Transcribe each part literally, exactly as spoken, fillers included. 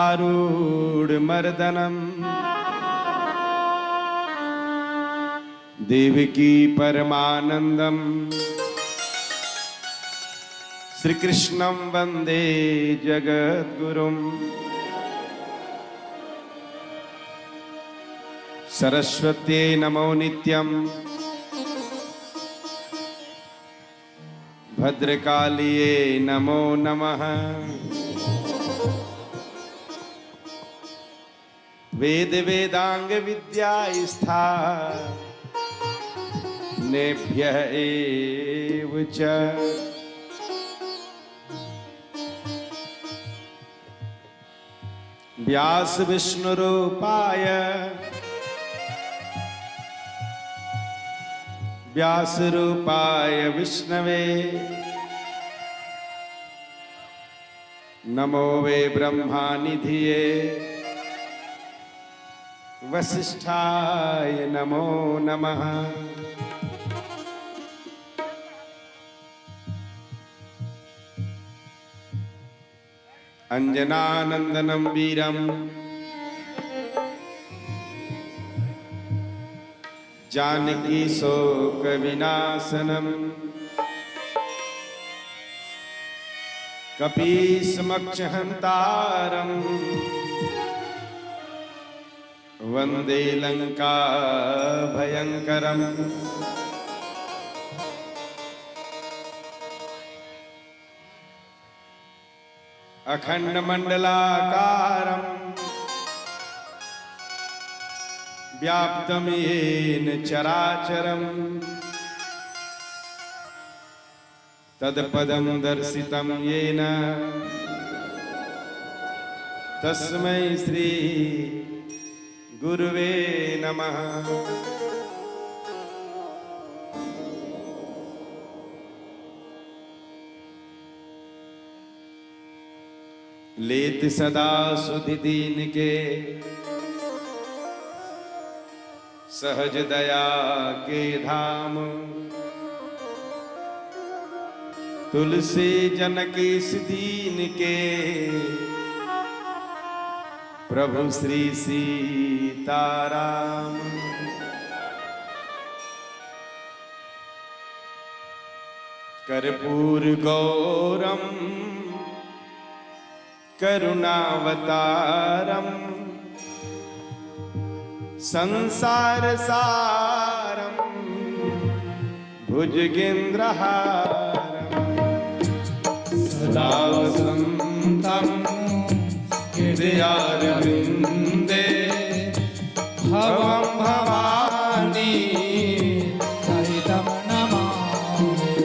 आरूढमर्दनम्। देवकी परमानन्दम्। श्रीकृष्णं वन्दे जगद्गुरुम्। सरस्वत्यै नमो नित्यम्। भद्रकालिये नमो नमः। वेद वेदांग विद्या स्थानेभ्य एव च। व्यास विष्णु रूपाय, व्यास रूपाय विष्णवे। नमो वै ब्रह्मा निधिये वसिष्ठाय नमो नमः। अञ्जनानन्दनं वीरं जानकी शोकविनाशनम्। कपीशमक्षहन्तारं वन्दे लङ्काभयङ्करम्। अखण्डमण्डलाकारं व्याप्तं येन चराचरम्। तत्पदं दर्शितं येन तस्मै श्री गुरुवे नमः। लेत सदा सुधि दीन के सहज दया के धाम। तुलसी जनक इस दीन के प्रभु श्री सीताराम। कर्पूर गौरम करुणावतारम संसार सारम भुजगेन्द्रहारम। सदा वसन्तं हृदयारविन्दे भवं भवानी सहितं नमामि।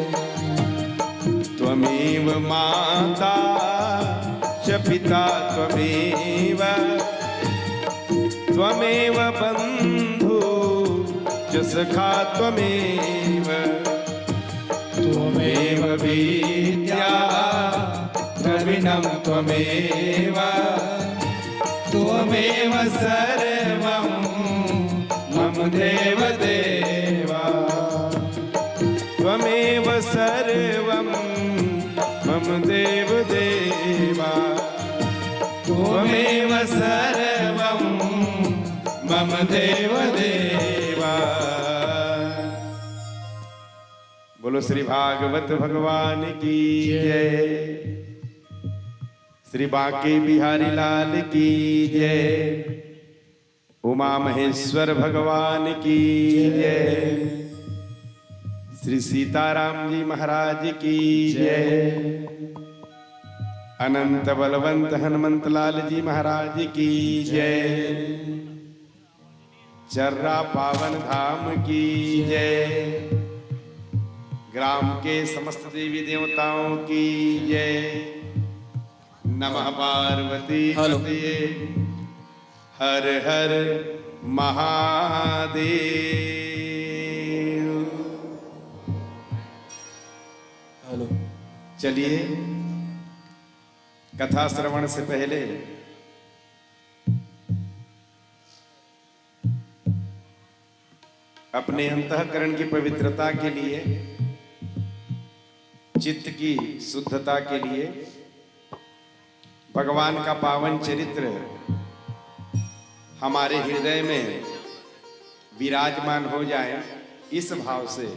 त्वमेव माता च पिता त्वमेव, त्वमेव बन्धु च सखा त्वमेव, त्वमेव विद्या द्रविणं त्वमेव, त्वमेव सर्वं मम देव देवा। त्वमेव सर्वं मम देव देवा। त्वमेव सर्वं मम देव देवा। बोलो श्री भागवत भगवान की जय। श्री बांके बिहारी लाल की जय। उमा महेश्वर भगवान की जय। श्री सीताराम जी महाराज की जय। अनंत बलवंत हनुमंत लाल जी महाराज की जय। चर्रा पावन धाम की जय। ग्राम के समस्त देवी देवताओं की जय। नमः पार्वती हेलो। पतये। हर हर महादेव। हेलो। चलिए, कथा श्रवण से पहले अपने अंतःकरण की पवित्रता के लिए, चित्त की शुद्धता के लिए भगवान का पावन चरित्र हमारे हृदय में विराजमान हो जाए, इस भाव से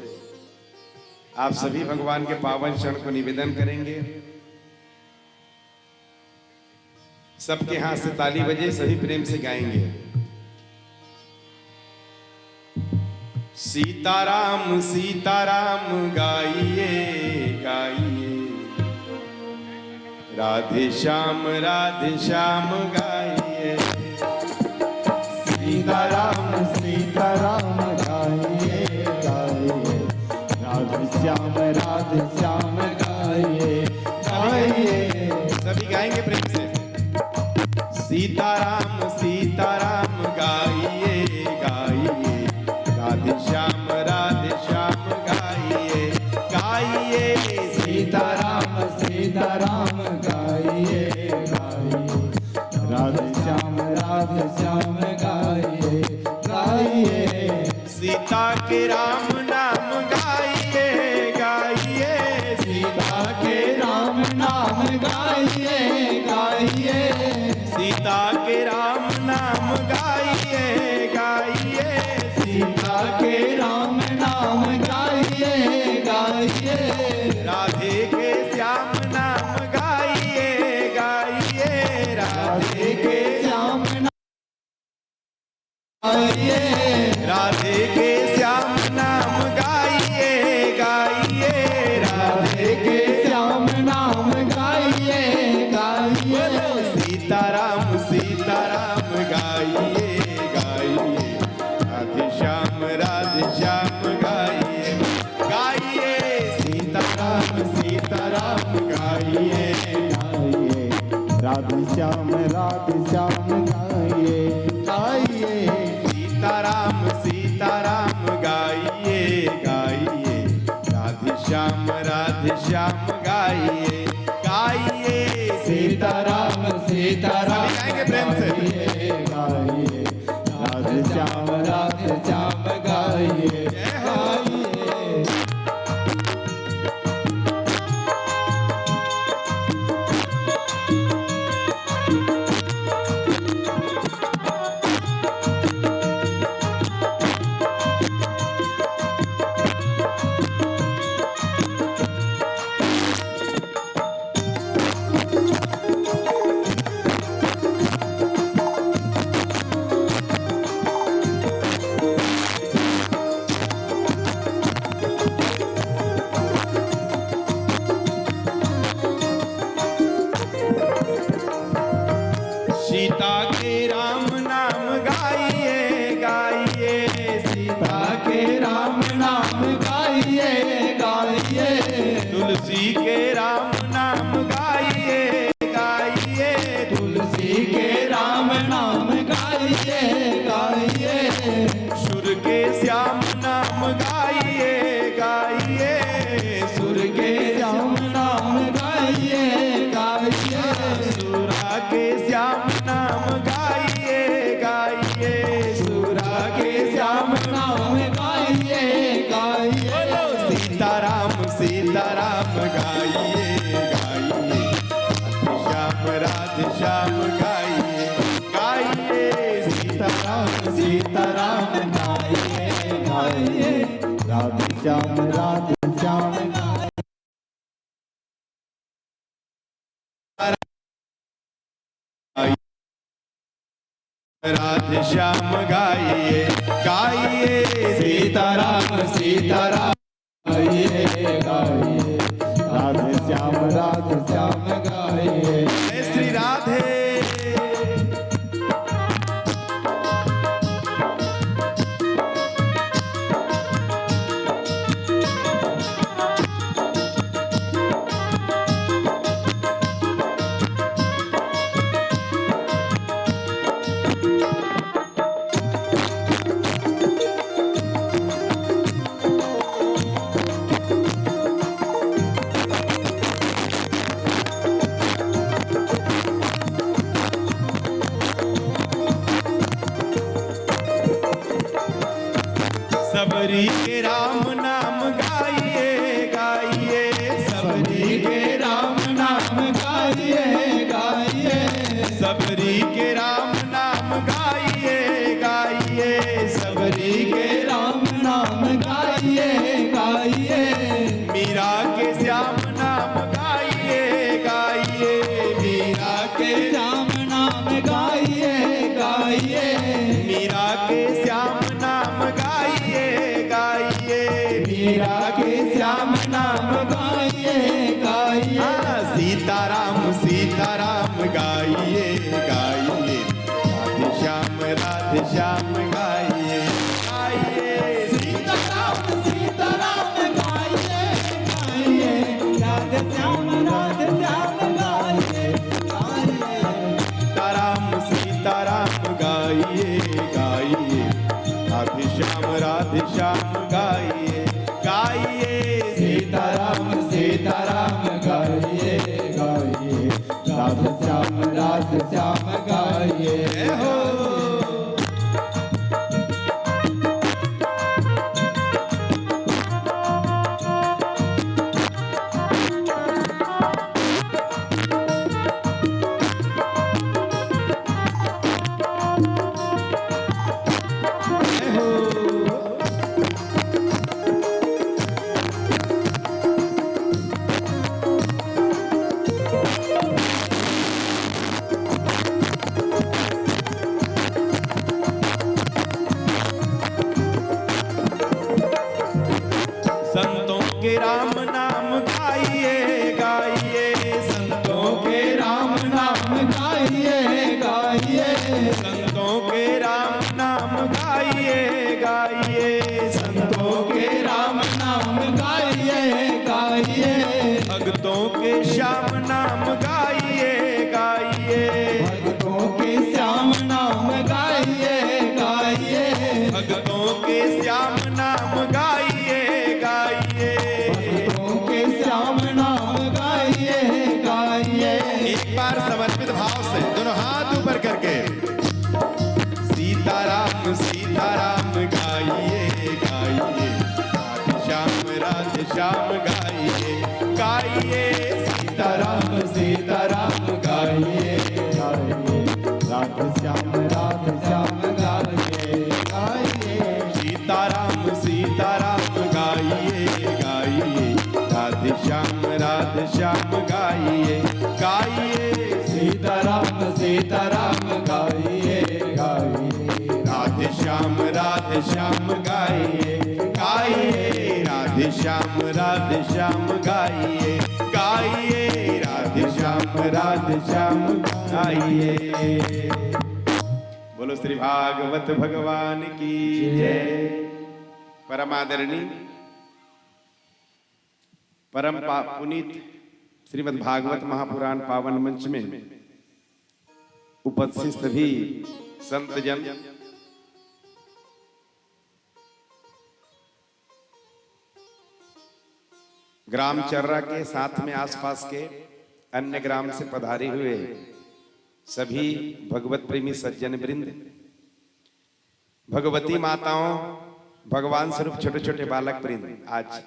आप सभी भगवान के पावन चरण को निवेदन करेंगे। सबके हाथ से ताली बजे, सभी प्रेम से गाएंगे। सीताराम सीताराम गाइए गाइए, राधे श्याम राधे श्याम गाइए। सीताराम सीताराम गाइए गाइए, राधे श्याम राधे श्याम गाइए गाइए। सभी गाएंगे प्रेम से। सीताराम सीताराम गाइए गाइए, राधे श्याम राधे श्याम गाइए गाइए। सीताराम सीताराम गाइए गाइए, राधे श्याम राधे श्याम गाइए गाइए। सीता के राम नाम गाइए गाइए। सीता के राम नाम गाइए गाइए। सीता के राम नाम गाइए गाइए। सीता के राम नाम गाइए गाइए। राधे के श्याम नाम गाइए गाइए। राधे के श्याम नाम गाइए। राधे के श्याम नाम गाइए गाइए। राधे के श्याम नाम गाइए गाइए। सीताराम सीताराम गाइए गाइए, राधे श्याम राधे श्याम गाइए गाइए। सीताराम सीताराम गाइए गाइए, राधे श्याम राधे श्याम गाइए गाइए। सीताराम सीताराम गाइए गाइए, राधे श्याम राधे श्याम गाइए गाइए। सीताराम सीताराम सभी गाएंगे प्रेम से। गाइए गाइए, राधे श्याम राधे श्याम गाइए। जय हो। गाइए। सीता के राम नाम गाइए गाइए। सीता के राम नाम गाइए गाइए। तुलसी के राम नाम गाइए गाइए। तुलसी के राम नाम गाइए गाइए। सुर के श्याम नाम गाइए गाइए। सुर के श्याम नाम गाइए गाइए। सुरा के श्याम नाम गाइए गाइए। सुरा के श्याम नाम गाइए गाइए। बोलो सीताराम सीताराम गाइए गाइए, राधे श्याम राधे श्याम गाइए गाइए। सीताराम सीताराम गाइए गाइए, राधे श्याम राधे श्याम गाइए। राधे श्याम गाइए गाइए। सीताराम सीताराम गाइए गाइए, राधे श्याम राधे श्याम गाइए। जय श्री राधे। सबरी के राम नाम गाइए गाइए। सबरी के राम नाम गाइए गाइए। गाइए, गाइए। सीताराम, सीताराम गाइए, गाइए। राधे श्याम, राधे श्याम गाइए। जय हो। संतों के राम नाम गाइए, गाइए। संतों के राम नाम गाइए, गाइए। संतों के राम नाम गाइए, गाइए। संतों के राम नाम गाइए, गाइए। भक्तों के श्याम नाम गाइए, गाइए। भक्तों के श्याम नाम गाइए, गाइए। भक्तों के श्याम नाम गाइए, गाइए। भक्तों के श्याम नाम गाइए, गाइए। एक बार समर्पित भाव से दोनों हाथ ऊपर करके, सीताराम, सीताराम गाइए, गाइए। राधे श्याम, राधे श्याम गाइए, गाइए। सीताराम, सीताराम गाइए, गाइए। राधे श्याम, राधे श्याम गाइए, गाइए। सीताराम, सीताराम गाइए, गाइए। राधे श्याम, राधे श्याम गाइए, गाइए। सीताराम, सीताराम गाइए, गाइए। राधे श्याम, राधे श्याम गाइए, गाइए। राधे श्याम, राधे श्याम गाइए, गाइए। राधे श्याम, राधे श्याम गाइए। बोलो श्री भागवत भगवान की जय। परम आदरणीय, परम पा-, पुनीत श्रीमद् भागवत महापुराण पावन मंच में उपस्थित सभी संत जन, ग्राम चर्रा के साथ में आसपास के अन्य ग्राम से पधारे हुए सभी भगवत प्रेमी सज्जन वृंद, भगवती माताओं, भगवान स्वरूप छोटे छोटे बालक वृंद, आज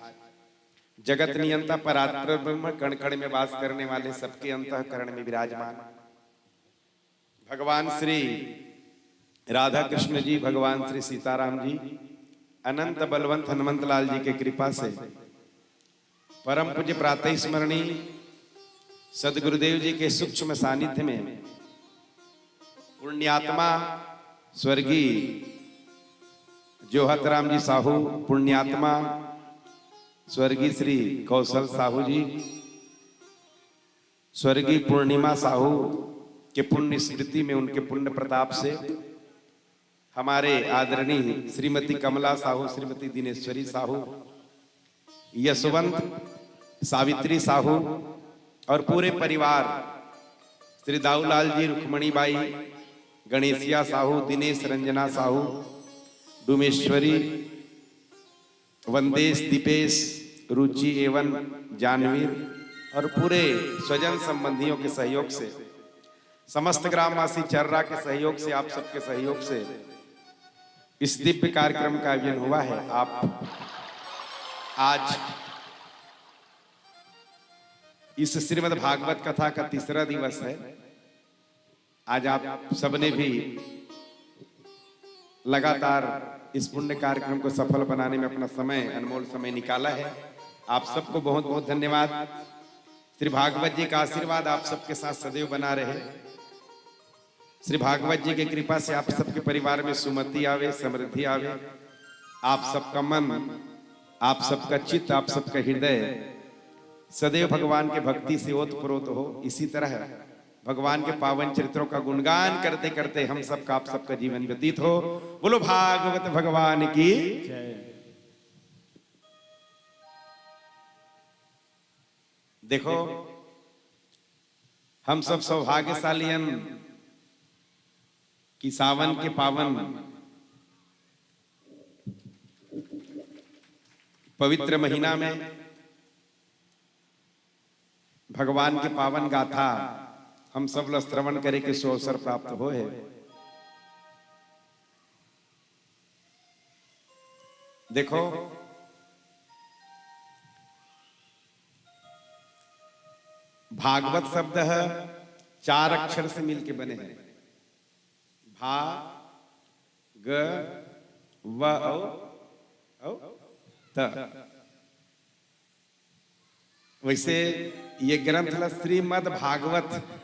जगत नियंता परात्पर ब्रह्म कण कण में वास करने वाले सबके अंतःकरण में विराजमान भगवान श्री राधा कृष्ण जी, भगवान श्री सीताराम जी, अनंत बलवंत हनुमंत लाल जी के कृपा से परम पूज्य प्रातः स्मरणीय सदगुरुदेव जी के सूक्ष्म सानिध्य में पुण्यात्मा स्वर्गीय जोहतराम जी साहू, पुण्यात्मा स्वर्गीय श्री कौशल साहू जी, स्वर्गीय पूर्णिमा साहू के पुण्य स्मृति में, उनके पुण्य प्रताप से हमारे आदरणीय श्रीमती कमला साहू, श्रीमती दिनेश्वरी साहू, यशवंत, सावित्री साहू और पूरे परिवार, श्री दाऊलाल जी, रुक्मणी बाई, गणेशिया साहू, दिनेश रंजना साहू, डूमेश्वरी, वंदेश, दीपेश, रुचि एवं जानवीर और पूरे स्वजन संबंधियों के सहयोग से, समस्त ग्रामवासी चर्रा के सहयोग से, आप सबके सहयोग से इस दिव्य कार्यक्रम का आयोजन हुआ है। आप आज इस श्रीमद् भागवत कथा का तीसरा दिवस है। आज आप सबने भी लगातार इस पुण्य कार्यक्रम को सफल बनाने में अपना समय, अनमोल समय निकाला है। आप सबको बहुत बहुत धन्यवाद। श्री भागवत जी का आशीर्वाद आप सबके साथ सदैव बना रहे। श्री भागवत जी की कृपा से आप सबके परिवार में सुमति आवे, समृद्धि आवे। आप सबका मन, आप सबका चित्त, आप सबका हृदय सदैव भगवान के भक्ति से ओत प्रोत हो। इसी तरह भगवान के पावन चरित्रों का गुणगान करते करते हम सबका, आप सबका जीवन व्यतीत हो। बोलो भागवत भगवान की। देखो, हम सब सौभाग्यशाली हन कि सावन के पावन पवित्र महीना में भगवान के पावन गाथा हम सब ल श्रवण करे के सुअवसर प्राप्त होय हे। देखो, भागवत शब्द ह चार अक्षर से मिलके बने हे, भा, ग, व अउ, अउ त। वैसे ये ग्रंथ ला श्रीमद् भागवत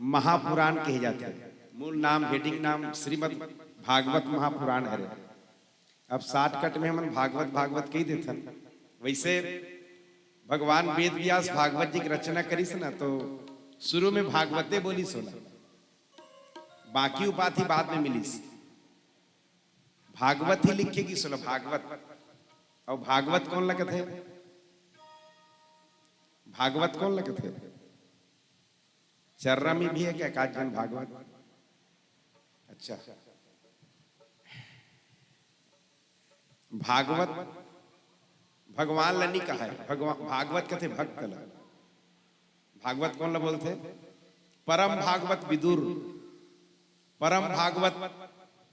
महापुराण कहे जाथे। मूल नाम, हेडिंग नाम श्रीमद् भागवत महापुराण हरे। अब शॉर्टकट में हमन भागवत, भागवत कहि देथन। वैसे भगवान वेद व्यास भागवत जी के रचना करिस ना, तो शुरू में भागवते बोलिस ओला, बाकी उपाधि बाद में मिलिस। भागवत ही लिखे गिस ओला, भागवत। अउ भागवत कोन ल कथे? भागवत कोन ल कथे? चर्रा में भी हे का एकाध झन भागवत? अच्छा, भागवत भगवान ल नी कहे, भगवान, भागवत कथे भक्त ल। भागवत कोन ल बोलथे? परम भागवत विदुर, परम भागवत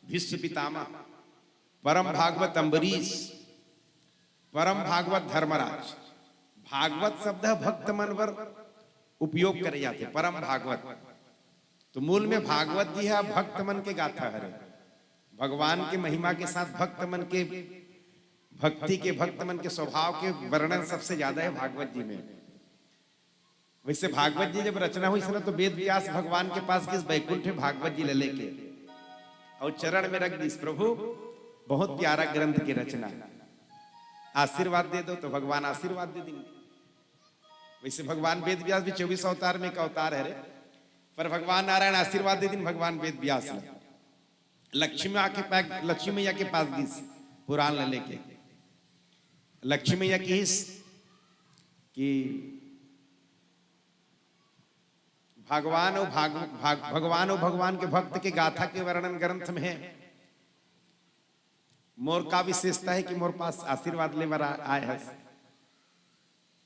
भीष्म पितामह, परम भागवत अम्बरीश, परम भागवत धर्मराज। भागवत शब्द ह भक्त मन बर उपयोग करे जाथे, परम भागवत। तो मूल में भागवत जी ह भक्त मन के गाथा हरे। भगवान के महिमा के साथ भक्त मन के भक्ति के, भक्त मन के स्वभाव के वर्णन सबसे ज्यादा हे भागवत जी में। वैसे भागवत जी जब रचना होइस ना, तो वेद व्यास भगवान के पास गिस बैकुंठ में भागवत जी ल लेके, अउ चरण में रख दिस, "प्रभु, बहुत प्यारा ग्रंथ के रचना, आशीर्वाद दे दो।" तो भगवान आशीर्वाद दे दिन। वैसे भगवान वेद व्यास भी चौबीस अवतार में एक अवतार हरे, पर भगवान नारायण आशीर्वाद दे दिन भगवान वेद व्यास ल। लक्ष्मी आके पा-, लक्ष्मी मैया के पास गिस पुराण ल लेके। लक्ष्मी मैया किहिस कि भगवान अउ भाग-, भाग-, भगवान अउ भगवान के भक्त के गाथा के वर्णन ग्रंथ में हे। मोर का विशेषता हे कि मोर पास आशीर्वाद ले बर आ-, आए हस।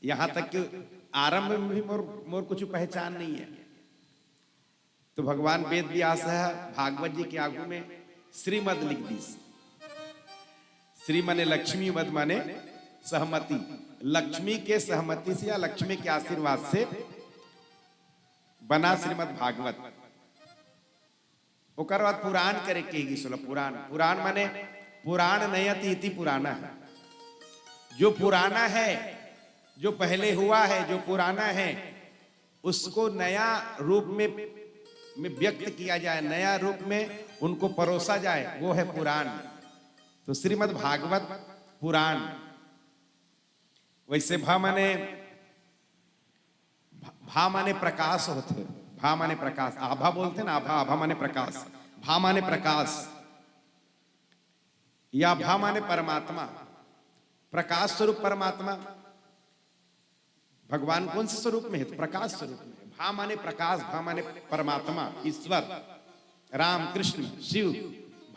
यहाँ तक कि आरंभ में भी मोर, मोर कुछ पहचान नहीं हे। तो भगवान वेद व्यास ह भागवत जी के आगू में श्रीमद लिख दिस। श्री माने लक्ष्मी, मद माने सहमति। लक्ष्मी के सहमति से या लक्ष्मी के आशीर्वाद से बना श्रीमद भागवत। ओकर बाद पुराण करे के गिस ओला, पुराण। पुराण माने पुराण नयति इति पुराणः। जो पुराना है, जो पहले हुआ है, जो पुराना है, उसको नया रूप में, में व्यक्त किया जाए, नया रूप में उनको परोसा जाए, वो है पुराण। तो श्रीमद् भागवत पुराण। वैसे भा माने, भा माने प्रकाश होथे, भा माने प्रकाश, आभा बोलथे ना, आभा, आभा माने प्रकाश, भा माने प्रकाश, या भा माने परमात्मा, प्रकाश स्वरूप परमात्मा। भगवान कौन से स्वरूप में है? तो प्रकाश स्वरूप में है। भा माने प्रकाश, भा माने परमात्मा, ईश्वर, राम, कृष्ण, शिव।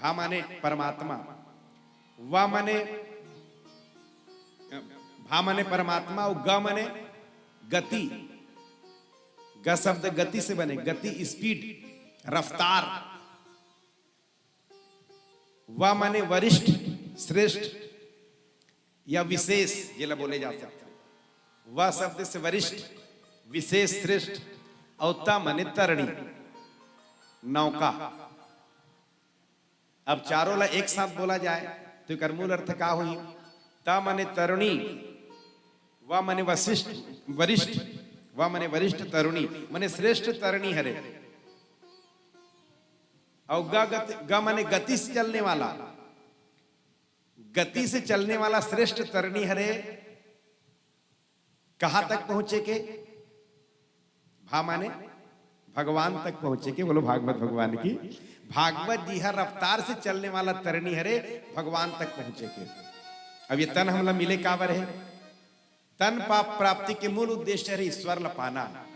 भा माने परमात्मा, वा माने, भा माने परमात्मा, अउ ग माने गति। ग शब्द गति से बने, गति, स्पीड, रफ्तार। वा माने वरिष्ठ, श्रेष्ठ या विशेष, जेला बोले जा सकता। वा शब्द से वरिष्ठ, विशेष, श्रेष्ठ, अउ त माने तरणी, नौका। अब चारों ला एक साथ बोला जाए तो एकर मूल अर्थ का होही? त माने तरणी, वा माने वशिष्ठ, वरिष्ठ, वा माने वरिष्ठ तरणी, माने श्रेष्ठ तरणी हरे। अउ ग, गति, ग माने गति से चलने वाला, गति से चलने वाला श्रेष्ठ तरणी हरे। कहाँ तक पहुंचे के? भा माने भगवान तक पहुंचे के। बोलो भागवत भगवान की। भागवत जी हर रफ्तार से चलने वाला तरणी हरे, भगवान तक पहुंचे के। अब ये तन हमला मिले काबर हे? तन पाप प्राप्ति के मूल उद्देश्य हरे ईश्वर ला पाना।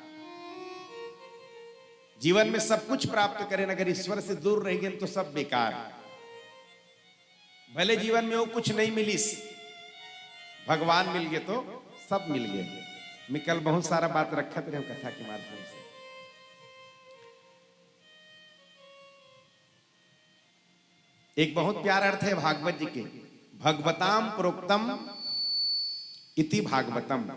जीवन में सब कुछ प्राप्त करेन, अगर ईश्वर से दूर रह गेन तो सब बेकार। भले जीवन में वो कुछ नहीं मिलिस, भगवान मिल गए तो सब मिल गए। मैं कल बहुत सारा बात रखत रहे कथा के माध्यम से। एक बहुत प्यारा अर्थ है भागवत जी के, "भगवताम प्रोक्तम इति भागवतम।"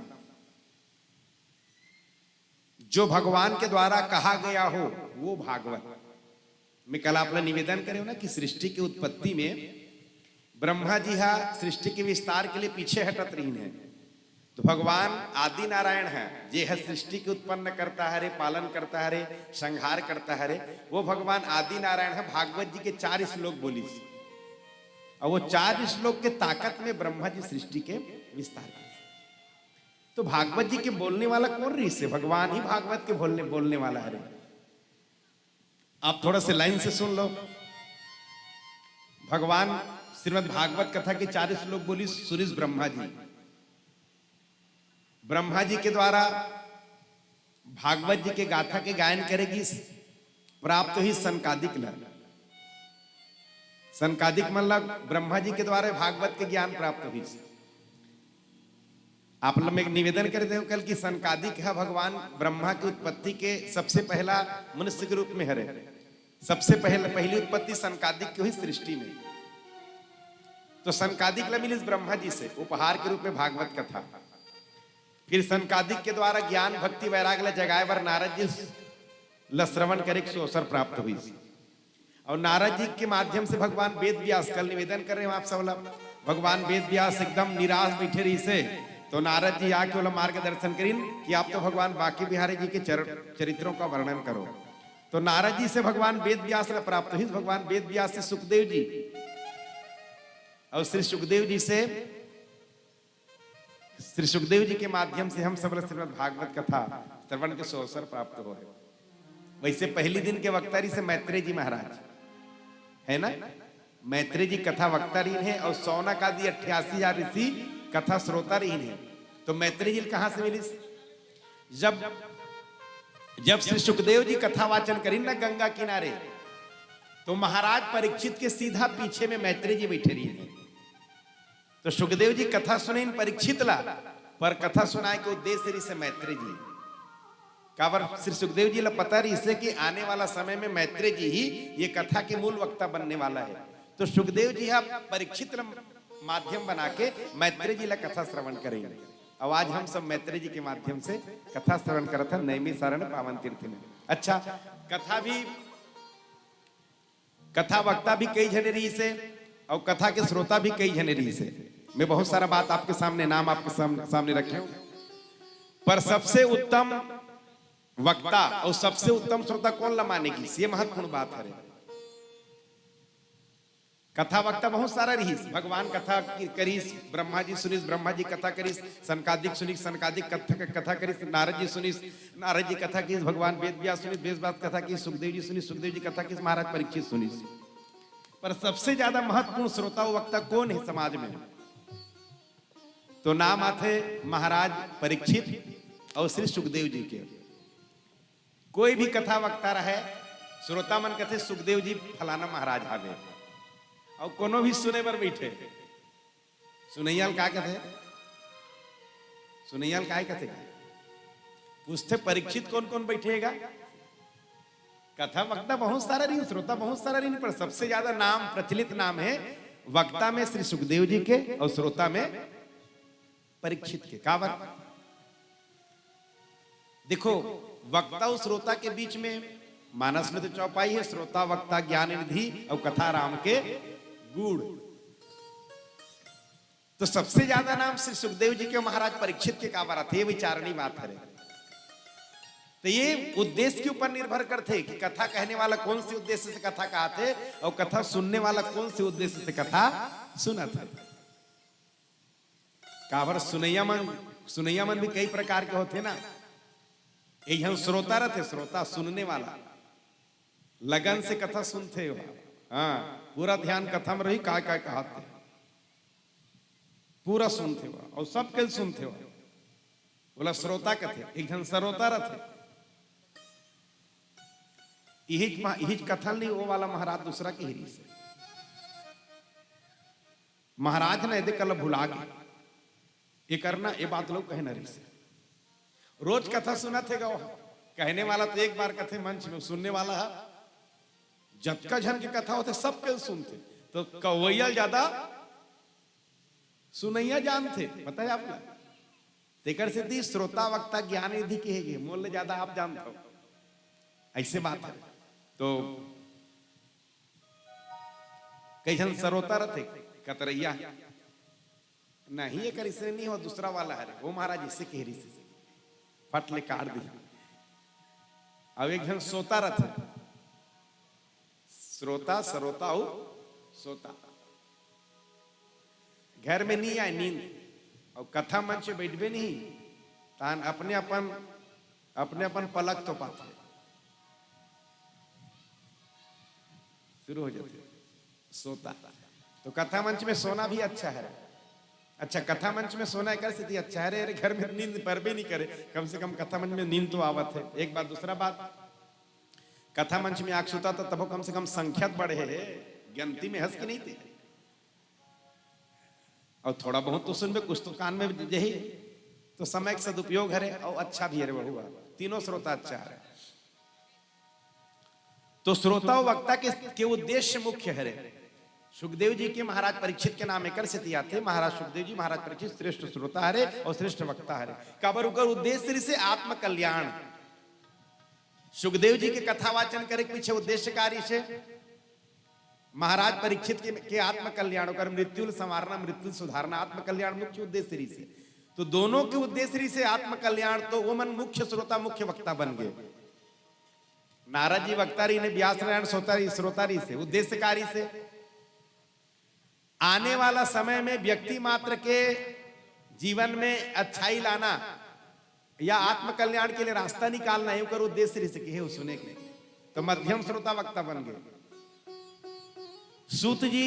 जो भगवान के द्वारा कहा गया हो, वो भागवत। मैं कल आप ला निवेदन करे हो ना कि सृष्टि की उत्पत्ति में ब्रह्मा जी हा सृष्टि के विस्तार के लिए पीछे हटत रहिन है। तो भगवान आदि नारायण है, जे है सृष्टि के उत्पन्न करता है रे, पालन करता है रे, संहार करता है रे, वो भगवान आदि नारायण है। भागवत जी के चार श्लोक बोलिस, और वो चार श्लोक के ताकत में ब्रह्मा जी सृष्टि के विस्तार करिस। तो भागवत जी के बोलने वाला कौन रहिस हे? भगवान ही भागवत के बोलने, बोलने वाला है रे। आप थोड़ा से लाइन से सुन लो। भगवान श्रीमद् भागवत कथा के चार श्लोक बोलिस, सुनिस ब्रह्मा जी। ब्रह्मा जी के द्वारा भागवत जी के गाथा के गायन करे गिस, प्राप्त होइस सनकादिक ला। सनकादिक मतलब ब्रह्मा जी के द्वारा भागवत के ज्ञान प्राप्त होइस। आप लोग में एक निवेदन करे थे कल कि सनकादिक है भगवान ब्रह्मा की उत्पत्ति के सबसे पहला मनुष्य के रूप में हरे। सबसे पहले, पहली उत्पत्ति सनकादिक की होइस सृष्टि में। तो सनकादिक ला मिलिस ब्रह्मा जी से उपहार के रूप में भागवत कथा। फिर सनकादिक के द्वारा ज्ञान, भक्ति, वैराग ला जगाए बर नारद जी ला श्रवण करे के सो अवसर प्राप्त होइस। और नारद जी के माध्यम से भगवान वेद व्यास, कल निवेदन कर रहे हो आप सब ला, भगवान वेद व्यास एकदम निराश बैठे रहिस हे, तो नारद जी आके ओला मार्गदर्शन करिन कि आप तो भगवान बांके बिहारी जी के चर-, चरित्रों का वर्णन करो। तो नारद जी से भगवान वेद व्यास ला प्राप्त होइस, भगवान वेद व्यास से सुखदेव जी, और श्री सुखदेव जी से, श्री सुखदेव जी के माध्यम से हम सब ला श्रीमद् भागवत कथा श्रवण के सो अवसर प्राप्त होहे। वैसे पहली दिन के वक्ता रहिस हे मैत्रेय जी महाराज, है ना? मैत्रेय जी कथा वक्ता रहिन हे और शौनक आदि अट्ठासी हजार ऋषि कथा श्रोता रहिन हे। तो मैत्रेय जी कहाँ से मिलिस? जब, जब श्री सुखदेव जी कथा वाचन करिन ना गंगा किनारे, तो महाराज परीक्षित के सीधा पीछे में मैत्रेय जी बैठे रहिन हे। तो सुखदेव जी कथा सुनइन परीक्षित ला, पर कथा सुनाए के उद्देश्य रहिस हे मैत्रेय जी। काबर श्री सुखदेव जी ला पता रहिस हे कि आने वाला समय में मैत्रेय जी ही ये कथा के मूल वक्ता बनने वाला है। तो सुखदेव जी हा परीक्षित ला माध्यम बना के मैत्रेय जी ला कथा श्रवण करेंगे। और आज हम सब मैत्रेय जी के माध्यम से कथा श्रवण करत हन नैमिषारण्य पावन तीर्थ में। अच्छा, कथा भी, कथा वक्ता भी कई झने रहिस हे और कथा के श्रोता भी कई झने रहिस हे। मैं बहुत सारा बात आपके सामने, नाम आपके सामने, सामने रखे हूं, पर सबसे उत्तम वक्ता और सबसे उत्तम श्रोता कोन ला माने गिस, ये महत्वपूर्ण बात हरे। कथा वक्ता बहुत सारा रहिस, भगवान कथा की-, करिस, ब्रह्मा जी सुनिस, ब्रह्मा जी कथा करिस, सनकादिक सुनिस, सनकादिक कथा, कथा करिस, नारद जी सुनिस, नारद जी कथा करिस, भगवान वेद व्यास सुनिस, वेद व्यास कथा करिस, सुखदेव जी सुनिस, सुखदेव जी कथा करिस, महाराज परीक्षित सुनिस। पर सबसे ज्यादा महत्वपूर्ण श्रोता व वक्ता कोन हे समाज में? तो नाम आथे महाराज परीक्षित और श्री सुखदेव जी के। कोई भी कथा वक्ता रहे, श्रोता मन कथे, "सुखदेव जी फलाना महाराज हावे।" और कोनो भी सुने बर बैठे, सुनैया ल का कथे? सुनैया ल काय कथे? पूछथे, "परीक्षित कोन कोन बैठे हे गा?" कथा वक्ता बहुत सारा रहिन, श्रोता बहुत सारा रहिन, पर सबसे ज्यादा नाम, प्रचलित नाम है वक्ता में श्री सुखदेव जी के और श्रोता में परीक्षित के। काबर? देखो, वक्ता और श्रोता के बीच में मानस में तो चौपाई है, श्रोता वक्ता ज्ञान निधि और कथा राम के गुण। तो सबसे ज्यादा नाम श्री सुखदेव जी के, महाराज परीक्षित के काबर आथे, ये विचारणी बात हरे। तो ये उद्देश्य के ऊपर निर्भर करथे कि कथा कहने वाला कौन से उद्देश्य से कथा कहथे और कथा सुनने वाला कौन से उद्देश्य से कथा सुनत हे। काबर सुनैया मन, सुनैया मन भी कई प्रकार के होथे ना। एक झन श्रोता रथे, श्रोता सुनने वाला, लगन से कथा सुनथे हो, हाँ, पूरा ध्यान कथा में रही, काय काय कहत हे, पूरा सुनथे हो और सबके सुनथे हो, ओला श्रोता कथे। एक झन सरोता रथे, इहिच मा-, इहिच कथा नहीं, वो वाला महाराज दूसरा के ही रहिस हे। महाराज ने एदे कल भुला गे। ये करना, ये बात लोग कहे न रहिसे। रोज कथा सुनत हे गवा, कहने वाला तो एक बार कथे मंच में, सुनने वाला है जतका झन के कथा होथे सबके सुनथे। तो कवैया ज्यादा सुनैया जानथे, पता है आपको? तेकर सेती श्रोता वक्ता ज्ञान निधि कहे गे, मोर ले ज्यादा आप जानत हो, ऐसे बात है। तो कई झन सरोता रथे, कतरैया, नहीं, एकर इसने नहीं हो, दूसरा वाला हरे, वो महाराज इसे कह रही से, फट ले काट दी। अब एक झन सोता रथे, श्रोता, सरोता हो, सोता। घर में नहीं आए नींद, और कथा मंच में बैठबे नहीं, तान अपने अपन, अपने अपन पलक तो पाते शुरू हो जाते, सोता। तो कथा मंच में सोना भी अच्छा है। अच्छा, कथा मंच में सोना एकर सेती अच्छा है रे, अरे घर में नींद परबे नहीं करे, कम से कम कथा मंच में नींद तो आवत है। एक बात, दूसरा बात, कथा मंच में आके सुता तो तबो कम से कम संख्या तो बढ़े है, गिनती में हंस के नहीं थे। और थोड़ा बहुत तो सुनबे, कुछ तो कान में जही, तो समय के सदुपयोग हरे और अच्छा भी हरे बड़ुआ, तीनों श्रोता अच्छा हरे। तो श्रोता और वक्ता के, के उद्देश्य मुख्य हरे। सुखदेव जी के महाराज परीक्षित के नाम एकर सेती आथे, महाराज सुखदेव जी, महाराज परीक्षित श्रेष्ठ श्रोता हरे और श्रेष्ठ वक्ता हरे। काबर उकर उद्देश्य रिसे आत्म कल्याण। सुखदेव जी के कथा वाचन करे के पीछे उद्देश्य का रिसे? महाराज परीक्षित के, के आत्म कल्याण, ओकर मृत्यु ल संवारना, मृत्यु ल सुधारना, आत्म कल्याण मुख्य उद्देश्य रिसे। तो दोनों के उद्देश्य रिसे आत्म कल्याण, तो वो मन मुख्य श्रोता, मुख्य वक्ता बन गए। नारद जी वक्ता रिहिन, व्यास नारायण श्रोता रिहिसे, उद्देश्य का रिसे? आने वाला समय में व्यक्ति मात्र के जीवन में अच्छाई लाना या आत्म कल्याण के लिए रास्ता निकालना, ये ओकर उद्देश्य रिसे, कहे हो सुने के। तो मध्यम श्रोता वक्ता बन गए। सूत जी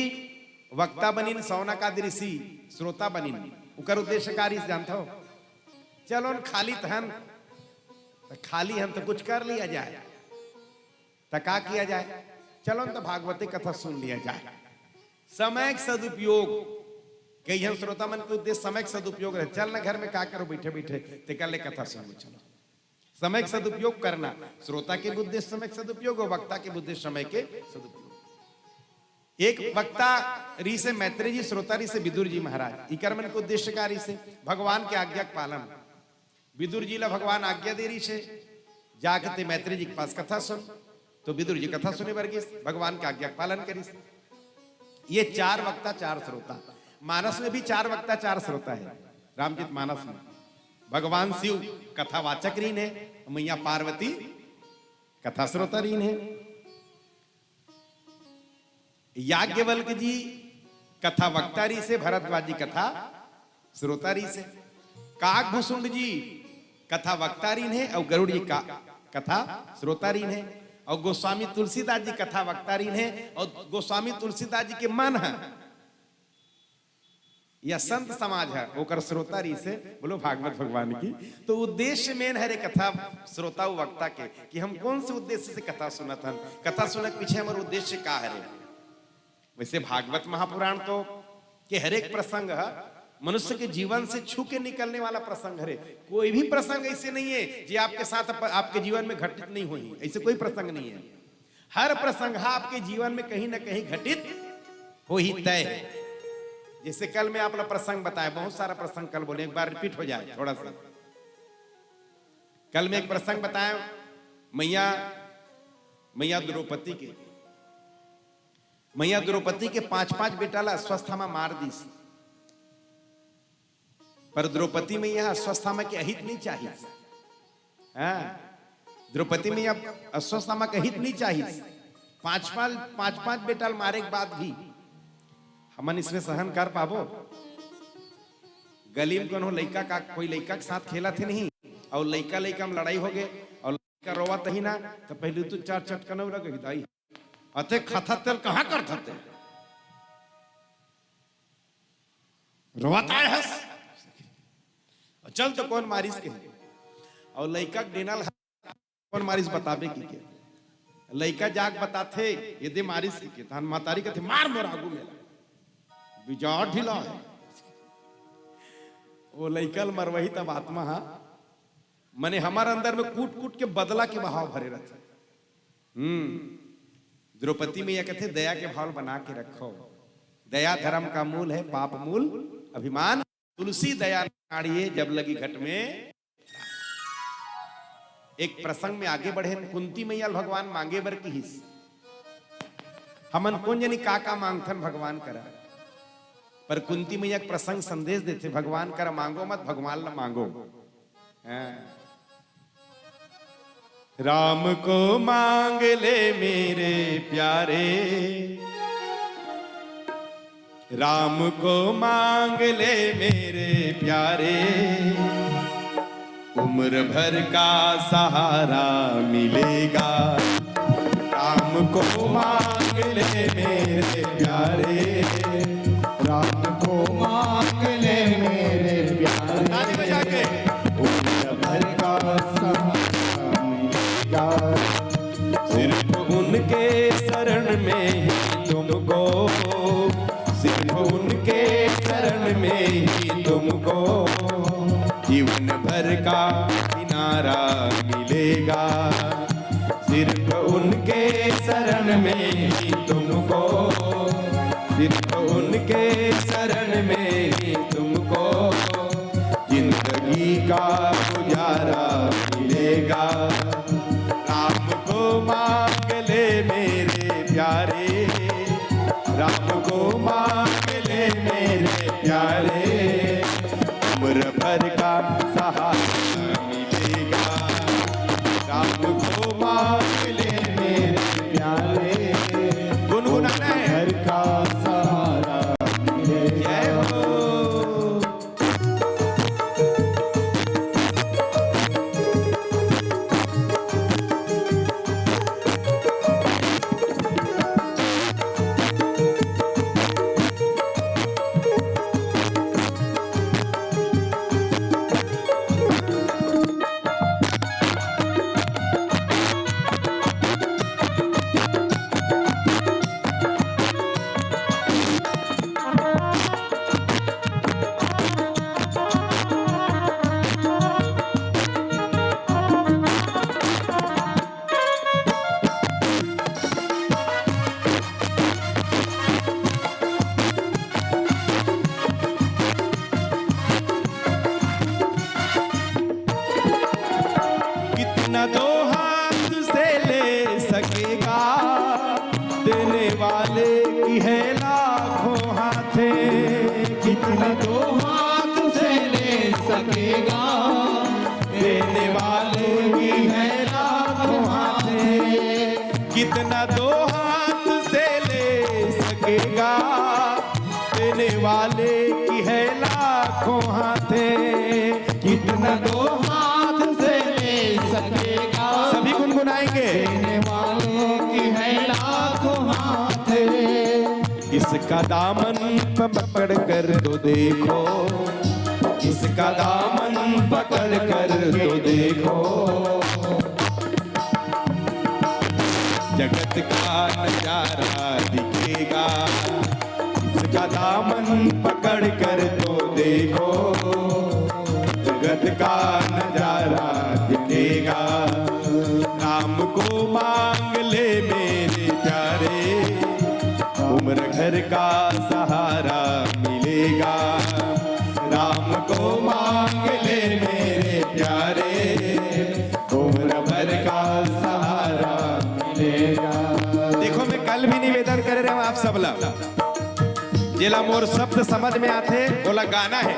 वक्ता बनिन, शौनकादि ऋषि श्रोता बनिन, ओकर उद्देश्य का रिसे जानत हो? चलो न खाली त हन, त खाली हन तो कुछ कर लिया जाए। त का किया जाए? चलो न त भागवते कथा सुन लिया जाए। समय के सदुपयोग, कई झन श्रोता मन के उद्देश्य समय के सदुपयोग रहे, चल न घर में का करो बैठे बैठे, तेकर ले कथा सुन लो, चलो। समय के सदुपयोग करना, श्रोता के उद्देश्य समय के सदुपयोग और वक्ता के उद्देश्य समय के सदुपयोग। एक वक्ता रिहिसे मैत्रेय जी, श्रोता रिहिसे विदुर जी महाराज। इकर मन के उद्देश्य का रिहिसे? भगवान के आज्ञा के पालन। विदुर जी ला भगवान आज्ञा दे रिहिसे, जाके ते मैत्रेय जी के पास कथा सुन। तो विदुर जी कथा सुने बर गिस, भगवान के आज्ञा के पालन करिस। ये चार वक्ता, चार श्रोता। मानस में भी चार वक्ता, चार श्रोता है। रामचरित मानस में भगवान शिव कथावाचक रिहिन हे, मैया पार्वती कथा श्रोता रिहिन हे। याज्ञवल्क जी कथा वक्ता रिहिसे, भरद्वाज जी कथा श्रोता रिहिसे। काकभुसुंड जी कथा वक्ता रिहिन हे और गरुड़ जी का कथा श्रोता रिहिन हे। और गोस्वामी तुलसीदास जी कथा वक्ता रिहिन हे और गोस्वामी तुलसीदास जी के मन ह या संत समाज ह ओकर श्रोता रिहिसे। बोलो भागवत भगवान की। तो उद्देश्य main हरे कथा श्रोता अउ वक्ता के, कि हम कौन से उद्देश्य से कथा सुनत हन, कथा सुनक पीछे हमर उद्देश्य का हरे। वैसे भागवत महापुराण तो के हरेक प्रसंग ह मनुष्य के जीवन से छू के निकलने वाला प्रसंग हरे। कोई भी प्रसंग ऐसे नहीं है जो आपके साथ अप-, आपके जीवन में घटित नहीं हुई, ऐसे कोई प्रसंग नहीं है। हर प्रसंग ह आपके जीवन में कहीं ना कहीं घटित होही तय है। जैसे कल मैं आप ला प्रसंग बताया, बहुत सारा प्रसंग कल बोले, एक बार repeat हो जाए थोड़ा सा। कल मैं एक प्रसंग बताया मैया, मैया द्रौपदी के। मैया द्रौपदी के पांच पांच बेटा ला अश्वत्थामा मार दिस। पर द्रौपदी मैया अश्वत्थामा के अहित नहीं चाहिस। हाँ, द्रौपदी मैया अश्वत्थामा के अहित नहीं चाहिस। पांच पांच, पांच पांच बेटा ल मारे के बाद भी हमन इसमें सहन कर पाबो? गली में कोनो लइका का, कोई लइका के साथ खेलत हे नहीं, और लइका लइका में लड़ाई हो गए और लइका रोवत ही ना, तो पहले तो चार चटकन लगे दाई, अते खाता तेल कहाँ कर थते? रोवत आए हस। चल तो कौन मारिस के? और लइका के डेना ल कौन मारिस बताबे की के? लइका जाग बताथे, ये दे मारिस की के, तहन मतारी कथे, "मार मोर आगू में ला। बिजार ढिला है।" वो लइका ल मरवाही तब आत्मा हा, मने हमर अंदर में कूट कूट के बदला के बहाव भरे रहथे। हम्म। द्रौपदी मैया कहथे, दया के भाव बना के रखो। दया धर्म का मूल है, पाप मूल अभिमान। तुलसी दया नाड़िए जब लगी घट में। एक प्रसंग में आगे बढ़े, कुंती मैया ल भगवान मांगे बर किहिस। हमन कोन जनी का का मांगथन भगवान करा, पर कुंती मैया के प्रसंग संदेश देथे, भगवान करा मांगो मत, भगवान ला मांगो। हाँ। राम को मांग ले मेरे प्यारे, राम को मांग ले मेरे प्यारे, उम्र भर का सहारा मिलेगा। राम को मांग ले मेरे प्यारे, राम को मांग ले मेरे प्यारे। ताली बजा के। उम्र भर का सहारा मिलेगा। सिर्फ उनके शरण में ही तुमको, सिर्फ उनके शरण में ही तुमको जीवन भर का किनारा मिलेगा। सिर्फ उनके शरण में ही तुमको, सिर्फ उनके शरण में ही तुमको जिंदगी का गुजारा मिलेगा। राम को मांग ले मेरे प्यारे, राम को मांग ले मेरे प्यारे, उम्र भर का सहारा मिलेगा। राम को मांग ले मेरे प्यारे, गुनगुनाना है। घर का सहारा मिलेगा। जय हो। कितना दो हाथ से ले सकेगा, देने वाले की है लाखों हाथें। कितना दो हाथ से ले सकेगा, देने वाले की है लाखों हाथें। कितना दो हाथ से ले सकेगा, देने वाले की है लाखों हाथें। कितना दो हाथ से ले सकेगा, सभी गुनगुनाएंगे। देने वाले की है लाखों हाथें। इसका दामन पकड़ कर तो देखो, इसका दामन पकड़ कर तो देखो, जगत का नजारा दिखेगा। इसका दामन पकड़ कर तो देखो, जगत का नजारा दिखेगा। राम को मांग ले मेरे प्यारे, उम्र घर का सहारा मिलेगा। राम को मांग ले मेरे प्यारे, उम्र भर का सहारा मिलेगा। देखो, मैं कल भी निवेदन करे रहे हूं आप सब ला, जेला मोर शब्द समझ में आथे, ओला गाना है,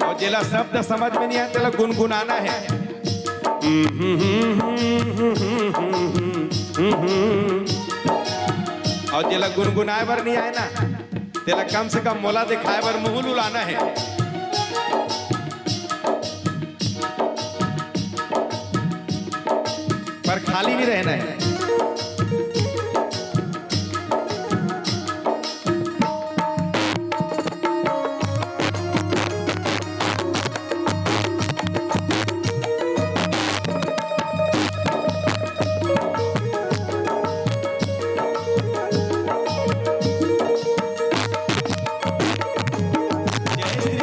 और जेला शब्द समझ में नहीं आते, ओला गुनगुनाना है। और जेला गुनगुनाए बर नहीं आए ना, तेला कम से कम मोला दिखाए बर मुंह लुलाना है, पर खाली नहीं रहना है। जय श्री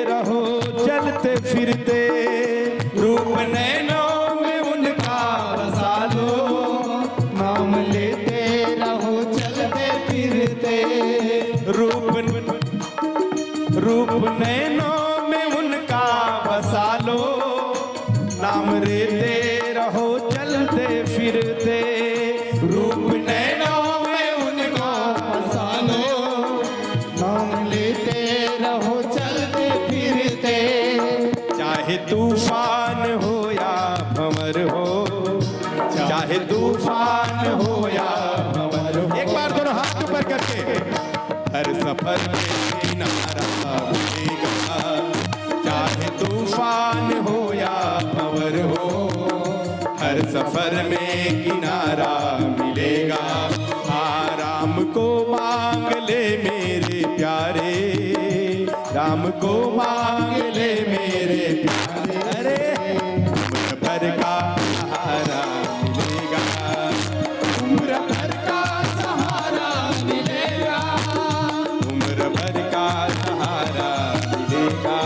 रहो चलते फिरते, रूप नैनों में उनका बसा लो, नाम लेते रहो चलते फिरते। रूप, रूप नैनों में उनका बसा लो, नाम लेते रहो चलते फिरते। रूप नैनों में उनका बसा लो, नाम लेते रहो चलते फिरते। चाहे तूफान हो या भंवर हो, चाहे तूफान हो या भंवर हो। एक बार दोनों हाथ ऊपर करके। हर सफर में किनारा मिलेगा, चाहे तूफान हो या भंवर हो। हर सफर में किनारा मिलेगा। हाँ, राम को मांग ले मेरे प्यारे, राम को मांग ले मेरे प्यारे। अरे, उम्र भर का सहारा मिलेगा, उम्र भर का सहारा मिलेगा, उम्र भर का सहारा मिलेगा,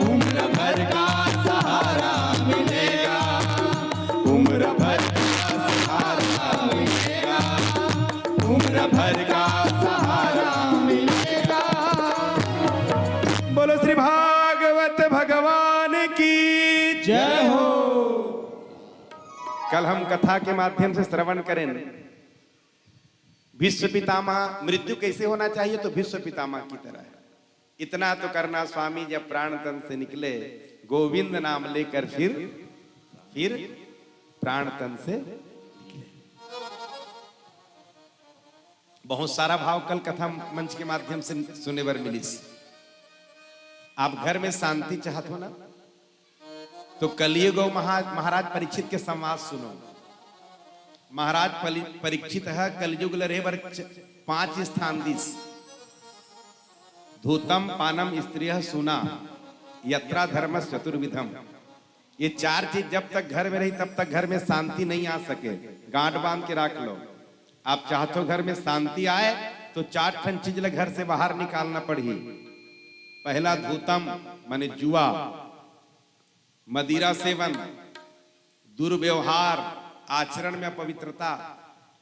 उम्र भर का सहारा मिलेगा, उम्र भर का सहारा मिलेगा, उम्र भर का सहारा मिलेगा। बोलो श्री भागवत भगवान की जय हो। कल हम कथा के माध्यम से श्रवण करें, भीष्म पितामह, मृत्यु कैसे होना चाहिए, तो भीष्म पितामह की तरह। इतना तो करना स्वामी, जब प्राण तन से निकले, गोविंद नाम लेकर फिर, फिर प्राण तन से निकले। बहुत सारा भाव कल कथा मंच के माध्यम से सुने बर मिलिस। आप घर में शांति चाहत हो ना, तो कलयुग अउ महा-, महाराज परीक्षित के संवाद सुनो। महाराज पलि-, परीक्षित ह कलयुग ल रहे बर च-, पांच स्थान दिस। धूतम पानम स्त्रिय सूना यत्रा धर्म चतुर्विधम। ये चार चीज जब तक घर में रही, तब तक घर में शांति नहीं आ सके। गांठ बांध के रख लो। आप चाहत हो घर में शांति आए, तो चार ठन चीज ल घर से बाहर निकालना पड़ही। पहला धूतम, माने जुआ, मदिरा सेवन, दुर्व्यवहार, आचरण में अपवित्रता,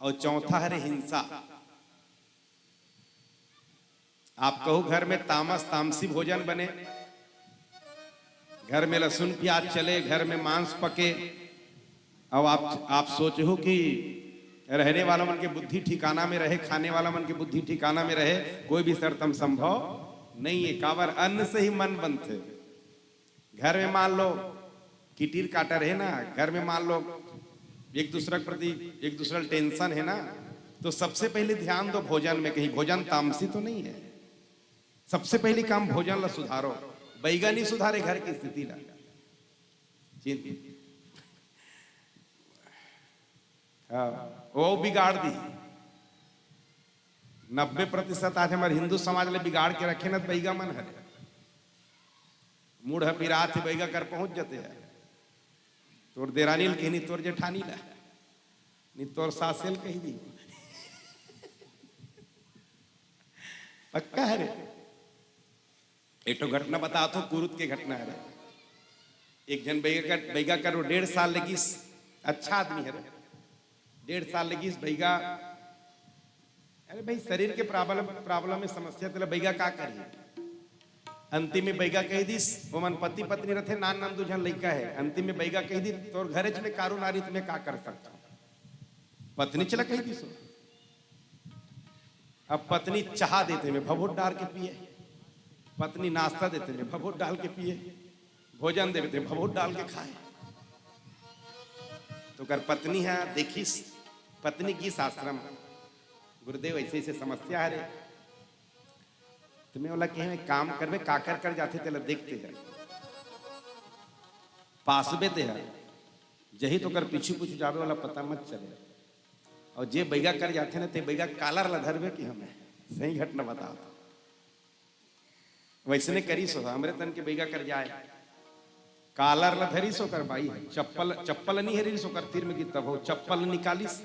और चौथा हरे हिंसा। आप कहू घर में तामस तामसी भोजन बने, घर में लहसुन प्याज चले, घर में मांस पके। अब आप, आप सोचहू कि रहने वाला मन के बुद्धि ठिकाना में रहे, खाने वाला मन के बुद्धि ठिकाना में रहे, कोई भी शर्त म संभव नहीं है। काबर अन्न से ही मन बनथे। घर में मान लो किटिर काटर है ना, घर में मान लो एक दूसरा के प्रति, एक दूसरा ल टेंशन है ना, तो सबसे पहले ध्यान दो भोजन में, कहीं भोजन तामसी तो नहीं है। सबसे पहली काम भोजन ला सुधारो। बैगा नहीं सुधारे घर की स्थिति ला, चिंत, हाँ, वो बिगाड़ दी। नब्बे प्रतिशत आज हमर हिंदू समाज ले बिगाड़ के रखे न, त बैगा मन हरे। मूड़ ह पिरात हे, बैगा कर पहुंच जथे ह। तोर देरानी ल कही नहीं, तोर जेठानी ला नहीं, तोर सासे ल कही दी। पक्का हरे। एक ठो घटना बतात हो, कुरुत के घटना हरे। एक झन बैगा कर, बैगा कर वो डेढ़ साल ले गिस, अच्छा आदमी हरे, डेढ़ साल ले गिस बैगा। अरे भाई, शरीर के प्रॉब्लम, प्रॉब्लम में समस्या, तेला बैगा का करही? अंतिम में बैगा कही दिस, ओमन पति पत्नी रथे, नान नान दू झन लइका हे। अंतिम में बैगा कही दिस, तोर घरेच में कारू नारी, त मैं का कर सकता हूँ? पत्नी चला कही दिस। अब पत्नी चाह देथे में भभूत डाल के पिए, पत्नी नाश्ता देथे में भभूत डाल के पिए, भोजन देथे में भभूत डाल के खाए। तो कर पत्नी है देखिस, पत्नी गिस आश्रम, गुरुदेव ऐसे ऐसे समस्या हरे, त मैं ओला कहे काम करबे, काकर कर जाथे तेला देखते हैं, पासबे ते है, जही तो कर पीछू पीछू जाबे, ओला पता मत चले। और जे बैगा कर जाथे ना, ते बैगा कालर ला धरबे कि हमें सही घटना बताओ। वैसने करिस हो, हमरे तन के बैगा कर जाए, कालर ला धरिस हो कर बाई, चप्पल, चप्पल नहीं हरिस हो कर तीर में गिर तब हो, चप्पल निकालिस।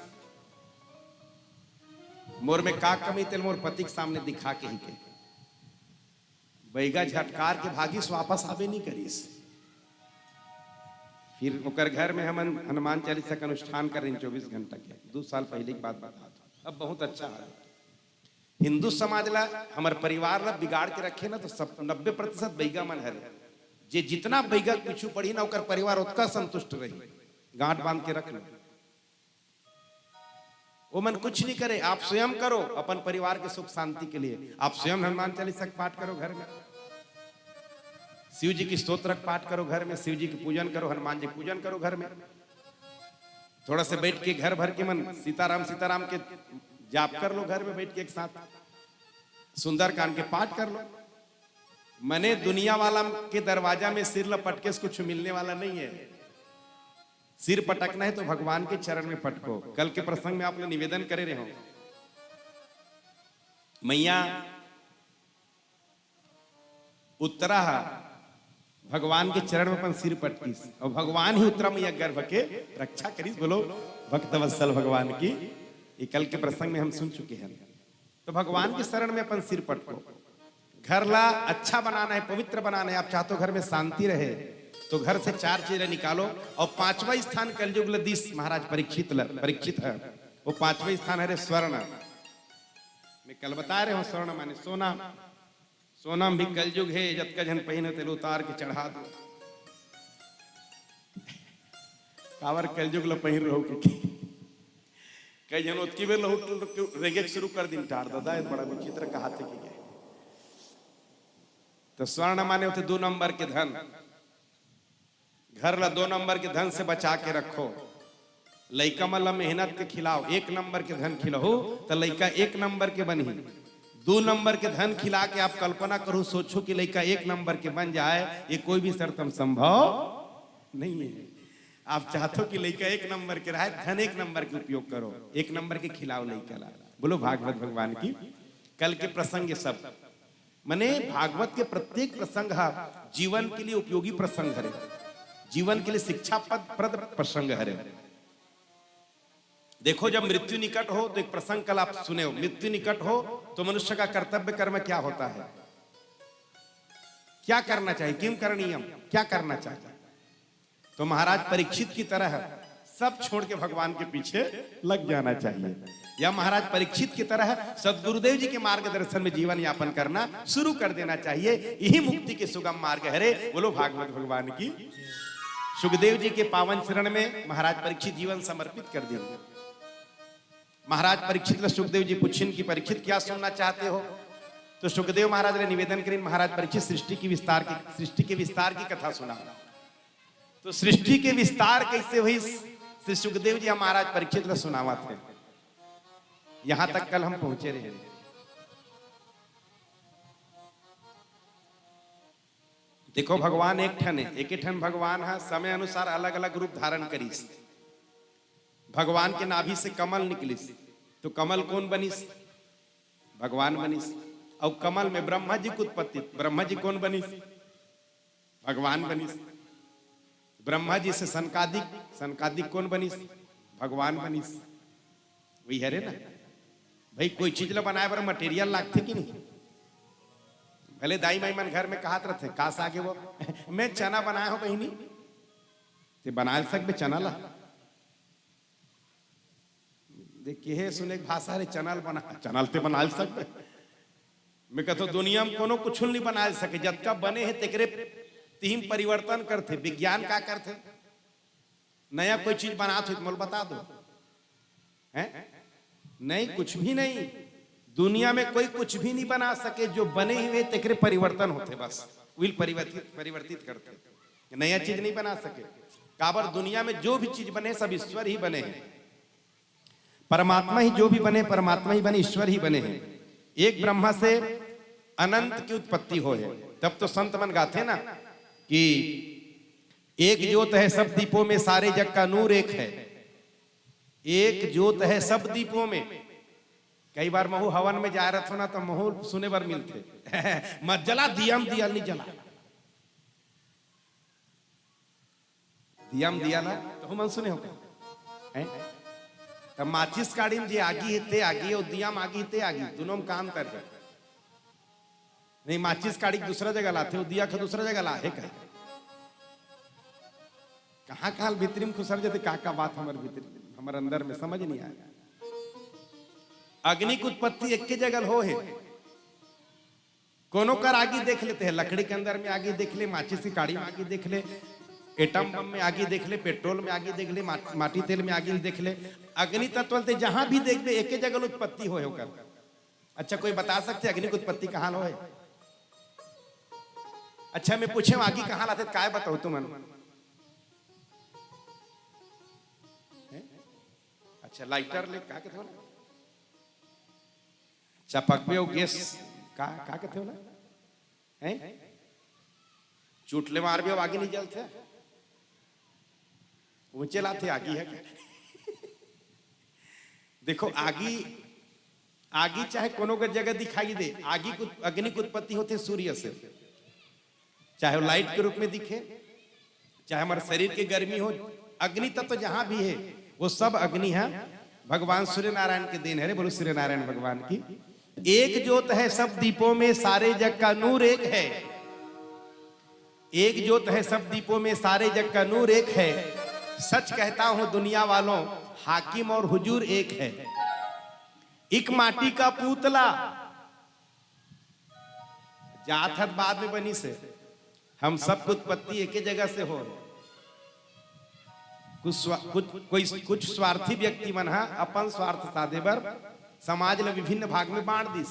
मोर में का कमी, तेल मोर पति के सामने दिखा के ही के। बैगा झटकार के भागिस, वापस आबे नहीं करिस। फिर ओकर घर में हमन हनुमान चालीसा के अनुष्ठान कर रहे हैं चौबीस घंटा के। दो साल पहले की बात बता दो, अब बहुत अच्छा है। हिंदू समाज ला, हमर परिवार ला बिगाड़ के रखे ना, तो सब नब्बे प्रतिशत बैगा मन हरे। जे जितना बैगा पीछू पड़ी ना, ओकर परिवार ओतका संतुष्ट रही। गांठ बांध के रख लो। वो मन कुछ नहीं करे, आप स्वयं करो अपन परिवार के सुख शांति के लिए। आप स्वयं हनुमान चालीसा के पाठ करो घर में, शिव जी की स्तोत्र के पाठ करो घर में, शिव जी की पूजन करो, हनुमान जी पूजन करो घर में। थोड़ा से बैठ के घर भर के मन सीताराम सीताराम के जाप कर लो घर में बैठ के एक साथ, सुंदरकांड के पाठ कर लो। मने दुनिया वाला के दरवाजा में सिर लपटके से कुछ मिलने वाला नहीं है। सिर पटकना है तो भगवान के चरण में पटको। कल के प्रसंग में आपने निवेदन करे रहे हो, मैया उत्तरा हा भगवान के चरण में अपन सिर पटकिस और भगवान ही उत्तरा मैया गर्भ के रक्षा करिस। बोलो भक्तवत्सल भगवान की। ये कल के प्रसंग में हम सुन चुके हैं। तो भगवान के शरण में अपन सिर पटको। घर ला अच्छा बनाना है, पवित्र बनाना है, आप चाहते हो घर में शांति रहे, तो घर से चार चीजें निकालो। और पांचवा स्थान कलयुग ला दिस महाराज परीक्षित ला, परीक्षित है, वो पांचवा स्थान है रे स्वर्ण। मैं कल बता रहे हूँ, स्वर्ण माने सोना। सोना में भी कलयुग है, जतका झन पहिने तेला उतार के चढ़ा दो। काबर कलयुग ला पहिर रहो कि कई झन ओतकी बेर लहुट रेंगे के शुरू कर दिन, टार दादा, ये बड़ा विचित्र कहा थे कि गए। तो स्वर्ण माने होते दो नंबर के धन। घर ला दो नंबर के धन से बचा के रखो। लइका मन ला मेहनत के खिलाओ, एक नंबर के धन खिलाओ तो लइका एक नंबर के बनही। दो नंबर के धन खिला के आप कल्पना करो, सोचो कि लइका एक नंबर के बन जाए, ये कोई भी शर्त में संभव नहीं है। आप चाहते हो कि लइका एक नंबर के रहे, धन एक नंबर के उपयोग करो, एक नंबर के खिलाओ लइका ला। बोलो भागवत भगवान की। कल के प्रसंग ये सब, मने भागवत के प्रत्येक प्रसंग हा जीवन के लिए उपयोगी प्रसंग हरे, जीवन के लिए शिक्षा पद प्रद प्रसंग हरे। देखो, जब मृत्यु निकट हो तो एक प्रसंग कल आप सुने हो, मृत्यु निकट हो तो मनुष्य का कर्तव्य कर्म क्या होता है, क्या करना चाहिए, किम करणीयम, क्या करना चाहिए। तो महाराज परीक्षित की तरह सब छोड़ के भगवान के पीछे लग जाना चाहिए। या महाराज परीक्षित की तरह सदगुरुदेव जी के मार्गदर्शन में जीवन यापन करना शुरू कर देना चाहिए। यही मुक्ति के सुगम मार्ग हरे। बोलो भागवत भगवान की। सुखदेव जी के पावन चरण में महाराज परीक्षित जीवन समर्पित कर दिए। महाराज परीक्षित ला सुखदेव जी पूछिन कि परीक्षित, क्या सुनना चाहते हो? तो सुखदेव महाराज ने निवेदन करिन, महाराज परीक्षित, सृष्टि की विस्तार की, सृष्टि के विस्तार की कथा सुना। तो सृष्टि के विस्तार कैसे हुई, श्री सुखदेव जी महाराज परीक्षित ला सुनावत हे। यहां तक कल हम पहुंचे रहे। देखो, भगवान एक ठन हे, एक ठन भगवान हा समय अनुसार अलग-अलग रूप धारण करिस। भगवान के नाभि से कमल निकलिस, तो कमल कोन बनिस? भगवान बनिस। अउ कमल में ब्रह्मा जी के उत्पत्ति, ब्रह्मा जी कोन बनिस? भगवान बनिस। ब्रह्मा जी से सनकादिक, सनकादिक कोन बनिस? भगवान बनिस। वही हरे ना भाई, कोई चीज ला बनाए बर material लागथे कि नहीं? भले दाई माई मन घर में कहत रथे, "का साग हे वो?" "मैं चना बनाए हों बहिनी।" "ते बनाए सकबे चना ला?" देख, केहे सुने के भाषा हरे, "चना ल बना, चना ल ते बनाए सकबे?" मैं कहथों, दुनिया में कोनो कुछ नहीं बनाए सके, जतका बने हे तेकरे तिहिम परिवर्तन करथे। विज्ञान का करथे? नया कोई चीज बनात हो तो मोला बता दो, हैं? नहीं, कुछ भी नहीं। दुनिया में कोई कुछ भी नहीं बना सके, जो बने हुए तेकरे परिवर्तन होथे, बस वही परिवर्तित, परिवर्तित करथे। नया चीज नहीं बना सके। काबर दुनिया में जो भी चीज बने, सब ईश्वर ही बने हे। परमात्मा ही जो भी बने, परमात्मा ही बने, ईश्वर ही बने हे। एक ब्रह्मा से अनंत की उत्पत्ति होय हे। तब तो संत मन गाथे ना कि एक जोत है सब दीपों में, सारे जग का नूर एक है। एक जोत है सब दीपों में। कई बार महू हवन में जाए रथों ना, तो महू सुने बर मिलथे, "मत जला, दिया म दिया ल नहीं जला।" दिया म दिया ला तो हमन सुने हो का? हैं? त माचिस काड़ी में जे आगी हे ते आगी, अउ दिया म आगी हे ते आगी, दुनों में का अंतर हे? नहीं, माचिस काड़ी के दूसरा जगह लाथे, वो दिया के दूसरा जगह ला हे का? कहाँ कहाँ भीतरी में खुसर जाथे, का का बात हमर भीतरी, हमर अंदर में समझ नहीं आय। अग्नि के उत्पत्ति एके जगह हो हे। कोनो कर आगी देख लेते हैं, लकड़ी के अंदर में आगी देख ले, माचिस की काड़ी में आगी देख ले, एटम बम में आगी देख ले, पेट्रोल में आगी देख ले, मा-, माटी तेल में आगी देख ले, अग्नि तत्व ते जहां भी देखबे, एके जगह उत्पत्ति होय ओकर। अच्छा, कोई बता सकथे अग्नि के उत्पत्ति कहाँ होय? अच्छा, मैं पूछे, आगी कहाँ लाथे, काय बताओ तुमन? हैं? अच्छा, लाइटर ले, का कहथे ओला? चपकबे, वो गैस, का, का कहथे ओला? हैं? चूट ले मारबे, वो आगी नहीं जलथे। ऊंचे लाथे आगी है क्या? देखो, आगी, आगी चाहे कोनो के जगह दिखाई दे, आगी के उत-, अग्नि के उत्पत्ति होथे सूर्य से, चाहे वो लाइट के रूप में दिखे, चाहे हमारे शरीर के गर्मी हो, अग्नि तत्व जहां भी है, वो सब अग्नि है भगवान सूर्य नारायण के देन है रे। बोलो सूर्य नारायण भगवान की। एक जोत है सब दीपों में, सारे जग का नूर एक है। एक जोत है सब दीपों में, सारे जग का नूर एक है। सच कहता हूं दुनिया वालों, हाकिम और हुजूर एक है। एक माटी का पुतला, जात हत बाद में बनी से, हम सबके उत्पत्ति एके जगह से हो। कुछ स्वा-, कुछ, कोई, कुछ स्वार्थी व्यक्ति मन हा अपन स्वार्थ साधे बर समाज ल विभिन्न भाग में बांट दिस,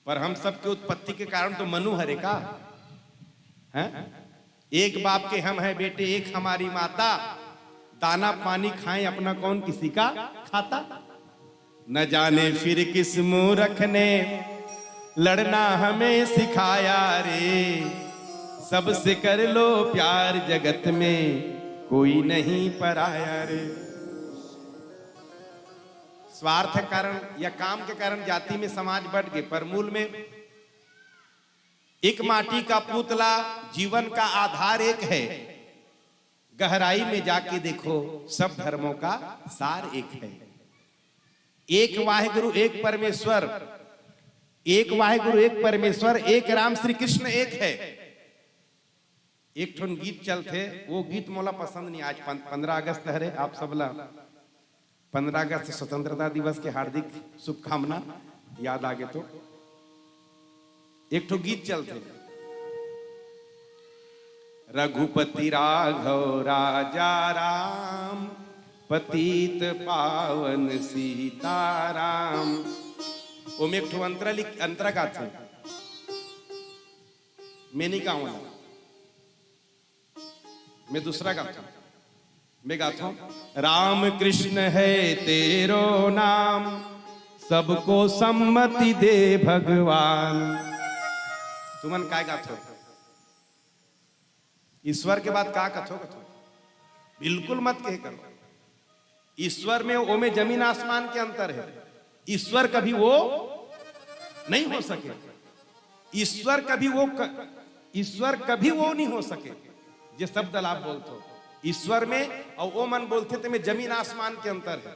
पर हम सबके उत्पत्ति के कारण तो मनु हरे का, हैं? एक बाप के हम हैं बेटे, एक हमारी माता, दाना पानी खाएं अपना कौन किसी का खाता। न जाने फिर किस मूरख ने लड़ना हमें सिखाया रे, सबसे कर लो प्यार जगत में कोई नहीं पराया रे। स्वार्थ के कारण या काम के कारण जाति में समाज बट गे, पर मूल में एक माटी का पुतला, जीवन का आधार एक है। गहराई में जाके देखो, सब धर्मों का सार एक है। एक वाहेगुरु, एक परमेश्वर, एक वाहेगुरु, एक परमेश्वर, एक राम श्री कृष्ण एक है। एक ठन गीत चलथे, वो गीत मोला पसंद नहीं। आज पन-, पंद्रह अगस्त हरे, आप सब ला पंद्रह अगस्त स्वतंत्रता दिवस के हार्दिक शुभकामना। याद आगे तो एक ठो गीत चलथे, रघुपति राघव राजा राम, पतित पावन सीताराम। ओमे एक ठो अंतरा लिख, अंतरा गाथे। मैं नहीं गाऊंगा, मैं दूसरा गाता हूं। मैं गाता हूं, राम कृष्ण है तेरो नाम, सबको सम्मति दे भगवान। तुमन काय गाथो? ईश्वर के बात का कथो, कथो? बिल्कुल मत कहे करो। ईश्वर में, ओमे जमीन आसमान के अंतर है। ईश्वर कभी वो नहीं हो सके, ईश्वर कभी वो क-, ईश्वर कभी वो नहीं हो सके। जे शब्द ला आप बोलथो ईश्वर में, और वो मन बोलथे, ते में जमीन आसमान के अंतर है।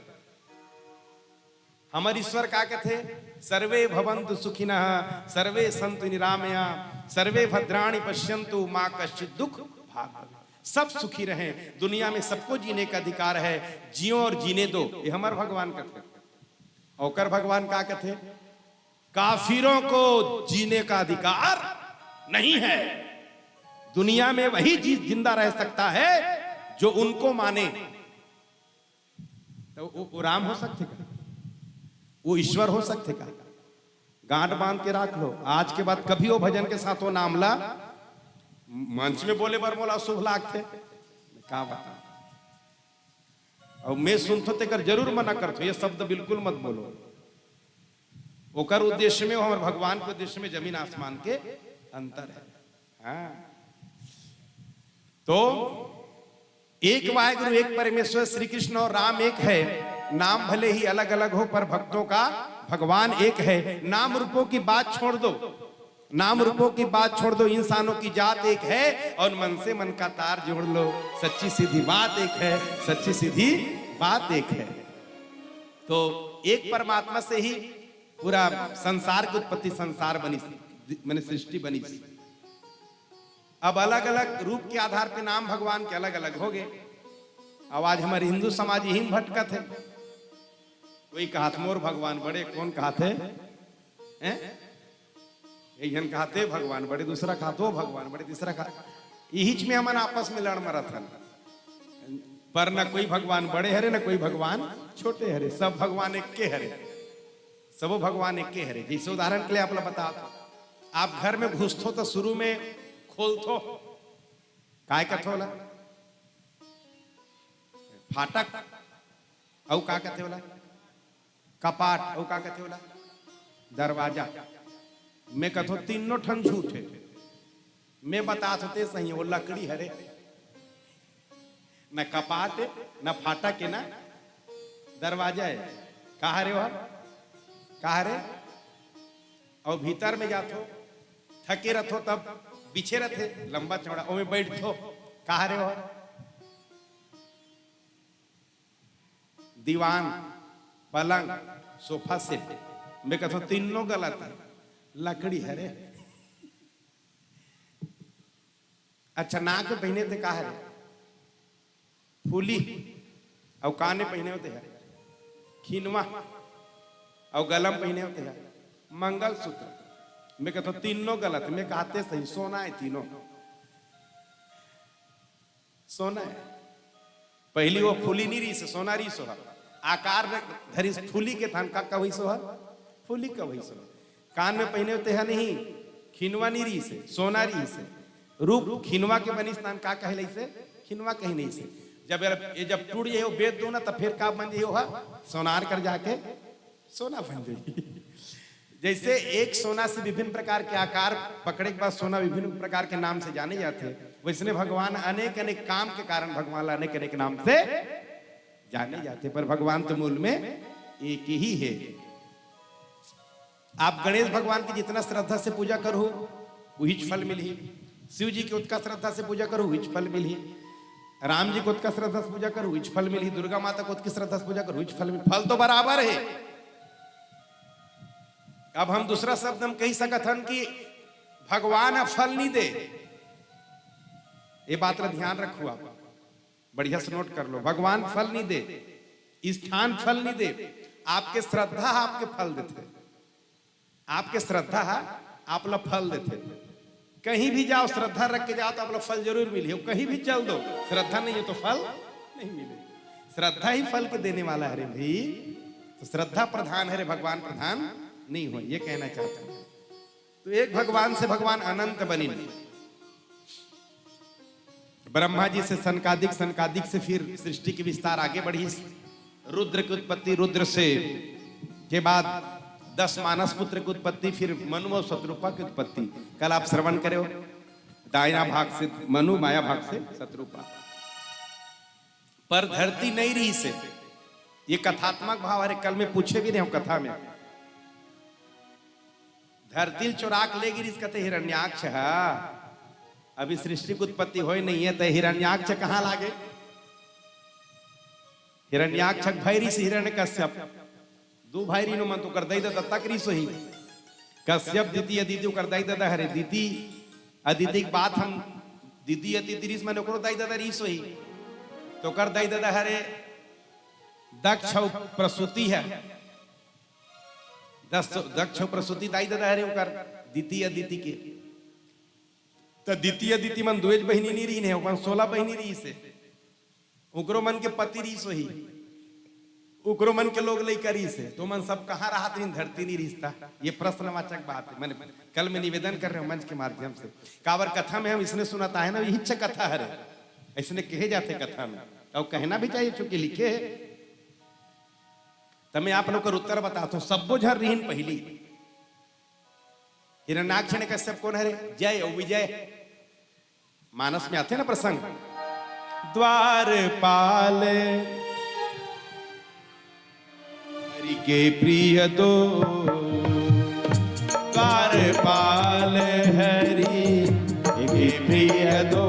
हमर ईश्वर का कथे, सर्वे भवंतु सुखिनः, सर्वे संतु निरामया, सर्वे भद्राणि पश्यंतु, माँ कश्चित दुख भाग भवेत्। सब सुखी रहें, दुनिया में सबको जीने का अधिकार है, जियो और जीने दो, ये हमर भगवान कथे। ओकर भगवान का कथे, काफिरों को जीने का अधिकार नहीं है, दुनिया में वही जी-, जिंदा रह सकता है जो उनको माने। तो वो, वो राम हो सकथे का? वो ईश्वर हो सकथे का? गांठ बांध के राख लो, आज के बाद कभी वो भजन के साथ वो नाम ला, मंच में बोले बर मोला अशुभ लागथे। मैं का बताऊं? और मैं सुनथो तेकर जरूर मना करथो, ये शब्द बिल्कुल मत बोलो। ओकर उद्देश्य में, हमर भगवान के उद्देश्य में जमीन आसमान के अंतर है। हाँ, तो एक वाहेगुरु, एक परमेश्वर, श्री कृष्ण और राम एक है। नाम भले ही अलग अलग हो, पर भक्तों का भगवान एक है। नाम रूपों की बात छोड़ दो, नाम रूपों की बात छोड़ दो, इंसानों की जात एक है, और मन से मन का तार जोड़ लो, सच्ची सीधी बात एक है, सच्ची सीधी बात एक है। तो एक परमात्मा से ही पूरा संसार की उत्पत्ति, संसार बनी। दि- माने सृष्टि बनिस। अब अलग-अलग रूप के आधार पे नाम भगवान के अलग-अलग हो गए। अब आज हमर हिंदू समाज यही में भटकत हे। कोई कहत मोर भगवान बड़े, कोन कहत हे? हैं? एक झन कहत हे भगवान बड़े, दूसरा कहत ओ भगवान बड़े, तीसरा कहत, इहीच में हमन आपस में लड़ मरत हन। पर न कोई भगवान बड़े हरे, न कोई भगवान छोटे हरे, सब भगवान एक के हरे, सबो भगवान एक के हरे। जैसे उदाहरण के लिए आप ला बतात हंव, आप घर में घुसथो तो शुरू में खोलथो, काय कथो ओला? फाटक। अउ का कथे ओला? कपाट। अउ का कथे ओला? दरवाजा। मैं कथो तीनों ठन झूठ हे। मैं बतात हों ते सही, वो लकड़ी हरे, न कपाट हे, न फाटक हे, न दरवाजा हे। का हरे वह? का हरे? अउ भीतर में जाथो, थके रथो, तब बिछे रथे लंबा चौड़ा, ओमे बैठथो। का हरे वह? दीवान, पलंग, सोफा सेट। मैं कथो तीनों गलत हे, लकड़ी हरे। अच्छा, नाक में पहिने ते का हरे? फूली। अउ कान में पहिने होते हे खिनवा। अउ गला में पहिने होते हे मंगलसूत्र। मैं कथो तीनों गलत हे, मैं कहत हों सही, सोना हे तीनों। सोना हे। पहिली वो फूली नहीं रहिस हे, सोना रहिस हे। आकार धरिस फूली के, तहान का कहिस हे? फूली कहिस हे। कान में पहिने होते हे नहीं, खिनवा नहीं रहिस हे, सोना रहिस हे। रूप खिनवा के बनिस, तहान का कहलाइस हे? खिनवा कहलाइस हे। जब ये, ये जब टूट जाही, वो बेच दो ना, तब फिर का बन जाही? वो सोनार कर जाके सोना बन जाही। जैसे एक सोना से विभिन्न प्रकार के आकार पकड़े के बाद सोना विभिन्न प्रकार के नाम से जाने जाथे, वैसने भगवान अनेक अनेक काम के कारण भगवान ला अनेक अनेक नाम से जाने जाथे, पर भगवान तो मूल में एक ही हे। आप गणेश भगवान की जितना श्रद्धा से पूजा करहू, उहीच फल मिलही। शिव जी के ओतका श्रद्धा से पूजा करहू, उहीच फल मिलही। राम जी के ओतका श्रद्धा से पूजा करहू, उहीच फल मिलही। दुर्गा माता के ओतकी श्रद्धा से पूजा करहू, उहीच फल मिलही। फल तो बराबर हे। अब हम दूसरा शब्द हम कहि सकत हन कि भगवान ह फल नहीं दे। ये बात ला ध्यान रखहू आप, बढ़िया से नोट कर लो। भगवान फल नहीं दे, स्थान फल नहीं दे, आपके श्रद्धा ह आपके फल देथे। आपके श्रद्धा ह आप ला फल देथे। कहीं भी जाओ, श्रद्धा रख के जाओ तो आप ला फल जरूर मिलही। कहीं भी चल दो, श्रद्धा नहीं हे तो फल नहीं मिले। श्रद्धा ही फल के देने वाला हरे भाई। तो श्रद्धा प्रधान हरे, भगवान प्रधान नहीं होय, ये कहना चाहता हूं। तो एक भगवान से भगवान अनंत बनिन। ब्रह्मा जी से सनकादिक, सनकादिक से फिर सृष्टि के विस्तार आगे बढ़िस। रुद्र की उत्पत्ति, रुद्र से के बाद दस मानस पुत्र की उत्पत्ति, फिर मनु और शतरूपा की उत्पत्ति। कल आप श्रवण करे हो, दाहिना भाग से मनु, बायां भाग से शतरूपा। पर धरती नहीं रहिस हे। ये कथात्मक भाव हरे, कल मैं पूछे भी रहेंव कथा में। धरती ल चोरा के ले गे रिहिस कथे हिरण्याक्ष ह। अभी सृष्टि के उत्पत्ति होय नहीं हे, त हिरण्याक्ष कहां लागे? हिरण्याक्ष के भाई रिहिस हिरण्यकश्यप। दू भाई रिहिन ओमन, तो ओकर दाई ददा तक रिहिस होही। कश्यप दिति अदिति ओकर दाई ददा हरे। दिति अदिति के बात हम, दिति अदिति रिहिस माने ओकरो दाई ददा रिहिस होही। तो ओकर दाई ददा हरे दक्ष अउ प्रसूति हे। दस, दक्ष अउ प्रसूति दाई ददा हरे ओकर, दिति अदिति के। त दिति अदिति मन दुएच बहिनी नहीं रिहिन हे, ओमन सोलह बहिनी रिहिस हे। ओकरो मन के पति रिहिस होही, ओकरो मन के लोग लइका रिहिस हे, तो ओमन सब कहां रहत रिहिन, धरती नहीं रिहिस त? ये प्रश्नवाचक बात हे। मैंने कल मैं निवेदन कर रहे हूं मंच के माध्यम से, काबर कथा में हम इसने सुनत आए ना, इहीच कथा हरे, इसने कहे जाथे कथा में, अउ कहना भी चाहिए, चूंकि लिखे हे। त मैं आप लोग कर उत्तर बतात हों, सब्बो झन रिहिन पहिली। हिरण्याक्ष, हिरण्यकश्यप कोन हरे? जय अउ विजय। मानस में आथे ना प्रसंग, द्वारपाल हरि के प्रिय दो, द्वारपाल हरि के प्रिय दो,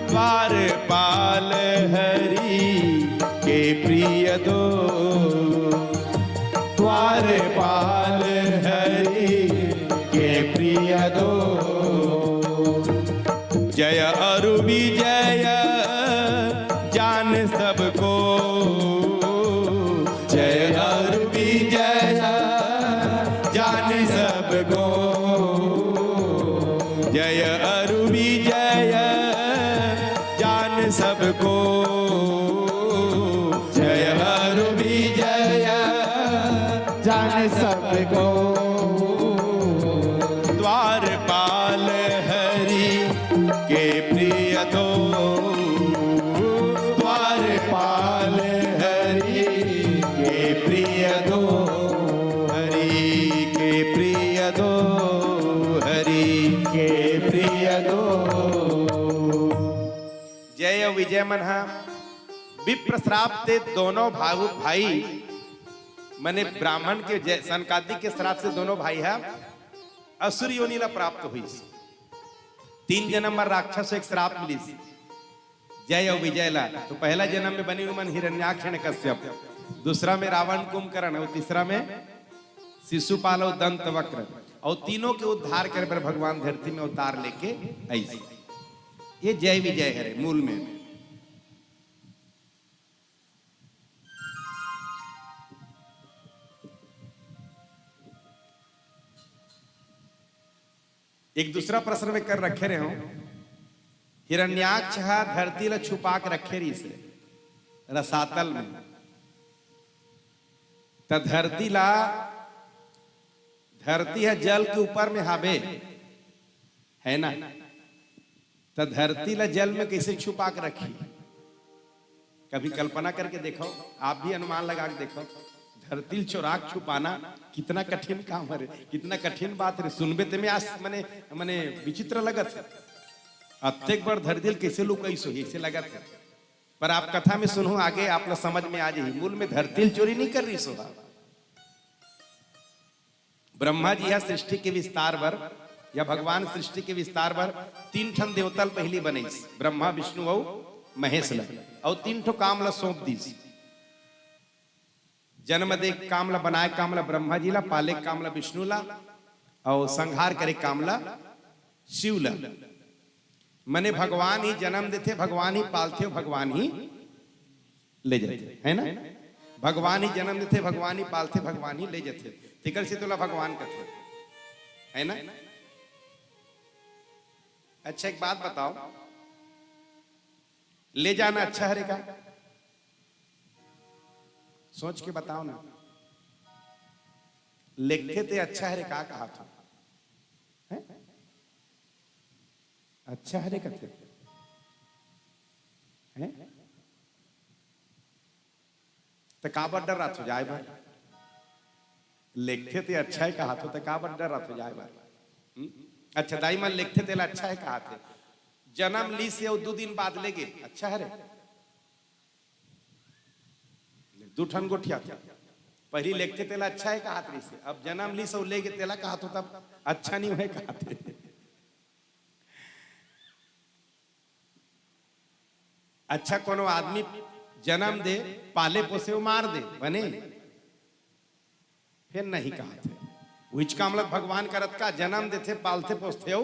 द्वारपाल हरि के प्रिय दो, द्वारपाल हरि जय अरु विजय जान सबको, जय अरु विजय जान सबको, जय अरु विजय जान सबको, जय अरु विजय जान सबको। द्वारपाल हरि के प्रिय दो, द्वारपाल हरि के प्रिय दो, हरि के प्रिय दो, हरि के प्रिय दो। जय अउ विजय मन हा विप्र श्राप ते दोनों भाऊ भाई, मने ब्राह्मण के जय, सनकादिक के श्राप से दोनों भाई हा असुर योनि ला प्राप्त होइस। तीन जन्म बर राक्षस एक श्राप मिलिस, जय अउ विजय ला। तो पहला जन्म में बनिन उमन हिरण्याक्ष कश्यप, दूसरा में रावण कुंभकर्ण अउ तीसरा में शिशुपाल अउ दंत वक्र। अउ तीनों के उद्धार करे बर भगवान धरती में अवतार लेके आइस। ये जय विजय हरे मूल में। एक दूसरा प्रश्न में कर रखे रहे हूं, हिरण्याक्ष हा धरती ला छुपा के रखे रहिस हे रसातल में, त धरती ला, धरती हा जल के ऊपर में हाबे, है ना? त धरती ला जल में कैसे छुपा के रखही? कभी कल्पना करके देखो, आप भी अनुमान लगा के देखो, धरती ल चोरा के छुपाना कितना कठिन काम हरे, कितना कठिन बात हरे। सुनबे ते में आज मने, मने विचित्र लगत हे, अतेक बड़ धरती ल कैसे लुकाइस होही, ऐसे लगत हे। पर आप कथा में सुनहू, आगे आप ला समझ में आ जाही। मूल में धरती ल चोरी नहीं कर रहिस होही। ब्रह्मा जी हा सृष्टि के विस्तार बर या भगवान सृष्टि के विस्तार बर तीन ठन देवता ल पहिली बनइस, ब्रह्मा, विष्णु अउ महेश ल, अउ तीन ठो काम ल सौंप दीस। जन्म दे काम ल, बनाए काम ल ब्रह्मा जी ल, पाले काम ल विष्णु ल, अउ संहार करे काम ल शिव ल। मने भगवान ही जन्म देथे, भगवान ही पालथे, भगवान ही ले जाथे, है ना? भगवान ही जन्म देथे, भगवान ही पालथे, भगवान ही ले जाथे, तेकर से तोला भगवान कथे, है ना? अच्छा, एक बात बताओ, ले जाना अच्छा हरे का? सोच के बताओ ना, लेगथे ते अच्छा हरे का कहाथो? हैं? अच्छा हरे कथे, हैं? त काबर डर्राथो जाए बर? लेगथे ते अच्छा हे कहाथो, त काबर डर्राथो जाए बर? हम्म? अच्छा, दाई मन लेगथे तेला अच्छा हे कहाथे, जन्म लिस अउ दू दिन बाद लेगे, अच्छा हरे? दू ठन गोठियाथे, पहिली लेगथे तेला अच्छा हे कहात रहिस, अब जन्म लिस अउ लेगे तेला कहाथो, तब अच्छा नहीं होय कहाथे। अच्छा, कोनो आदमी जन्म दे, पाले पोसे, वो मार दे, बने? फेर नहीं कहाथे। उहिच काम ल भगवान करत का, जन्म देथे, पालथे पोसथे अउ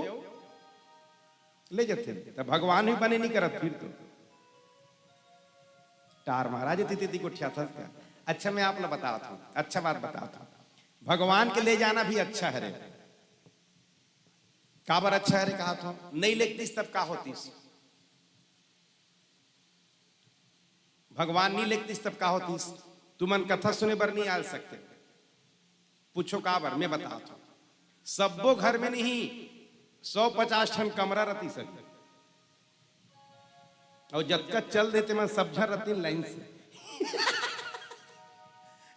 ले जथे, त भगवान भी बने नहीं करत फिर तो। टार महाराज तिति गोठियाथस का। अच्छा, मैं आप ल बतावत हूं, अच्छा बात बतावत हूं। भगवान के ले जाना भी अच्छा हरे। काबर अच्छा हरे कहाथो? नहीं लेगतिस तब का होतिस? भगवान नहीं लेगतिस तब का होतिस? तुमन कथा सुने बर नहीं आ सकते। पूछो काबर, मैं बतावत हूं। सब्बो घर में नहीं, सौ पचास ठन कमरा रतिस अभी। अउ जतका चल देते मन सब झन रतिन लाइन से।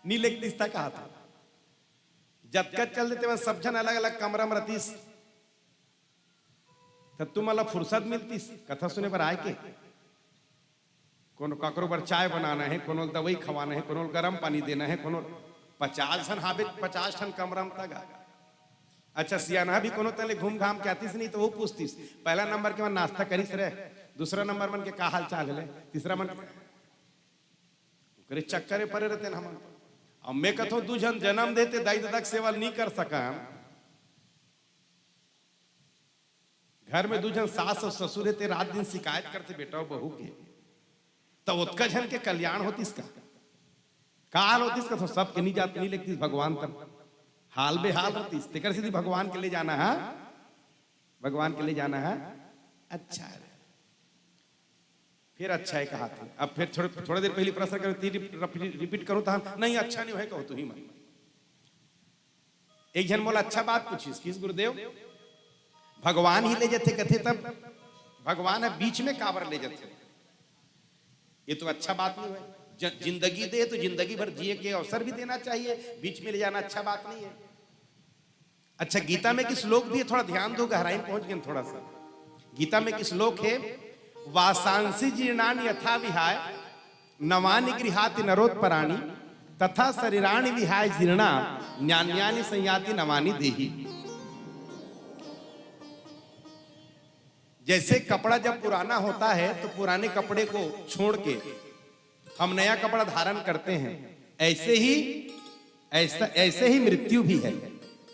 नहीं लेगतिस त कहाथो। जतका चल देते मन सब झन अलग-अलग कमरा में रतिस। त तुमन ला फुर्सत मिलतिस कथा सुने बर आए के? कोनो काकरो बर चाय बनाना हे, कोनो ल दवाई खवाना हे, कोनो ल गरम पानी देना हे, कोनो पचास झन हाबे, पचास ठन कमरा में तगा। अच्छा, सियानहा भी कोनो तले घूम घाम के आतिस नहीं त वो पूछतिस, पहला नंबर के मन नाश्ता करिस रे, दूसरा नंबर मन के का हाल चाल हे, तीसरा मन के, ओकरे चक्कर में परे रहितेन हमन। अब मैं कथों दू झन जन्म देते दाई ददा के सेवा ल नहीं कर सकन, घर में दू झन सास अउ ससुर हे, ते रात दिन शिकायत करथे बेटा अउ बहू के, त ओतका झन के कल्याण होतिस का? का हाल होतिस का? तो सबके नी जात, नी लेगतिस भगवान तब, हाल बेहाल होतिस। तेकर सेती भगवान के ले जाना है, भगवान के ले जाना है। अच्छा है, फिर अच्छा है कहा थे। अब फिर थोड़े, थोड़े देर पहले प्रश्न करो, ती रिप-, रिपीट करूँ तो हम, नहीं, अच्छा नहीं है कहो तू ही मन। एक झन मोला अच्छा बात पूछिस, किस गुरुदेव, भगवान ही ले जथे कथे, तब भगवान ह बीच में काबर ले जथे? ये तो अच्छा बात नहीं है। ज-, जिंदगी दे तो जिंदगी भर जिए के अवसर भी देना चाहिए, बीच में ले जाना अच्छा बात नहीं है। अच्छा, गीता में एक श्लोक भी है, थोड़ा ध्यान दो, गहराई में पहुंच गए थोड़ा सा। गीता में एक श्लोक है, "वासांसि जीर्णानि यथा विहाय नवानि गृहाति नरोत्पराणि तथा शरीराणि विहाय जीर्णा नान्यानि संयाति नवानि देही।" जैसे कपड़ा जब पुराना होता है तो पुराने कपड़े को छोड़ के हम नया कपड़ा धारण करते हैं, ऐसे ही, ऐसा, ऐसे ही मृत्यु भी है।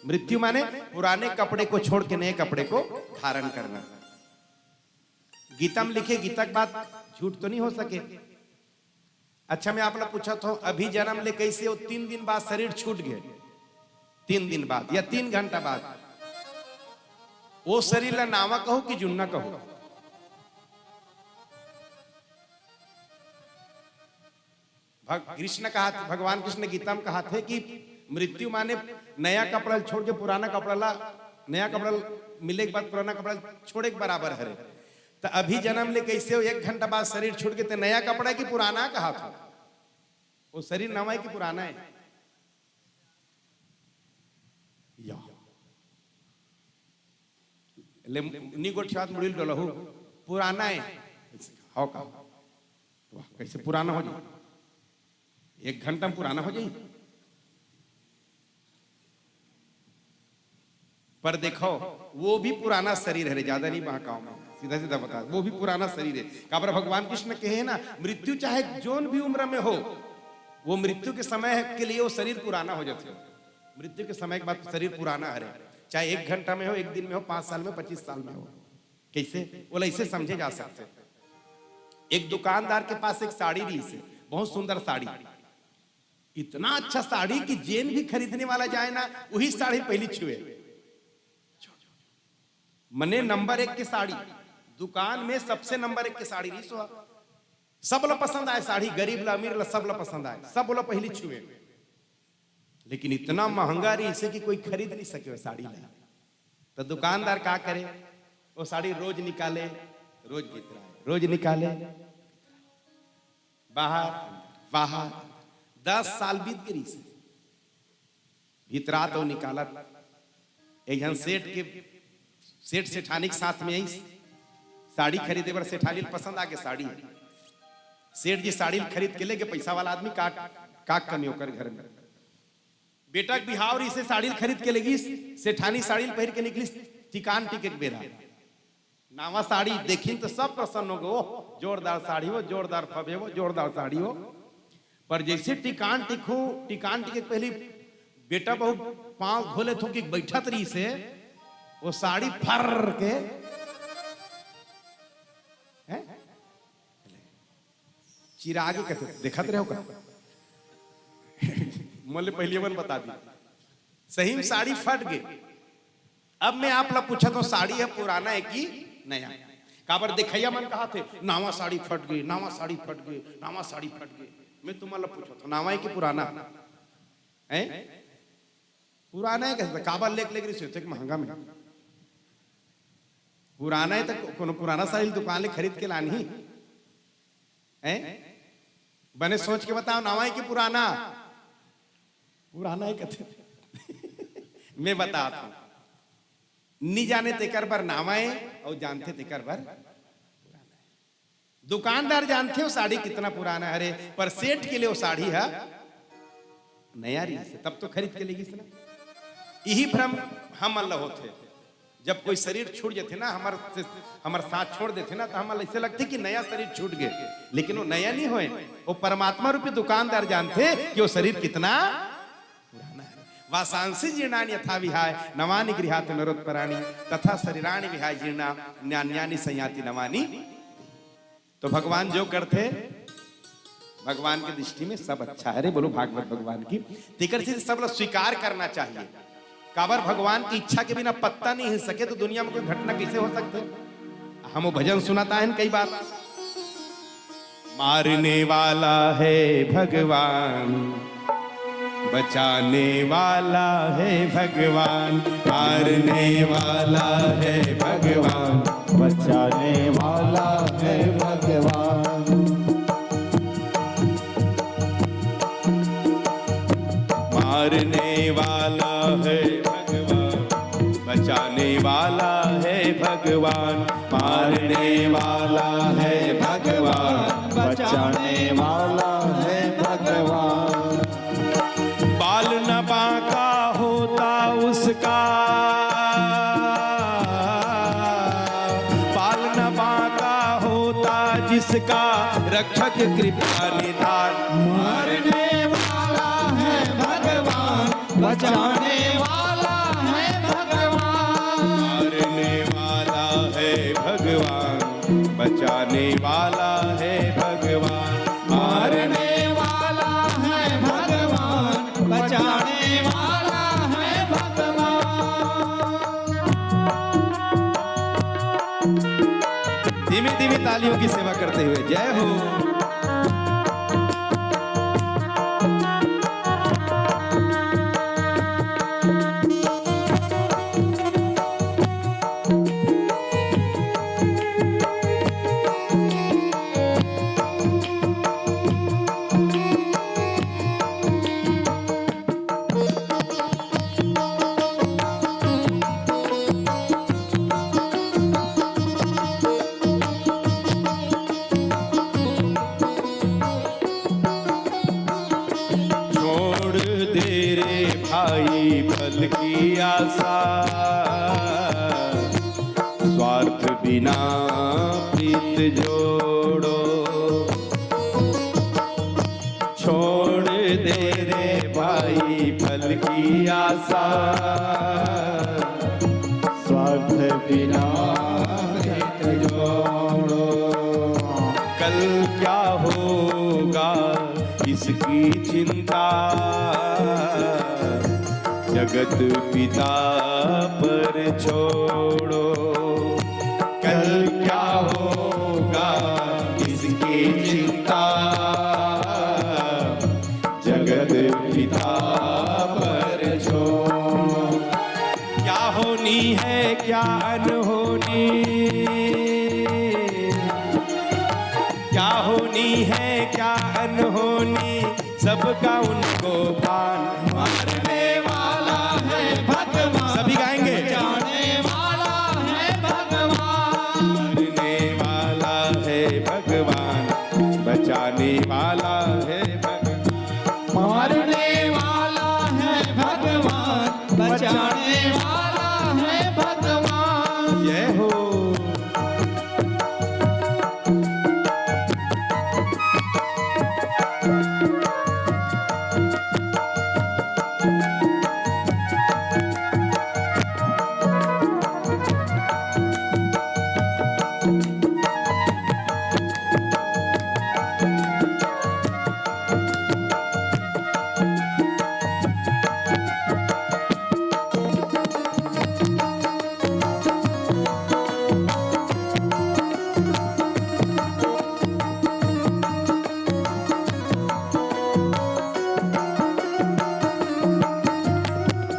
मृत्यु माने पुराने कपड़े को छोड़ के नए कपड़े को धारण करना। गीता में लिखे, गीता की बात झूठ तो नहीं हो सके। अच्छा, मैं आप लोग पूछत हूं, अभी जन्म ले कैसे वो तीन दिन बाद शरीर छूट गए, तीन दिन बाद या तीन घंटा बाद, वो शरीर ला नावा कहो कि जुन्ना कहो? भग-, कृष्ण कहा, भगवान कृष्ण गीता में कहा थे कि मृत्यु माने नया कपड़ा छोड़ के पुराना कपड़ा ला, नया कपड़ा मिले के बाद पुराना कपड़ा छोड़े के बराबर हरे। तो अभी जन्म ले कैसे हो, एक घंटा बाद शरीर छूट के, ते नया कपड़ा है कि पुराना कहा था? वो शरीर नवा है कि पुराना है? या। ले, नी गोठियात मुड़ी ल डोलहू, पुराना है। हो का? वाह, कैसे पुराना हो जाए? एक घंटा में पुराना हो जाए। पर देखो, वो भी पुराना शरीर है रे, ज्यादा नहीं बहकाओ मैं, सीधा सीधा बता, वो भी पुराना शरीर है। काबर भगवान कृष्ण कहे ना, मृत्यु चाहे जोन भी उम्र में हो, वो मृत्यु के समय के लिए वो शरीर पुराना हो जाता है। मृत्यु के समय के बाद शरीर पुराना हरे, चाहे एक घंटा में हो, एक दिन में हो, पांच साल में, पच्चीस साल में हो। कैसे? बोला, इसे समझे जा सकते। एक दुकानदार के पास एक साड़ी रहिसे, बहुत सुंदर साड़ी, इतना अच्छा साड़ी कि जेन भी खरीदने वाला जाए ना, वही साड़ी पहली छुए। मने नंबर एक के साड़ी, दुकान में सबसे नंबर एक के साड़ी रहिस हो। सब ला पसंद आए साड़ी, गरीब ला, अमीर ला, सब ला पसंद आए, सब ला पहली छुए। लेकिन इतना महंगा रहिसे कि कोई खरीद नहीं सके वो साड़ी ला। तो दुकानदार का करे? वो साड़ी रोज निकाले, रोज भीतराए, रोज निकाले, बाहर, बाहर। दस साल बीत गए रहिसे, भीतरात अउ निकालत। एक झन सेठ के, सेठ सेठानी के साथ में आइस, साड़ी खरीदे बर। सेठानी ल पसंद आगे साड़ी। सेठ जी साड़ी ल खरीद के लेगे, पैसा वाला आदमी, का, का कमी ओकर घर में। बेटा के बिहाव रहिसे, साड़ी ल खरीद के लेगिस, सेठानी साड़ी ल पहिर के निकलिस, टिकान टिके के बेरा। नावा साड़ी देखिन तो सब प्रसन्न हो गए, "ओह, जोरदार साड़ी हो, जोरदार फबे हो, जोरदार साड़ी हो।" पर जैसे टिकान टिकू, टिकान टिके के पहली बेटा बहू पांव धो लेथो कि बैठत रहिसे, वो साड़ी फर के, हैं? चिरागे कथे, देखत रहो का? मोले पहली मन बता दी, सही में साड़ी फट गई। अब मैं आप ला पूछत हूँ, साड़ी है पुराना है कि नया? काबर देखैया मन कहा थे, "नावा साड़ी फट गई, नावा साड़ी फट गई, नावा साड़ी फट गई।" मैं तुम्हारा पूछत हूँ, नावा है कि पुराना है? पुराना है। कहते, "काबर लेके लेके रही सोते कि महंगा में?" पुराना है तो को-, कोनो पुराना साड़ी दुकान ले खरीद के लानी है? बने सोच के बताओ, नावा है कि पुराना? पुराना है कहते। मैं बतात हूं, नी जाने तेकर बर नावा है और जानते तेकर बर पुराना है। दुकानदार जानते हो साड़ी कितना पुराना है रे, पर सेठ के लिए वो साड़ी है नया रहिसे, तब तो खरीद के लेगिस ना। यही भ्रम हमन ल होथे। जब कोई शरीर छूट जाथे ना, हमर से, हमर साथ छोड़ देथे ना, तो हमन ल ऐसे लगथे कि नया शरीर छूट गए, लेकिन वो नया नहीं होए। वो परमात्मा रूपी दुकानदार जानथे कि वो शरीर कितना पुराना है। वासांसि जीर्णानि यथा विहाय नवानि गृहातु नरोत्पराणि तथा शरीराणि विहाय जीर्णान्यानि संयाति नवानि। तो भगवान जो करथे, भगवान के दृष्टि में सब अच्छा है। अरे बोलो भागवत भगवान की। तेकर से सब ला स्वीकार करना चाहिए। काबर भगवान की इच्छा के बिना पत्ता नहीं हिल सके, तो दुनिया में कोई घटना कैसे हो सकते? हम वो भजन सुनाता है कई बार। मारने वाला है भगवान, बचाने वाला है भगवान, मारने वाला है भगवान, बचाने वाला है भगवान। मारने वाला है भगवान, बचाने वाला है भगवान, मारने वाला है भगवान, बचाने वाला है भगवान। बाल न बांका होता उसका, बाल न बांका होता जिसका, रक्षक कृपा निधान। मारने वाला है भगवान, बचाने वाला है भगवान। मारने वाला है भगवान, बचाने वाला है भगवान। मारने वाला है भगवान, बचाने वाला है भगवान। धीमी धीमी तालियों की सेवा करते हुए जय हो। छोड़ दे रे भाई फल की आशा, स्वार्थ बिना प्रीत जोड़ो। छोड़ दे रे भाई फल की आशा, स्वार्थ बिना प्रीत जोड़ो। कल क्या होगा इसकी चिंता, जगत पिता पर छोड़ो। कल क्या होगा इसकी चिंता, जगत पिता पर छोड़ो। क्या होनी है क्या अनहोनी, क्या होनी है क्या अनहोनी, सबका उनको भान। मारने वाला है भगवान, सभी गाएंगे। बचाने वाला है भगवान। मारने वाला है भगवान, बचाने वाला है भगवान। मारने वाला है भगवान, बचाने वाला है भगवान। जय हो।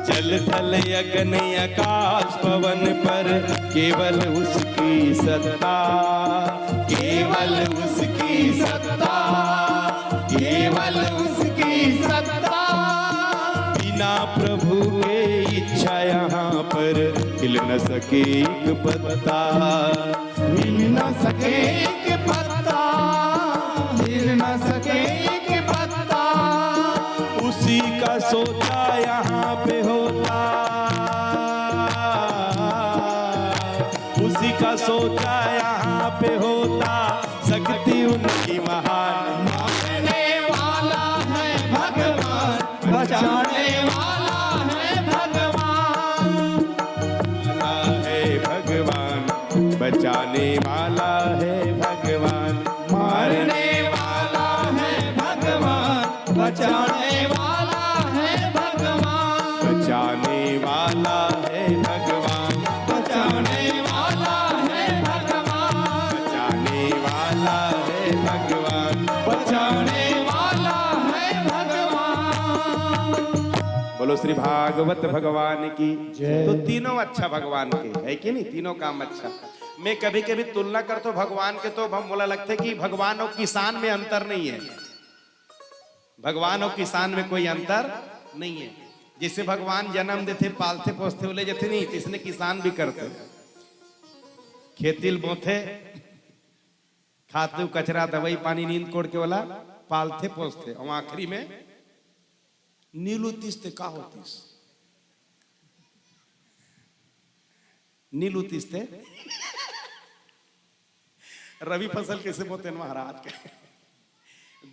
जल थल अग्नि आकाश पवन पर केवल उसकी सत्ता, केवल उसकी सत्ता, केवल उसकी सत्ता। बिना प्रभु के इच्छा यहाँ पर हिल न सके एक पत्ता। हिल न सके एक पत्ता, हिल न सके एक पत्ता। उसी का सोचा यहाँ पे होता, उसी का सोचा यहाँ पे होता, शक्ति उनकी महान। मारने वाला है भगवान, बचाने वाला बचाने वाला है भगवान। मारने वाला है भगवान, बचाने वाला है भगवान। बचाने वाला है भगवान। बचाने वाला है भगवान। बचाने वाला है भगवान। बचाने वाला है भगवान। बोलो श्री भागवत भगवान की। जय। तो तीनों अच्छा भगवान के है कि नहीं? तीनों काम अच्छा। मैं कभी कभी तुलना करतो भगवान के, तो हम, मोला लगथे कि भगवान अउ किसान में अंतर नहीं है। भगवान अउ किसान में कोई अंतर नहीं है। जैसे भगवान जन्म देथे, पालथे पोसथे, वो ले जथे नहीं, तइसने किसान भी करथे। खेती ल बोथे, खातू कचरा दवाई पानी नींद कोड़ के वाला पालथे पोसथे, अउ आखिरी में नी लुतिस ते का होतिस? नी लुतिस ते रबी फसल कइसे बोतेन महाराज?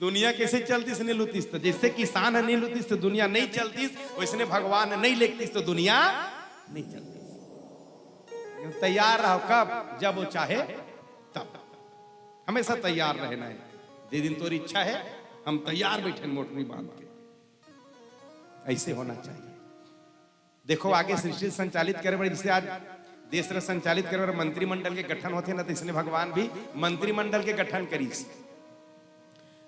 दुनिया कइसे चलतिस नी लुतिस ते? जइसे किसान ह नी लुतिस ते दुनिया नइ चलतिस, वइसने भगवान ह नइ लेगतिस ते दुनिया नइ चलतिस। तैयार रहो, कब? जब वो चाहे तब। हमेशा तैयार रहना है। जे दिन तोर इच्छा है, हम तैयार बइठेन मोटरी बांध के। अइसे होना चाहिए। देखो, आगे सृष्टि संचालित करे बर, जइसे आज देश ल संचालित करे बर मंत्रिमंडल के गठन होथे ना, त इसने भगवान भी मंत्रिमंडल के गठन करिस।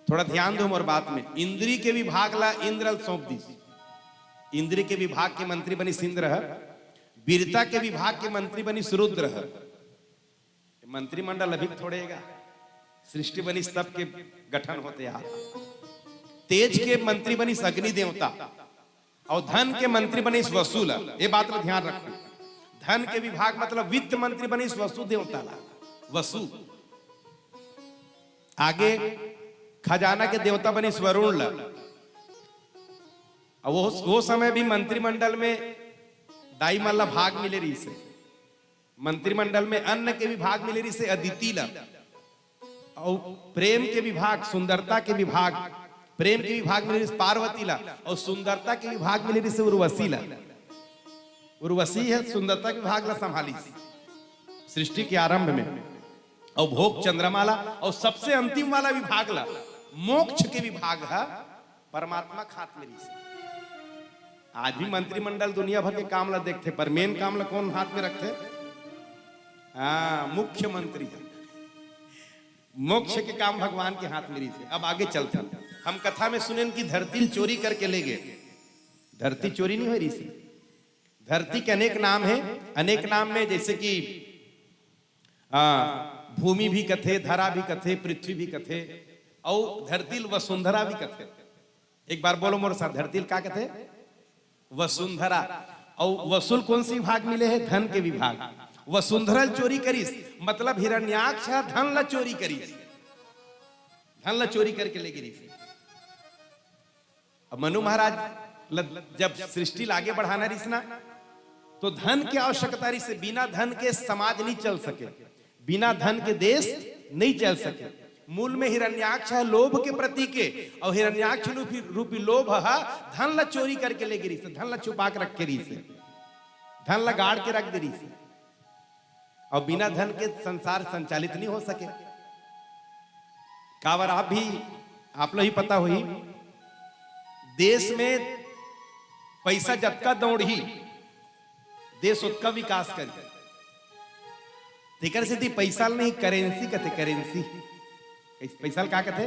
थोड़ा ध्यान दो मोर बात में। इंद्री के विभाग ला इंद्र ल सौंप दिस। इंद्री के विभाग के मंत्री बनिस इंद्र ह, वीरता के विभाग के मंत्री बनिस रुद्र ह। मंत्रिमंडल अभी थोड़े हे गा, सृष्टि बनिस तब के गठन होथे यार। तेज के मंत्री बनिस अग्नि देवता, अउ धन के मंत्री बनिस वसु ला। ये बात ला ध्यान रखो, धन के विभाग मतलब वित्त मंत्री बनिस वसु देवता ला, वसु। आगे खजाना के देवता बनिस वरुण ला। अब वो, वो समय भी मंत्रिमंडल में दाई मन ला भाग मिले रहिस हे। मंत्रिमंडल में अन्न के विभाग मिले रहिस हे अदिति ला, अउ प्रेम के विभाग, सुंदरता के विभाग, प्रेम के विभाग मिले रहिस हे पार्वती ला, अउ सुंदरता के विभाग मिले रहिस हे उर्वशी ला। उर्वशी ह सुंदरता के विभाग ला संभालिस सृष्टि के आरंभ में, अउ भोग चंद्रमा ला, अउ सबसे अंतिम वाला विभाग ला, मोक्ष के विभाग ह परमात्मा के हाथ में रहिस हे। आज भी मंत्रिमंडल दुनिया भर के काम ला देखथे, पर मेन काम ला कोन हाथ में रखथे? हाँ, मुख्यमंत्री ह। मोक्ष के काम भगवान के हाथ में रहिस हे। अब आगे चलथन। हम कथा में सुनेन कि धरती ल चोरी करके ले गे। धरती चोरी नइ होय रहिस हे। धरती के अनेक नाम हे। अनेक नाम में जइसे कि, हाँ, भूमि भी कथे, धरा भी कथे, पृथ्वी भी कथे, अउ धरती ल वसुंधरा भी कथे। एक बार बोलो मोर साथ, धरती ल का कथे? वसुंधरा। अउ वसु ल कोन से विभाग मिले हे? धन के विभाग। वसुंधरा ल चोरी करिस, मतलब हिरण्याक्ष ह धन ला चोरी करिस, धन ला चोरी करके ले गिरिस। अब मनु महाराज ल-, जब सृष्टि ला आगे बढ़ाना रहिस ना, तो धन के आवश्यकता रहिस हे, बिना धन के समाज नइ चल सके, बिना धन के देश नइ चल सके। मूल में हिरण्याक्ष ह लोभ के प्रतीक हे, अउ हिरण्याक्ष रूपी, रूपी लोभ ह धन ला चोरी करके ले गिरिस हे, धन ला छुपा के रख के रहिस हे, धन ला गाड़ के रख दे रहिस हे। अउ बिना धन के संसार संचालित नइ हो सके। काबर आप भी, आप ला ही पता होही, देश में पइसा जतका दौड़ही, देश ओतका विकास करही। तेकर सेती पइसा ल नहीं, करेंसी कथे, करेंसी। पइसा ल का कथे?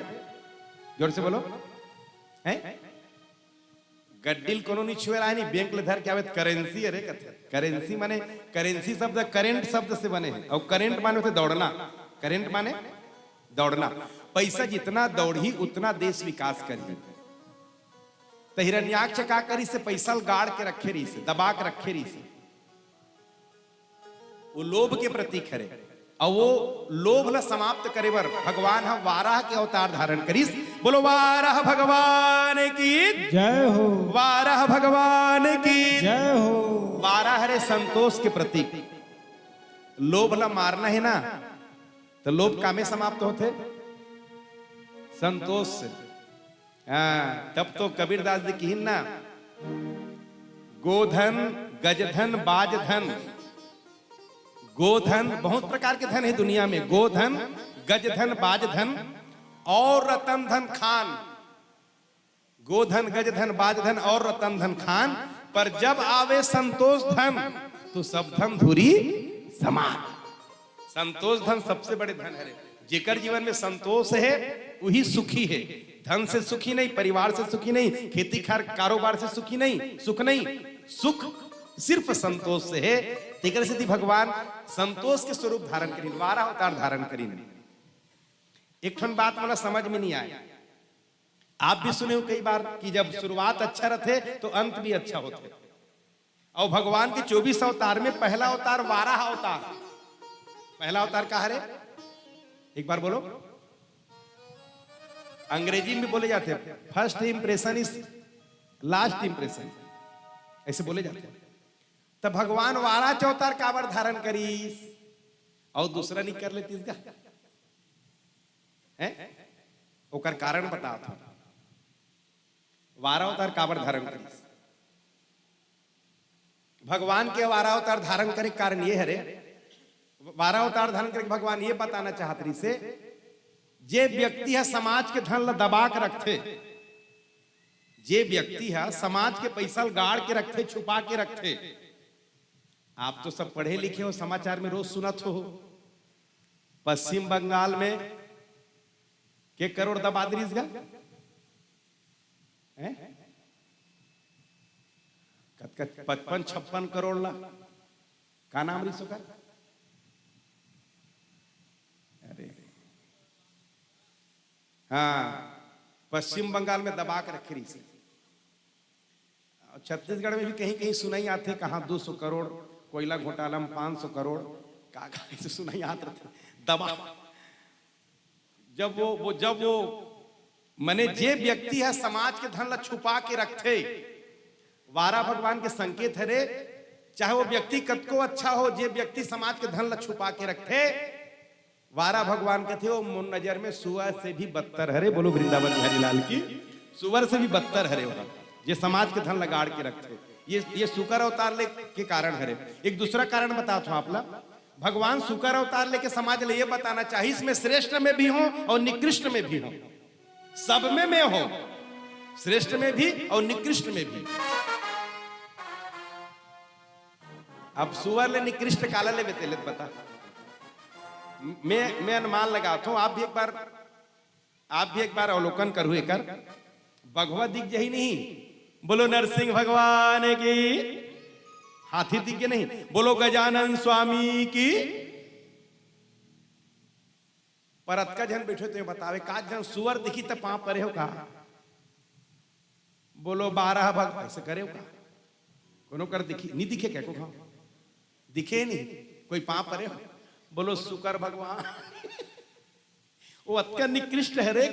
जोर से बोलो। हैं? गड्डी ल कोनो नइ छुए राहय, नहीं, बैंक ले धर के आवे त करेंसी, अरे कथे। करेंसी माने, करेंसी शब्द करेंट शब्द से बने हे, अउ करेंट माने होथे दौड़ना। करेंट माने दौड़ना। पइसा जितना दौड़ही, उतना देश विकास करही। त हिरण्याक्ष का करिस हे? पइसा ल गाड़ के रखे रहिस हे, दबा के रखे रहिस हे। वो लोभ के प्रतीक हरे। अउ वो लोभ ला समाप्त करे बर भगवान ह वाराह के अवतार धारण करिस। बोलो वाराह भगवान की। जय हो। वाराह भगवान की। जय हो। वाराह हरे संतोष के प्रतीक। लोभ ला मारना हे ना, त लोभ कामे समाप्त होथे? संतोष से। हाँ, तब तो कबीरदास जी किहिन ना, "गोधन, गजधन, बाजधन, गोधन, बहुत प्रकार के धन हे दुनिया में, गोधन, गजधन, बाजधन और रतन धन खान। गोधन, गजधन, बाजधन और रतन धन खान, पर जब आवे संतोष धन, तो सब धन धुरी समान। संतोष धन सबसे बड़े धन हरे। जेकर जीवन में संतोष हे, वही सुखी हे। धन से सुखी नहीं, परिवार से सुखी नहीं, खेती खार कारोबार से सुखी नहीं, सुख नहीं। सुख सिर्फ संतोष से हे। तेकर सेती भगवान संतोष के स्वरूप धारण करिन, वाराह अवतार धारण करिन। एक ठन बात मोला समझ में नहीं आए, आप भी सुने हो कई बार कि जब शुरुआत अच्छा रथे तो अंत भी अच्छा होथे। और भगवान के चौबीस अवतार में पहला अवतार वाराह अवतार। पहला अवतार का हरे? एक बार बोलो। अंग्रेजी में बोले जाते, first impression is last impression, ऐसे बोले जाते। तो भगवान वाराह अवतार काबर धारण करीस और दूसरा नहीं कर लेतीस गा? हैं? ओकर कारण बतात हूं। वाराह अवतार काबर धारण करिस? भगवान के वाराह अवतार धारण करे के कारण ये हरे, वाराह अवतार धारण करे के भगवान ये बताना चाहत रहिसे, जे व्यक्ति ह समाज के धन ल दबा के रखथे, जे व्यक्ति ह समाज के पैसा ल गाड़ के रखथे, छुपा के रखथे, आप तो सब पढ़े लिखे हो, समाचार में रोज सुनत हो, पश्चिम बंगाल में के करोड़ दबा दिस गा? हैं? कतका? पचपन छप्पन करोड़ ला। का नाम रहिस ओकर? अरे, हाँ, पश्चिम बंगाल में दबा के रखे रहिस। और छत्तीसगढ़ में भी कहीं कहीं सुनाई आथे, कहाँ दो सौ करोड़, कोयला घोटाला में पाँच सौ करोड़, का का ऐसे सुनाई आत रथे। दबा जब वो वो जब वो मने जे व्यक्ति ह समाज के धन ला छुपा के रखथे, वाराह भगवान के संकेत हरे। चाहे वो व्यक्ति कतको अच्छा हो, जे व्यक्ति समाज के धन ला छुपा के रखथे, वाराह भगवान कथे, वो मोर नजर में सुअर से भी बदतर हरे। बोलो वृंदावन बिहारी लाल की। सुअर से भी बदतर हरे वो, जे समाज के धन ला गाड़ के रखथे। ये ये सुकर अवतार ले के कारण हरे। एक दूसरा कारण बतात हूं आप ला। भगवान सुकर अवतार लेके समाज ले ये बताना चाहिस, मैं श्रेष्ठ में भी हूं और निकृष्ट में भी हूं, सब में मैं हूं, श्रेष्ठ में भी और निकृष्ट में भी। अब सुअर ले निकृष्ट काला लेबे तेले बता। मैं मैं अनुमान लगात हूं, आप भी एक बार आप भी एक बार अवलोकन करू एकर। बघवा दिख जही नहीं, बोलो नरसिंह भगवान की। हाथी दिख गे नहीं, बोलो गजानन स्वामी की। पर अतका झन बैठे तो ये बतावे, का झन सुअर दिखी त पांव परे हो का? बोलो बारह भग ऐसे करे हो का? कोनो कर दिखी नहीं, दिखे क्या को खाओ? दिखे नहीं, कोई पांव परे हो? बोलो सुकर भगवान। वो अतका निकृष्ट हरे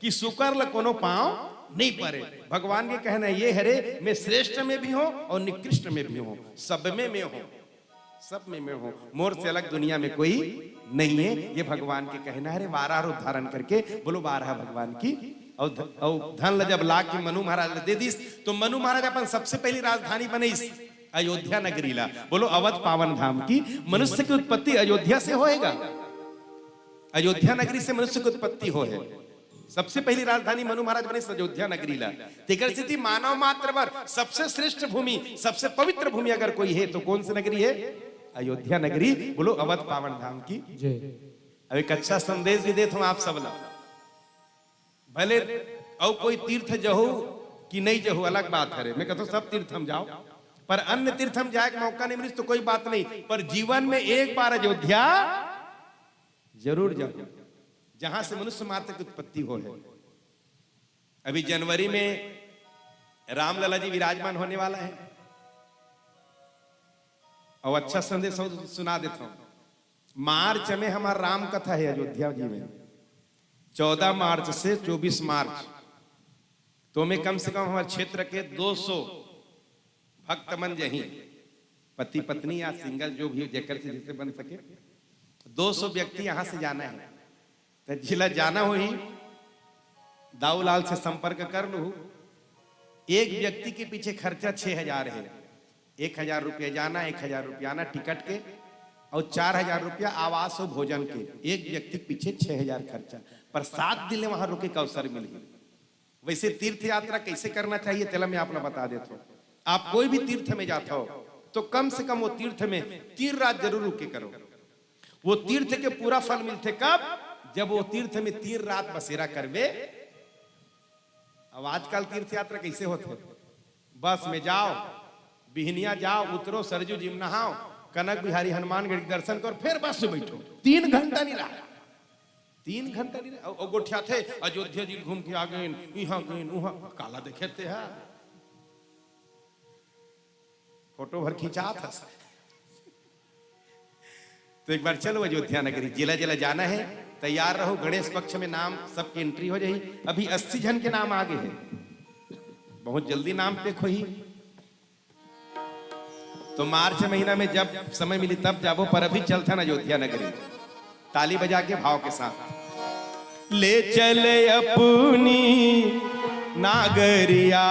कि सुकर ल कोनो पांव नहीं परे। भगवान के कहना ये हरे, मैं श्रेष्ठ में भी हूं और निकृष्ट में भी हूं, सब में मैं हूं, सब में मैं हूं, मोर से अलग दुनिया में कोई नहीं है। ये भगवान के कहना हरे। वाराह रूप धारण करके बोलो वाराह भगवान की। और ध-, और धन ल जब ला के मनु महाराज ल दे दिस, तो मनु महाराज अपन सबसे पहली राजधानी बनइस अयोध्या नगरी ला। बोलो अवध पावन धाम की। मनुष्य की उत्पत्ति अयोध्या से होएगा, अयोध्या नगरी से मनुष्य की उत्पत्ति होए। सबसे पहली राजधानी मनु महाराज बनइस अयोध्या नगरी ला। तेकर सेती मानव मात्र बर सबसे श्रेष्ठ भूमि, सबसे पवित्र भूमि अगर कोई है तो कौन सी नगरी है? अयोध्या नगरी। बोलो अवध पावन धाम की। जय। अब एक अच्छा संदेश भी देत हूं आप सब ला। भले अउ कोई तीर्थ जहू कि नहीं जहू, अलग बात हरे, मैं कहता हूं सब तीर्थ हम जाओ, पर अन्य तीर्थ हम जाए के मौका नहीं मिलिस तो कोई बात नहीं, पर जीवन में एक बार अयोध्या जरूर जाओ, जहां से मनुष्य मात्र की उत्पत्ति हो है। अभी जनवरी में रामलला जी विराजमान होने वाला है और अच्छा संदेश हो सुना देता हूं। मार्च में हमार राम कथा है अयोध्या जी में, चौदह मार्च से चौबीस मार्च। तो मैं कम से कम हमारे क्षेत्र के दो सौ भक्त मन जही, पति पत्नी या सिंगल, जो भी हो, जेकर से जिससे बन सके, दो सौ व्यक्ति यहां से जाना है। तो जिला जाना होही, दाऊलाल से संपर्क कर लू। एक व्यक्ति के पीछे खर्चा छह हजार है, एक हजार रुपया जाना, एक हजार रुपया आना टिकट के। अउ चार हजार रुपया आवास अउ भोजन के, एक व्यक्ति के पीछे छह हजार खर्चा, पर सात दिन ले वहां रुके के अवसर मिलही। वैसे तीर्थ यात्रा कैसे करना चाहिए, तेला मैं आप ला बता देत हूं। आप कोई भी तीर्थ में जात हो, तो कम से कम वो तीर्थ में तीन रात जरूर रुके करो। वो तीर्थ के पूरा फल मिलथे कब? जब वो तीर्थ में तीन रात बसेरा करबे। अब आजकल तीर्थ यात्रा कैसे होथे? बस में जाओ, बिहनिया जाओ, उतरो, सरजू जी में नहाओ, कनक बिहारी हनुमानगढ़ी के दर्शन करो, फिर बस में बैठो, तीन घंटा नहीं रहा, तीन घंटा नहीं रहा। अउ, अउ गोठियाथे, अयोध्या जी घूम के आ गए, इहां गए, उहां, काला देखे ते हा। फोटो भर खिंचात हस। तो एक बार चलो अयोध्या नगरी, जिला जिला जाना है, तैयार रहो। गणेश पक्ष में नाम सबके एंट्री हो जाही। अभी अस्सी झन के नाम आगे है, बहुत जल्दी नाम पे खोही। तो मार्च महीना में जब समय मिली तब जाबो, पर अभी चलथन अयोध्या नगरी। ताली बजा के भाव के साथ। ले चल अपनी नागरिया,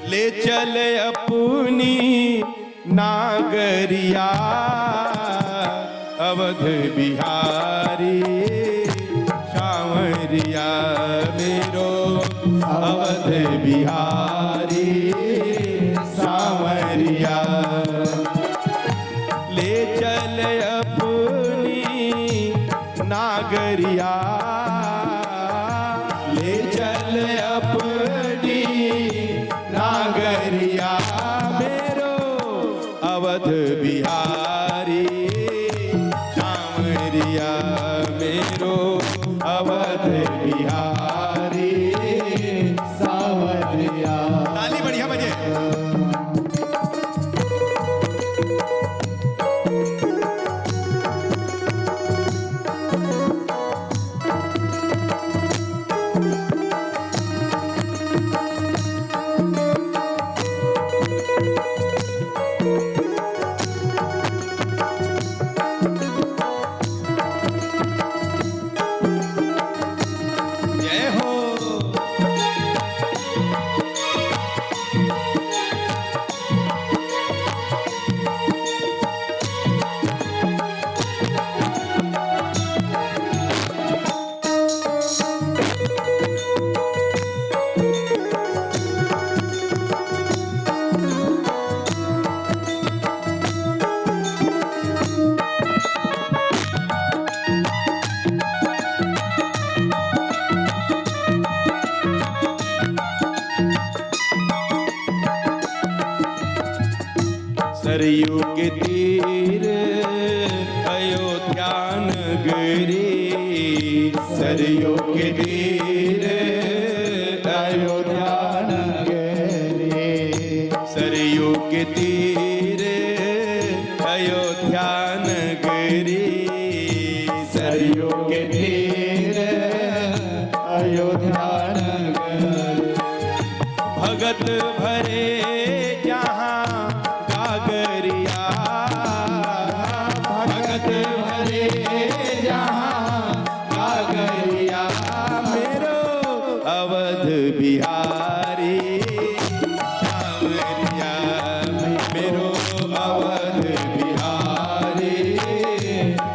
ले चल अपनी नागरिया, अवध बिहारी सांवरिया मेरो, अवध बिहारी सांवरिया। ले चल अपनी नागरिया, ले चल अपनी नागरिया मेरो, अवध बिहारी सांवरिया मेरो, अवध बिहारी सांवरिया। ताली बढ़िया बजे। जय हो। सरयू के तीर अयोध्या नगरी, सरयू के तीर अयोध्या नगरी, सरयू के तीर अयोध्या नगरी, सरयू के तीर अयोध्या नगरी। भगत भरे जहाँ गागरिया, भगत भरे जहाँ गागरिया मेरो, अवध बिहारी सांवरिया मेरो, अवध बिहारी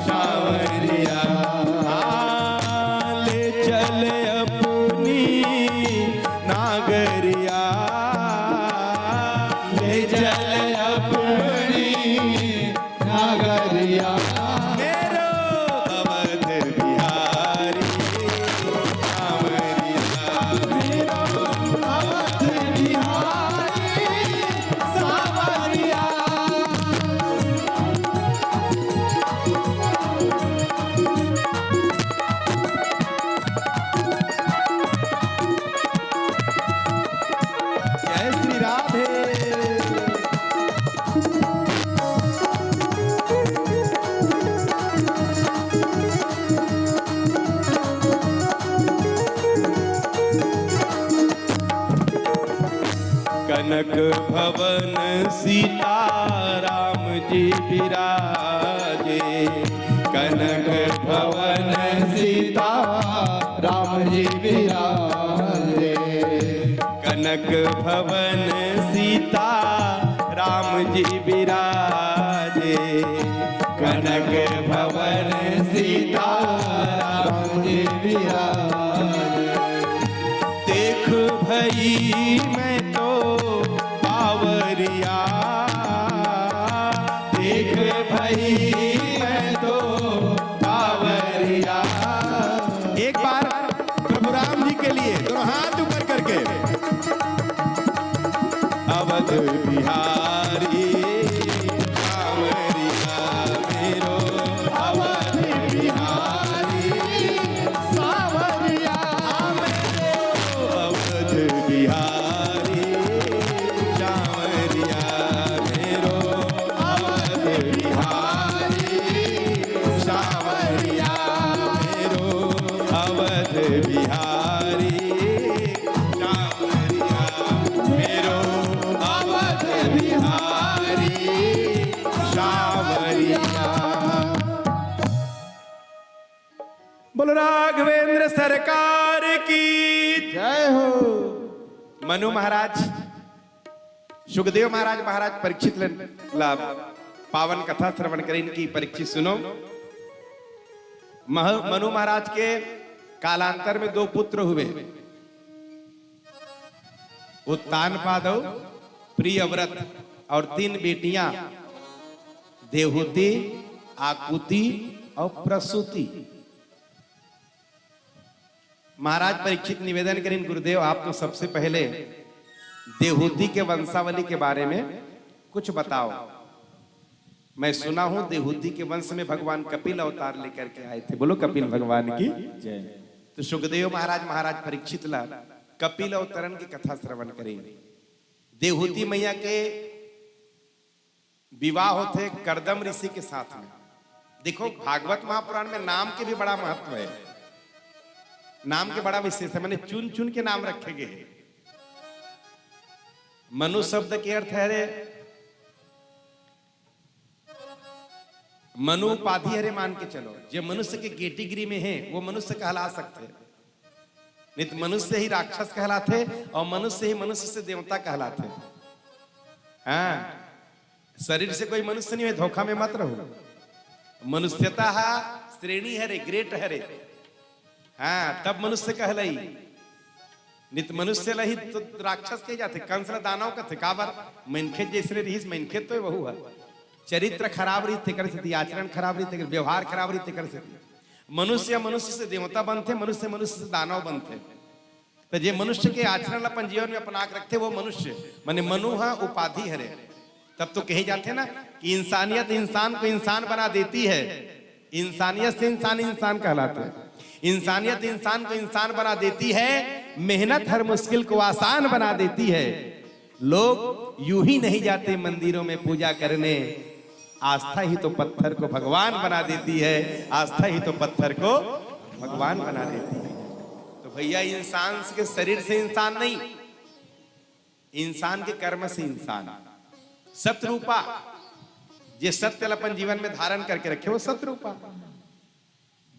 सांवरिया। ले चल अपनी नागरिया, ले चल अपनी नागरिया मेरो, अवध बिहारी सांवरिया मेरो, अवध बिहारी सांवरिया। जय श्री राधे। कनक भवन सीता राम जी विराजे, कनक भवन सीता राम जी विराजे। कनक भवन सीता राम जी विराजे, कनक भवन सीताराम जी विराजे। देख भई मैं तो बावरिया, देख भई मैं तो बावरिया। एक बार प्रभु राम जी के लिए दोनों हाथ ऊपर करके। अवध बिहारी सांवरिया मेरो, अवध बिहारी सांवरिया मेरो, अवध बिहारी सांवरिया मेरो, अवध बिहारी सांवरिया मेरो, अवध बिहारी सांवरिया मेरो, अवध बिहारी सांवरिया। बोलो राघवेंद्र सरकार की जय हो। मनु महाराज, सुखदेव महाराज, महाराज परीक्षित ल-, ला पावन कथा श्रवण करें इनकी। परीक्षित सुनो। मह-, मनु महाराज के कालांतर में दो पुत्र हुए, उत्तानपाद अउ प्रियव्रत, और तीन बेटियां, देहूति, आकुति और प्रसूति। महाराज परीक्षित निवेदन करें, गुरुदेव, आप तो सबसे पहले देहूति के वंशावली के बारे में कुछ बताओ। मैं सुना हूं, देहूति के वंश में भगवान कपिल अवतार लेकर के आए थे। बोलो कपिल भगवान की। जय। तो सुखदेव महाराज, महाराज परीक्षित ला कपिल अवतरण की कथा श्रवण करें। देहूति मैया के विवाह होथे करदम ऋषि के साथ में। देखो, भागवत महापुराण में नाम के भी बड़ा महत्व है, नाम के बड़ा विशेष है, माने चुन चुन के नाम रखे गए हैं। मनु शब्द के अर्थ है रे, मनु उपाधि हरे मान के चलो, जे मनुष्य के category में है, वो मनुष्य कहला सकते हैं। नहीं तो मनुष्य ही राक्षस कहलाथे और मनुष्य ही मनुष्य से देवता कहलाथे। हाँ, शरीर से कोई मनुष्य नहीं है, धोखा में मत रहो। मनुष्यता हा श्रेणी हरे, grade हरे। हाँ, तब मनुष्य कहलई। नित मनुष्य लही तो राक्षस के जाथे, कंस ल दानव कथे, काबर? मनखे जैसने रहिस, मनखे तो वहू ह। चरित्र खराब रही तेकर सेती, आचरण खराब रही तेकर, व्यवहार खराब रही तेकर सेती। मनुष्य मनुष्य से देवता बनथे, मनुष्य मनुष्य से दानव बनथे। तो जे मनुष्य के आचरण ल अपन जीवन में अपना के रखथे, वो मनुष्य, माने मनु ह उपाधि हरे। तब तो कहे जाथे ना कि इंसानियत इंसान को इंसान बना देती है, इंसानियत से इंसान इंसान कहलाता है। इंसानियत इंसान को इंसान बना देती है, मेहनत हर मुश्किल को आसान बना देती है। लोग यूं ही नहीं जाते मंदिरों में पूजा करने, आस्था ही तो पत्थर को भगवान बना देती है, आस्था ही तो पत्थर को भगवान बना देती है। तो भैया, इंसान के शरीर से इंसान नहीं, इंसान के कर्म से इंसान। सतरूपा, जे सत्य ल अपन जीवन में धारण करके रखे, वो सतरूपा।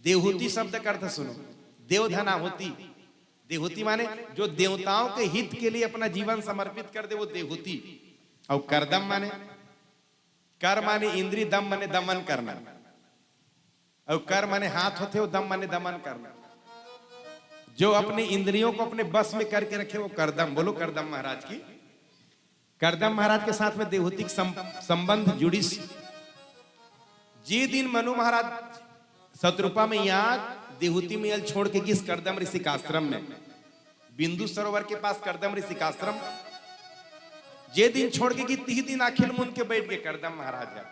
देहूति शब्द का अर्थ सुनो, देवधन आहुति। देहूति माने जो देवताओं के हित के लिए अपना जीवन समर्पित कर दे, वो देहूति। और करदम माने, कर माने इंद्री, दम माने दमन करना। और कर माने हाथ होथे, वो दम माने दमन करना। जो अपने इंद्रियों को अपने बस में करके रखे, वो करदम। बोलो करदम महाराज की। करदम महाराज के साथ में देहूति के सम-, संबंध जुड़िस। जे दिन मनु महाराज सतरूपा में याद देहूति में ल छोड़ के गिस करदम ऋषि के आश्रम में, बिंदु सरोवर के पास करदम ऋषि के आश्रम, जे दिन छोड़ के गिस, तिही दिन आंखी ल मूंद के बैठ गे करदम महाराज ह।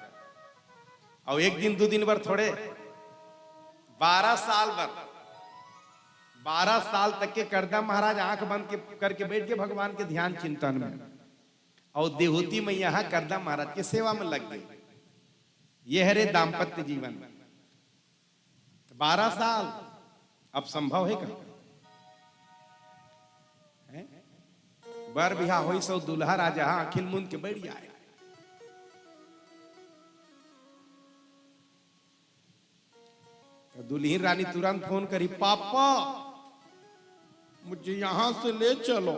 अउ एक दिन दू दिन बर थोड़े, बारह साल बर, बारह साल तक के करदम महाराज आंख बंद के, करके बैठ गे भगवान के ध्यान चिंतन में। अउ देहूति मैया ह करदम महाराज के सेवा में लग गे। ये हरे दाम्पत्य जीवन। बारह साल अब संभव हे का? हैं? बर बिहा होइस अउ दूल्हा राजा ह आंखी ल मूंद के बैठ जाय। तो दुल्हिन रानी तुरंत फोन करी, "पापा, मुझे यहाँ से ले चलो,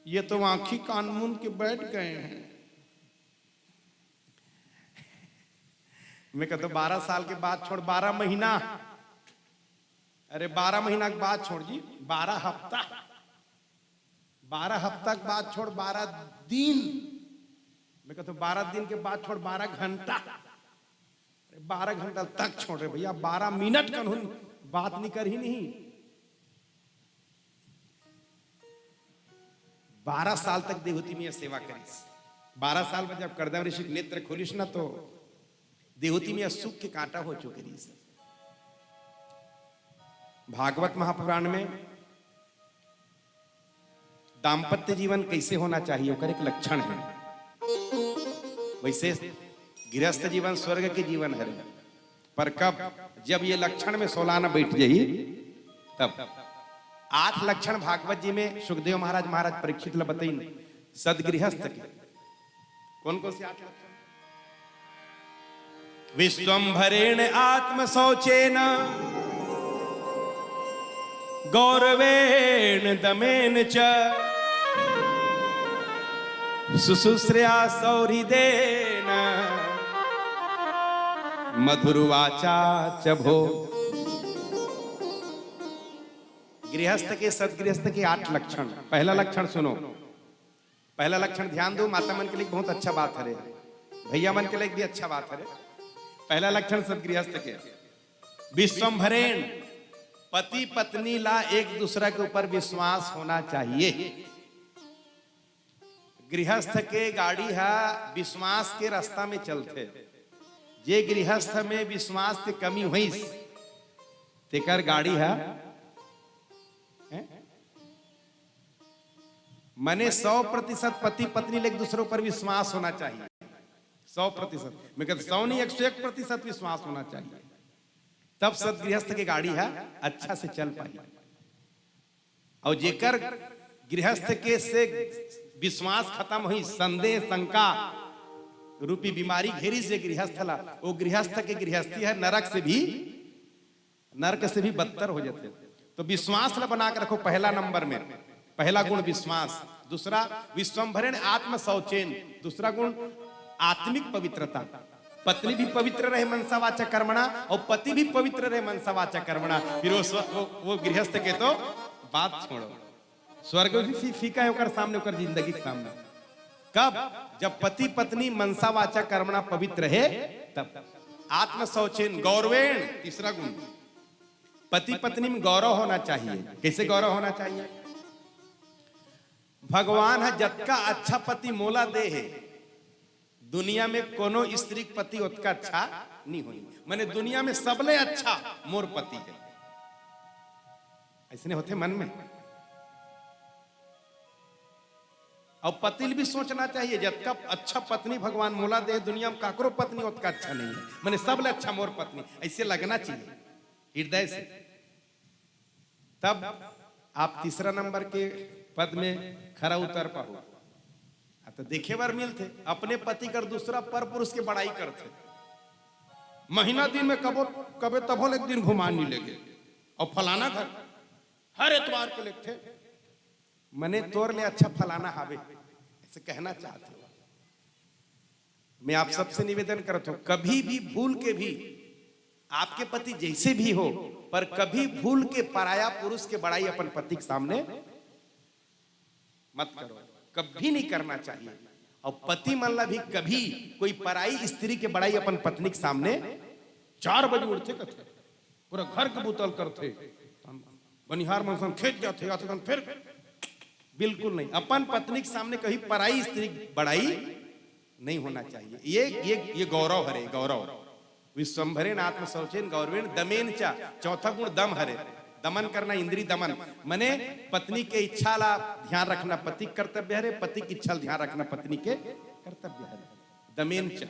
ये तो आंखी कान मूंद के बैठ गए हैं।" मैं कहता हूँ, बारह साल के बात छोड़, बारह महीना, अरे, बारह महीना के बात छोड़ जी, बारह हफ्ता, बारह हफ्ता के बात छोड़, बारह दिन, मैं कहता हूँ, बारह दिन के बात छोड़, बारह घंटा, अरे, बारह घंटा तक छोड़ रे भैया, बारह मिनट कन्हू बात नहीं करही नहीं। बारह साल तक देहूती में सेवा करिस। बारह साल में जब करदम ऋषि के नेत्र खोलिस ना, तो देहूती में सुख के कांटा हो चुके रहिस। भागवत महापुराण में दाम्पत्य जीवन कैसे होना चाहिए, ओकर एक लक्षण है। वैसे गृहस्थ जीवन स्वर्ग के जीवन हरे, पर कब? जब ये लक्षण में सोलाना बैठ जाई, तब। आठ लक्षण भागवत जी में सुखदेव महाराज, महाराज परीक्षित ला बतइन, सदगृहस्थ के। कौन कौन से आठ लक्षण? विश्वम्भरेण आत्मशौचेन गौरवेण दमेन च सुशुश्रया सौहृदेन मधुरवाचा च भो। गृहस्थ के, सदगृहस्थ के आठ लक्षण। पहला लक्षण सुनो, पहला लक्षण ध्यान दो, माता मन के लिए बहुत अच्छा बात हरे, भैया मन के लिए भी अच्छा बात हरे। पहला लक्षण सदगृहस्थ के, विश्वम्भरेण, पति पत्नी ला एक दूसरा के ऊपर विश्वास होना चाहिए। गृहस्थ के गाड़ी हा विश्वास के रास्ता में चलथे। जे गृहस्थ में विश्वास के कमी होइस, तेकर गाड़ी हा, हैं? मने सौ प्रतिशत पति पत्नी ले एक दूसरे ऊपर विश्वास होना चाहिए। सौ प्रतिशत, मैं कहता, सौ नहीं, एक सौ एक प्रतिशत विश्वास होना चाहिए, तब सदगृहस्थ के गाड़ी है अच्छा से चल पाई। और जेकर गृहस्थ के से विश्वास खत्म होइस, संदेह शंका रूपी बीमारी घेरिस जे गृहस्थ ला, वो गृहस्थ के गृहस्थी है नरक से भी, नरक से भी बदतर हो जाथे। तो विश्वास ला बना के रखो पहला नंबर में, पहला गुण विश्वास। दूसरा, विश्वम्भरेण आत्म शौचेन, दूसरा गुण आत्मिक पवित्रता। पत्नी भी पवित्र रहे मनसावाचा कर्मणा और पति भी पवित्र रहे मनसावाचा कर्मणा, फिर वो स्व-, वो, वो गृहस्थ के तो बात छोड़ो। स्वर्ग भी फी-, फीका है ओकर सामने, ओकर जिंदगी के सामने। कब? जब पति पत्नी मनसा वाचा कर्मणा पवित्र है, तब। आत्म शौचेन गौरवेण, तीसरा गुण, पति पत्नी में गौरव होना चाहिए। कैसे गौरव होना चाहिए? भगवान ह जतका अच्छा पति मोला दे हे, दुनिया में कोनो स्त्री के पति ओतका अच्छा नहीं होही। माने दुनिया में सबले अच्छा मोर पति है, ऐसने होथे मन में। और पति ल भी सोचना चाहिए, जतका अच्छा पत्नी भगवान मोला दे, दुनिया में काकरो पत्नी ओतका अच्छा नहीं है, माने सबले अच्छा मोर पत्नी, ऐसे लगना चाहिए हृदय से। तब आप तीसरा नंबर के पद में खरा उतर पाहू। आ, तो देखे बर मिलथे, अपने पति कर दूसरा पर पुरुष के बड़ाई करथे। महीना दिन में कबो, कबे तभो ले एक दिन घुमान नहीं लेगे। और फलाना घर हर एतवार के लेगथे, मने तोर ले अच्छा फलाना हावे, ऐसे कहना चाहते हो। मैं आप सबसे निवेदन करता हूं, कभी भी भूल के भी, आपके पति जैसे भी हो, पर कभी भूल के पराया पुरुष के बड़ाई अपन पति के सामने मत करो, कभी नहीं करना चाहिए। और पति मन ला भी कभी कोई पराई स्त्री के बड़ाई अपन पत्नी के सामने, चार बजे उठथे कथे, पूरा घर के बुतल करथे, बनिहार मन संग खेत जाथे, आथे तन फिर, बिल्कुल नहीं। अपन पत्नी के सामने कभी पराई स्त्री की बड़ाई नहीं होना चाहिए। ये, ये, ये गौरव हरे, गौरव। विश्वम्भरेण आत्म शौचेन गौरवेण दमेन च, चौथा गुण दम हरे, दमन करना, इंद्री दमन, मने पत्नी के इच्छा ला ध्यान रखना पति के कर्तव्य हरे, पति की इच्छा ला ध्यान रखना पत्नी के कर्तव्य हरे। दमेन च।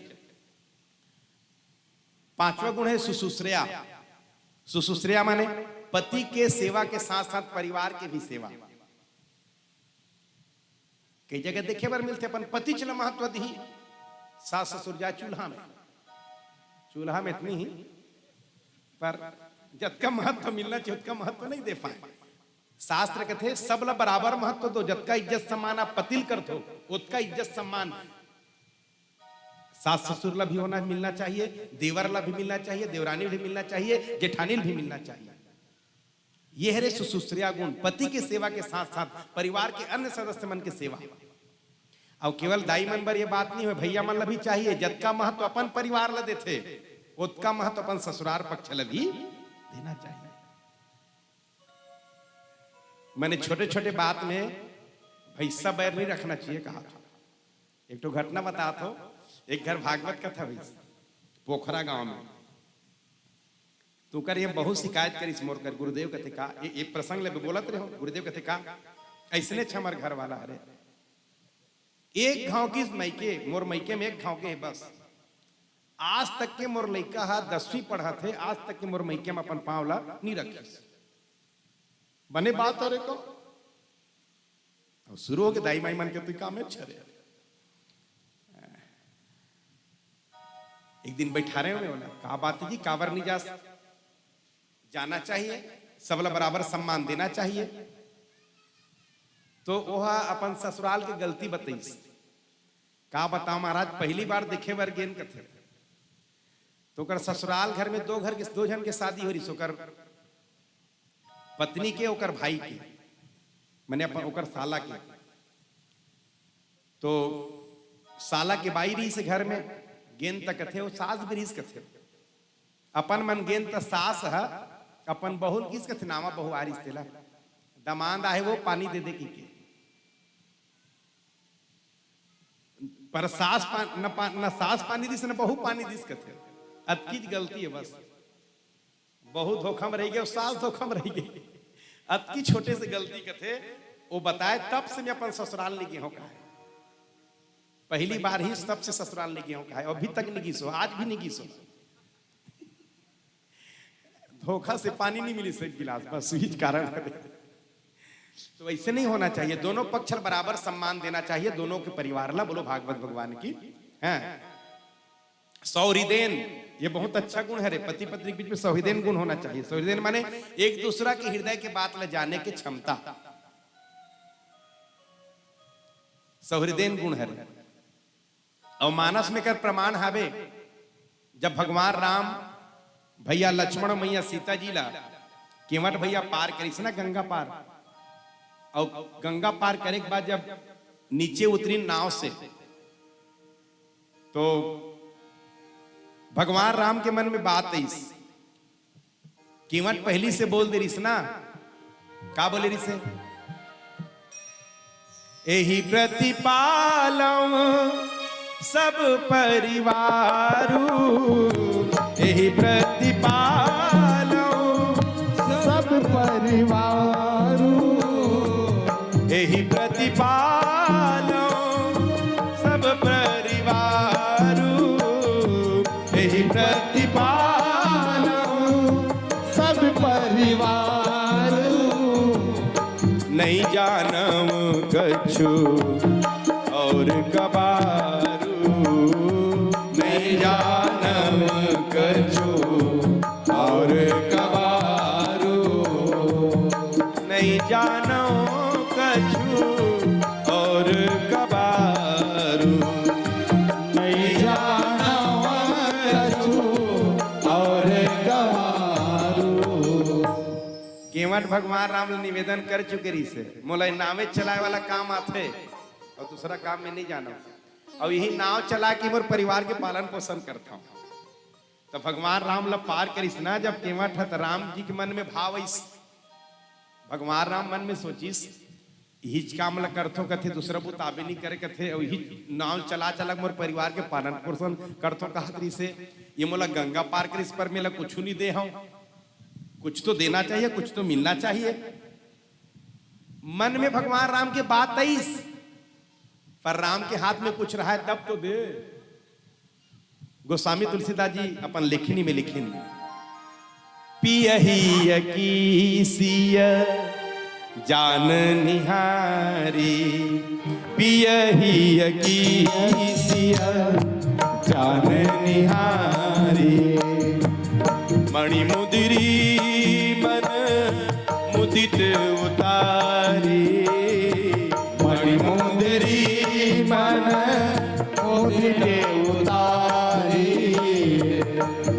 पांचवा गुण है सुशुश्रया। सुशुश्रया माने पति के सेवा के साथ साथ परिवार के भी सेवा। कई जगह देखे बर मिलथे, अपन पतिच ल महत्व दिही। सास ससुर जाए चूल्हा में, चूल्हा में इतनी ही, पर जतका महत्व मिलना चाहिए, उतका महत्व नहीं दे पाए। शास्त्र कथे, सब ल बराबर महत्व दो, जतका इज्जत सम्मान आप पति ल करथो, उतका इज्जत सम्मान सास ससुर ला भी होना, मिलना चाहिए, देवर ला भी मिलना चाहिए, देवरानी भी मिलना चाहिए, जेठानी भी मिलना चाहिए। ये हरे सुसुस्रिया गुण, पति के सेवा के साथ साथ परिवार के अन्य सदस्य मन के सेवा। अउ केवल दाई मन बर ये बात नहीं होय, भैया मन ला भी चाहिए, जतका महत्व अपन परिवार ला देथे, ओतका महत्व अपन ससुरार पक्ष ला भी देना चाहिए। मैंने छोटे छोटे बात में भैंसा बैर नहीं रखना चाहिए कहा था। एक ठो घटना बतात हो, एक घर भागवत कथा भैंस पोखरा गांव में, तो ओकर ये बहुत शिकायत करिस मोर कर। गुरुदेव कथे का, ये, ये प्रसंग ले बोलत रहे हो, गुरुदेव कथे का, ऐसने छ हमर घर वाला हरे, एक घाव की मइके, मोर मइके में एक घाव के हे बस। आज तक के मोर लइका हा दसवीं पढ़त हे, आज तक के मोर मइके में अपन पाँव ला नहीं रखिस। बने बात हो रे को। अब शुरू हो गए दाई माई मन के, तू काम में छरे। एक दिन बैठा रहे हो, मैं बोला, "का बात है जी, काबर नहीं जा, जाना चाहिए, सबला बराबर सम्मान देना चाहिए।" तो ओहा अपन ससुराल के गलती बतईस। "का बताओ महाराज, पहली बार देखे बर गेन," कथे। तो ओकर ससुराल घर में दो घर के, दो झन के शादी हो रही, ओकर पत्नी के, ओकर भाई के, मैंने अपन, ओकर साला के। तो साला के बाई रहिस घर में, गेन त कथे, वो सास भी रहिस कथे। अपन मन गेन त सास ह अपन बहू ल किस कथे, नावा बहू आ रहिस तेला, दमांद आहे वो पानी दे दे की के। पर सास पा-, न पा-, न सास पानी दिस, न बहू पानी दिस कथे। अतकीच गलती है बस। बहू धोखा में रह गए, सास धोखा में रह गई। अतकी छोटे से गलती कथे, वो बताए, "तब से मैं अपन ससुराल नहीं गया हूँ," कहा है। पहली बार ही तब से ससुराल नहीं गया हूँ, कहा है। अभी तक नहीं गीसो, आज भी नहीं गीसो। धोखा से पानी नहीं मिली, सिर्फ गिलास, बस यही कारण है। तो ऐसे नहीं होना चाहिए, दोनों पक्ष बराबर सम्मान देना चाहिए, दोनों के परिवार ला। बोलो भागवत भगवान की। हैं, सौहृदेन, ये बहुत अच्छा गुण है रे, पति पत्नी के बीच में सौहृदेन गुण होना चाहिए। सौहृदेन माने एक दूसरा के हृदय के बात ला जाने के क्षमता, सौहृदेन गुण है रे। अउ मानस में कर प्रमाण हावे, जब भगवान राम भैया लक्ष्मण अउ मैया सीता जी ला केवट भैया पार करिस ना गंगा पार, अउ गंगा पार करे के बाद जब नीचे उतरी नाव से, तो भगवान राम के मन में बात आइस, केवट पहली से बोल दे रिस ना, का बोले रिस हे? "एहि प्रतिपालम सब परिवारू, एहि प्रतिपालम सब परिवारू, एहि प्रतिपालम सब परिवारू, एहि प्रतिपालम सब परिवारू, नहीं जानव कछु और कबारू, नहीं जानव कछु और कबारू, नहीं जानव कछु और कबारू, नहीं जानव कछु और कबारू।" केवट भगवान राम ल निवेदन कर चुके रिस हे, "मोला नावे चलाए वाला काम आथे और दूसरा काम में नहीं जाना, और यही नाव चला के मोर परिवार के पालन पोषण करता हूँ।" तो भगवान राम ल पार करिस ना जब केवट ह, त राम जी के मन में भाव आइस। भगवान राम मन में सोचिस, "इहिच काम ल करथो कथे, दूसरा बुत आबे नहीं करे कथे, अउ इहिच नाव चला चला के मोर परिवार के पालन पोषण करथो कहत रिस हे, ये मोला गंगा पार करिस पर मेला कुछु नहीं दे हव, कुछ तो देना चाहिए, कुछ तो मिलना चाहिए।" मन में भगवान राम के बात आइस, पर राम के हाथ में कुछ रहा है तब तो दे। गोस्वामी तुलसीदास जी अपन लेखनी में लिखिन, "पियहिया की सिया जान निहारी, पियहिया की सिया जान निहारी, मणि मुदरी मन मुदित उतारी, मणि मुदरी मन मुदित उतारी।"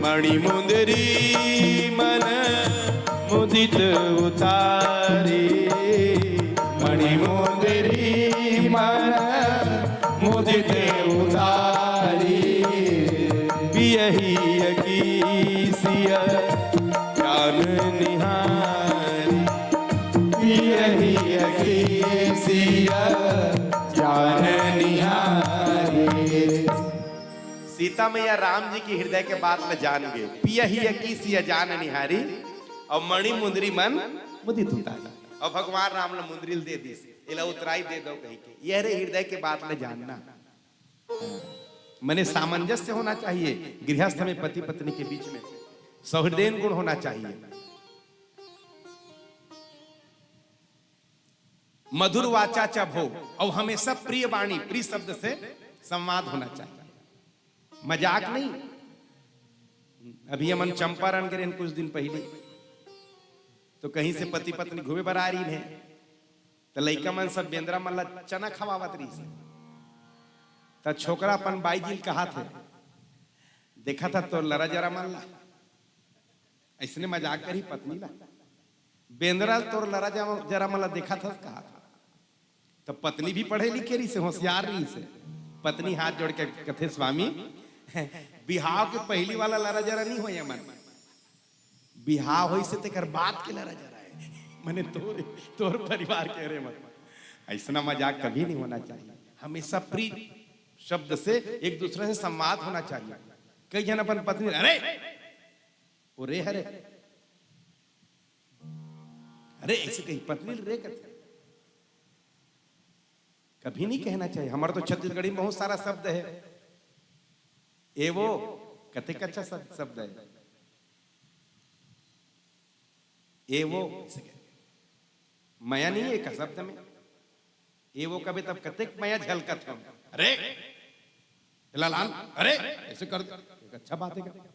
मणि मुंदरी मन मुदित उतारी, मणि मुंदरी मन मुदित उतारी। पियहिया की सिया जान निहारी, पियहिया की सिया जान निहारी। सीता मैया राम जी के हृदय के बात ल जान गे, पियहिया की सिया जान निहारी, अउ मणि मुंदरी मन मुदित उतारी। अउ भगवान राम ल मुंदरी ल दे दिस, एला उतराई दे दव कहिके, ये हरे हृदय के बात ल जानना। मने सामंजस्य होना चाहिए गृहस्थ में, पति पत्नी के बीच में सहृदयन गुण होना चाहिए। मधुर वाचा च भो, अउ हमेशा प्रिय वाणी, प्रिय शब्द से संवाद होना चाहिए। मजाक नहीं। अभी हमन चंपारण गे रहेन कुछ दिन पहले, तो कहीं से पति पत्नी घूमे बर आ रहिन हे, तो लइका मन सब बेंदरा मन ला चना खवावत रहिस। त छोकरा अपन बाई जी ल कहाथे, "देखा था तोर लरा जरा मन ला, अइसने मजाक करही पत्नी ला, बेंदरा तोर लरा जरा, जरा मन ला देखा था," कहा था। तो पत्नी भी पढ़े लिखे रहिस हे, होशियार रहिस हे। पत्नी हाथ जोड़ के कथे, "स्वामी, बिहाव के पहली वाला लरा जरा नहीं होय मन, बिहाव होइस हे तेकर बाद के लरा जरा हे, मने तोर, तोर परिवार के हरे मन।" अइसना मजाक कभी नहीं होना चाहिए। हमेशा प्रिय शब्द से एक दूसरे से संवाद होना चाहिए। कई झन अपन पत्नी, "अरे, ओ रे हरे, अरे," अइसे कही, पत्नी ल रे कथे। कभी नहीं कहना चाहिए। हमर तो छत्तीसगढ़ी में बहुत सारा शब्द हे। ए वो, कतेक अच्छा शब्द, शब्द हे। ए वो, अइसे कहे। मया नहीं हे का शब्द में? ए वो कबे तब कतेक मया झलकत हम। "अरे, एला लान, अरे," अइसे कर दे। एक अच्छा बात हे का?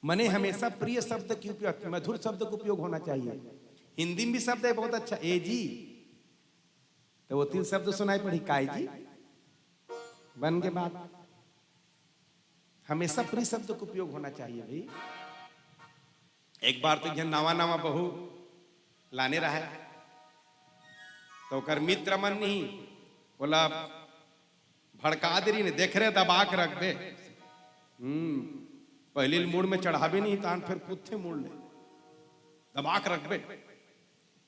मने हमेशा प्रिय शब्द के उपयोग, मधुर शब्द के उपयोग होना चाहिए। हिंदी में भी शब्द हे बहुत अच्छा, "ए जी," तो वो तीन शब्द सुनाई पड़ी, "काय जी?" बन के बात। हमेशा प्रिय शब्द के उपयोग होना चाहिए भाई। एक बार तो एक झन नवा नवा बहू लाने रहे, तो ओकर मित्र मन नहीं, ओला भड़का दे रहिन, "देख रे, दबा के रखबे।" हम्म, पहली मूड़ में चढ़ाबे नहीं, तान फिर कुत्थे मूड़ ले, "दबा के रखबे।"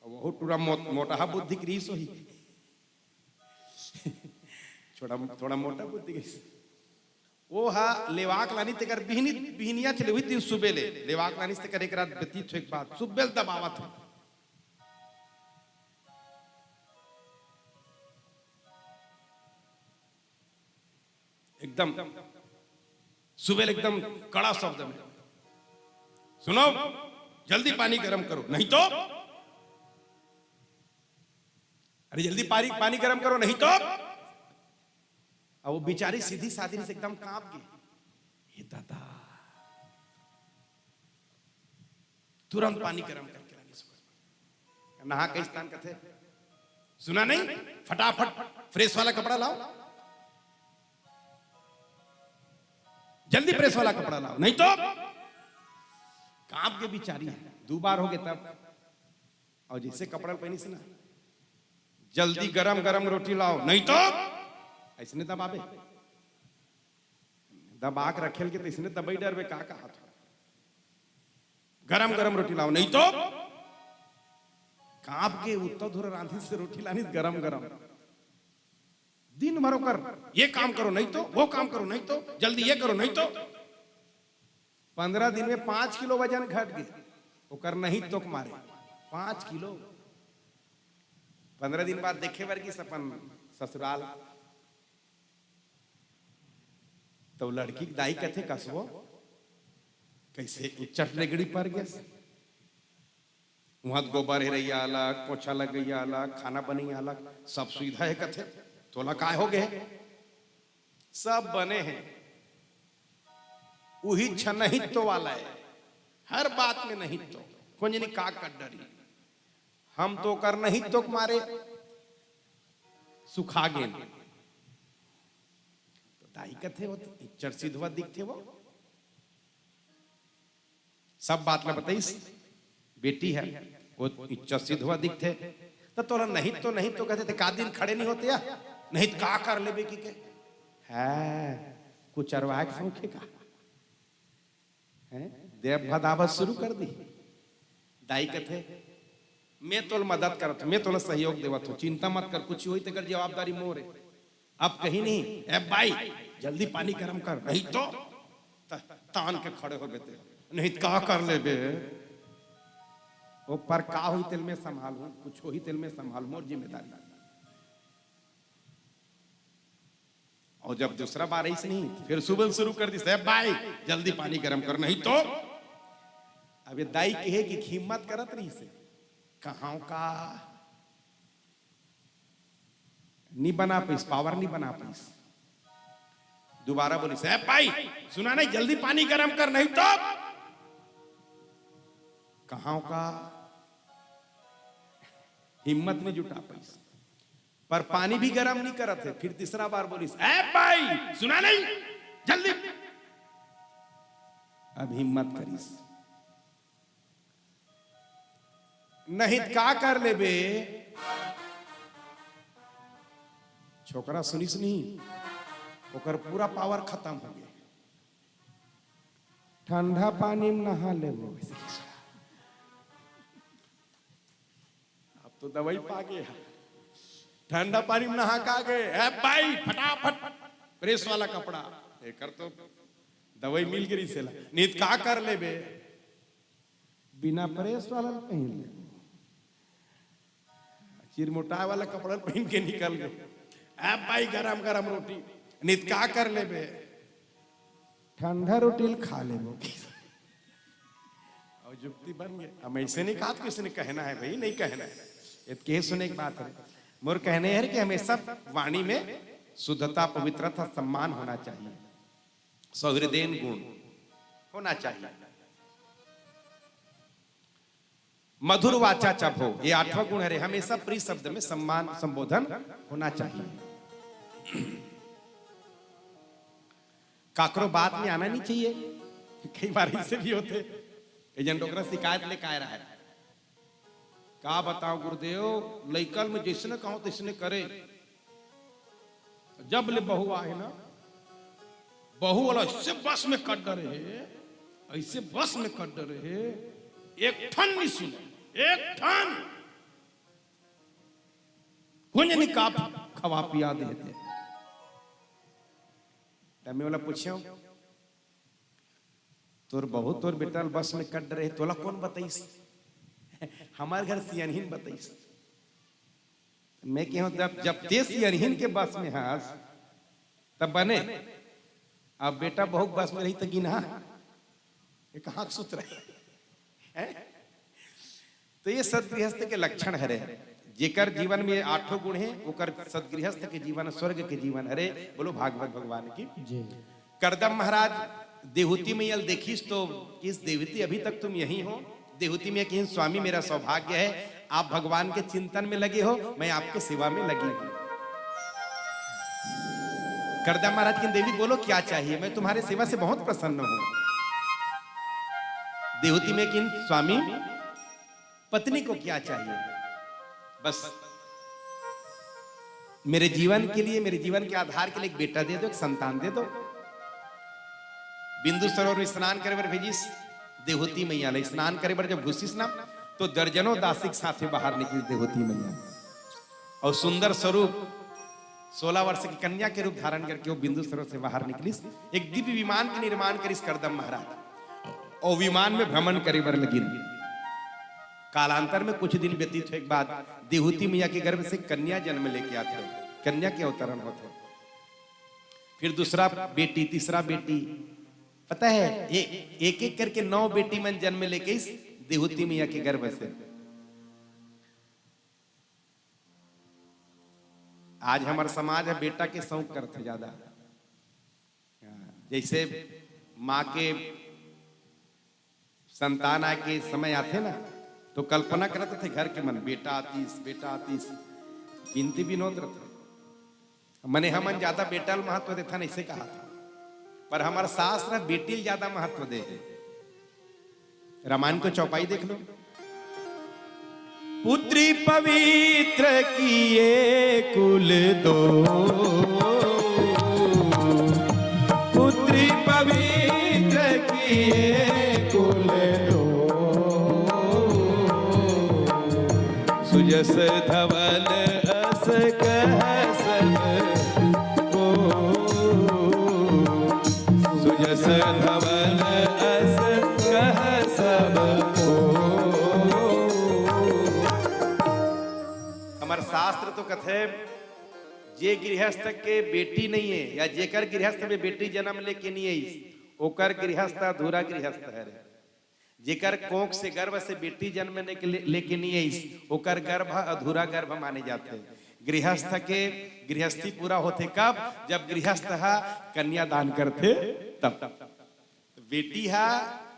अब वहू टूरा मो-, मोटहा बुद्धि के रहिस होही। थोड़ा, थोड़ा मोटा बुद्धि के रहिस। ओ हा लेवाक लानिस, तेकर बिहनी, बिहनिया चले हुई दिन सुबे ले लेवाक लानिस, तेकर एक रात व्यतीत हो, एक बात सुबे ले दबावत हो। एकदम सुबेल एकदम कड़ा शब्द में, "सुनो, जल्दी पानी गरम करो, नहीं तो, अरे जल्दी पानी, पानी गरम करो, नहीं तो।" अब वो बेचारी सीधी साधी से एकदम कांप गई, "हे दादा।" तुरंत पानी गरम करके लानी सुकर। नहा के स्नान करते, "सुना नहीं, फटाफट फ्रेश वाला कपड़ा लाओ, जल्दी फ्रेश वाला कपड़ा लाओ, नहीं तो।" कांप के बेचारी है, दो बार हो गए तब। और जैसे कपड़ा पहनी से ना, "जल्दी गरम गरम रोटी लाओ, नहीं तो।" अइसने दबाबे, दबा के रखेल के तो अइसने दबाई डरबे, का कहा था, "गरम गरम रोटी लाओ, नहीं तो।" कांप के उत्तर धुर रांधी से रोटी लानी गरम गरम। दिन भर ओकर, "ये काम करो, नहीं तो, वो काम करो, नहीं तो, जल्दी ये करो, नहीं तो।" पंद्रह दिन में पाँच किलो वजन घट गए, ओकर नहीं तोक मारे, पाँच किलो। पंद्रह दिन बाद देखे बर गिस अपन ससुराल, तो लड़की के दाई कथे, "कसबो, कैसे इच्चट रेगड़ी पर गए?" उहाँ गोबर हेरैया अलग, पोछा लगैया अलग, खाना बनैया अलग, सब सुविधा हे कथे। तोला काय हो गे? सब बने हे। उही छनहित्तो वाला हे, हर बात में नहीं तो। कोन जनी का कर डरी? हम तो ओकर नहीं तो मारे सुखा गेन। तो दाई कथे, "वो तो इच्चर सिधवा दिखथे वो।" सब बात ला बताइस। बेटी हे, वो इच्छा सिद्ध हुआ दिखथे। त तोला नहीं तो, नहीं तो कहते थे, का दिन खड़े नहीं होते या? नहीं तो का कर लेबे कि के? है, कुछ अरवाए के सौंखे का? हैं? देव भदावत शुरू कर दी। दाई कथे, "मैं तोला मदद करत हूँ, मैं तोला सहयोग देवत हूँ, चिंता मत कर, कुछ होई तेकर जवाबदारी मोर हे।" अब कहीं नहीं, "ए बाई, जल्दी पानी गरम कर, नहीं तो त-, तान के खड़े हो बेते, नहीं तो का कर लेबे?" ओ पर का होई तेल में संभाल हूँ, कुछ होई तेल में संभाल, मोर जिम्मेदारी। और जब दूसरा बार ऐसे नहीं, फिर सुबह शुरू कर दी, "ए बाई, जल्दी पानी गरम कर, नहीं तो।" अब ये दाई कहे कि हिम्मत करत रही से, कहाँ का नहीं बना पाइस, पावर नहीं बना पाइस। दोबारा बोली, "ए बाई, सुना नहीं, जल्दी पानी गरम कर, नहीं तो।" कहाँ का हिम्मत नहीं जुटा पाइस, पर पानी भी गरम नहीं करत हे। फिर तीसरा बार बोलिस, "ए बाई, सुना नहीं, जल्दी।" अब हिम्मत करिस, "नहीं त का कर लेबे?" छोकरा सुनिस नहीं, ओकर पूरा पावर खत्म हो गए। "ठंडा पानी में नहा लेबो।" अब तो दवाई पा गए, ठंडा पानी में नहा का गए। "ए बाई, फटाफट प्रेस वाला कपड़ा।" एकर तो दवाई मिल गई सेला, "नहीं त का कर लेबे?" "बिना प्रेस वाला ल पहिन ले।" चिरमोटाए वाला कपड़ा पहिन के निकल गए। "ए बाई, गरम गरम रोटी।" "नहीं त का कर लेबे?" "ठंडा रोटी ल खा लेबो।" और जुक्ति बन गए। हम ऐसे नहीं कहा कि किसी ने कहना है भाई, नहीं कहना है, ये तो कहे सुने की बात है। मोर कहने है कि हमेशा वाणी में शुद्धता, पवित्रता, सम्मान होना चाहिए, सहृदयन गुण होना चाहिए। मधुर वाचा च भो, ये आठवां गुण हरे, हमेशा प्रिय शब्द में सम्मान संबोधन होना चाहिए। काकरो बात में आना नहीं चाहिए। कई बार ऐसे भी होते, कई जन डोकरा शिकायत लेके आए रहा है, "का बताओ गुरुदेव, लइकल में जैसने कहो तैसने करे, जब ले बहू आहे ना, बहू वाला ऐसे बस में कट डरे है, ऐसे बस में कट डरे है, एक ठन नहीं सुने, एक ठन कुंज नहीं का खवा पिया देते।" तब मैं वाला पूछे, "तोर बहू तोर बेटा ल बस में कट रहे, तोला कौन बताइस?" "हमार घर सियनहिन बताइस।" मैं कहूँ, "जब, जब ते सियनहिन के बस में हस, तब बने, अब बेटा बहू के बस में रही त गिनहा, ये कहाँ के सूत्र है?" हैं? तो ये सदगृहस्थ के लक्षण हरे। जेकर जीवन में ये आठों गुण है, ओकर सदगृहस्थ के जीवन स्वर्ग के जीवन हरे। बोलो भागवत भगवान की। जी। करदम महाराज देहूती मैया ल देखिस तो किस, "देहूती, अभी तक तुम यहीं हो?" देहूती मैया कहिन, "स्वामी, मेरा सौभाग्य है, आप भगवान के चिंतन में लगे हो, मैं आपके सेवा में लगी हूँ।" करदम महाराज कहिन, "देवी, बोलो क्या चाहिए, मैं तुम्हारे सेवा से बहुत प्रसन्न हूँ।" देहूती मैया कहिन, "स्वामी, पत्नी को क्या चाहिए?" "बस मेरे जीवन के लिए, मेरे जीवन के आधार के लिए एक बेटा दे दो, एक संतान दे दो।" बिंदु सरोवर में स्नान करे बर भेजिस देहूती मैया ले। स्नान करे बर जब घुसिस ना, तो दर्जनों दासी के साथ में बाहर निकलिस देहूती मैया। और सुंदर स्वरूप, सोलह वर्ष की कन्या के रूप धारण करके वो बिंदु सरोवर से बाहर निकलिस। एक दिव्य विमान के निर्माण करिस करदम महाराज, और विमान में भ्रमण करे बर लगिन। कालांतर में कुछ दिन व्यतीत होए के बाद देहूती मैया के गर्भ से कन्या जन्म लेके आथे, कन्या के अवतरण होथे। फिर दूसरा बेटी, तीसरा बेटी, पता है, ए-, एक एक करके नौ बेटी मन जन्म लेके इस देहूती मैया के गर्भ से। आज हमर समाज ह बेटा के शौक करथे ज्यादा। जैसे माँ के संतान आए के समय आथे ना, तो कल्पना करत थे घर के मन, "बेटा आतीस, बेटा आतीस।" गिनती बिनोत रथे। मने हमन ज्यादा बेटा ल महत्व देथन, ऐसे कहा था, पर हमर शास्त्र बेटी ल ज्यादा महत्व दे हे। रामायण को चौपाई देख लो। पुत्री पवित्र किए कुल दो, पुत्री पवित्र किए कुल दो, सुजस धवल अस कह सब को, सुजस धवल अस कह सब को। हमर शास्त्र तो कथे, जे गृहस्थ के बेटी नहीं है या जेकर गृहस्थ में बेटी जन्म लेके नहीं आई, ओकर गृहस्थ अधूरा गृहस्थ है। जेकर कोख से, गर्भ से बेटी जन्म लेके, लेके नहीं आइस, ओकर गर्भ अधूरा गर्भ माने जाथे। गृहस्थ के गृहस्थी पूरा होथे कब? जब गृहस्थ ह कन्यादान करथे तब। तो बेटी ह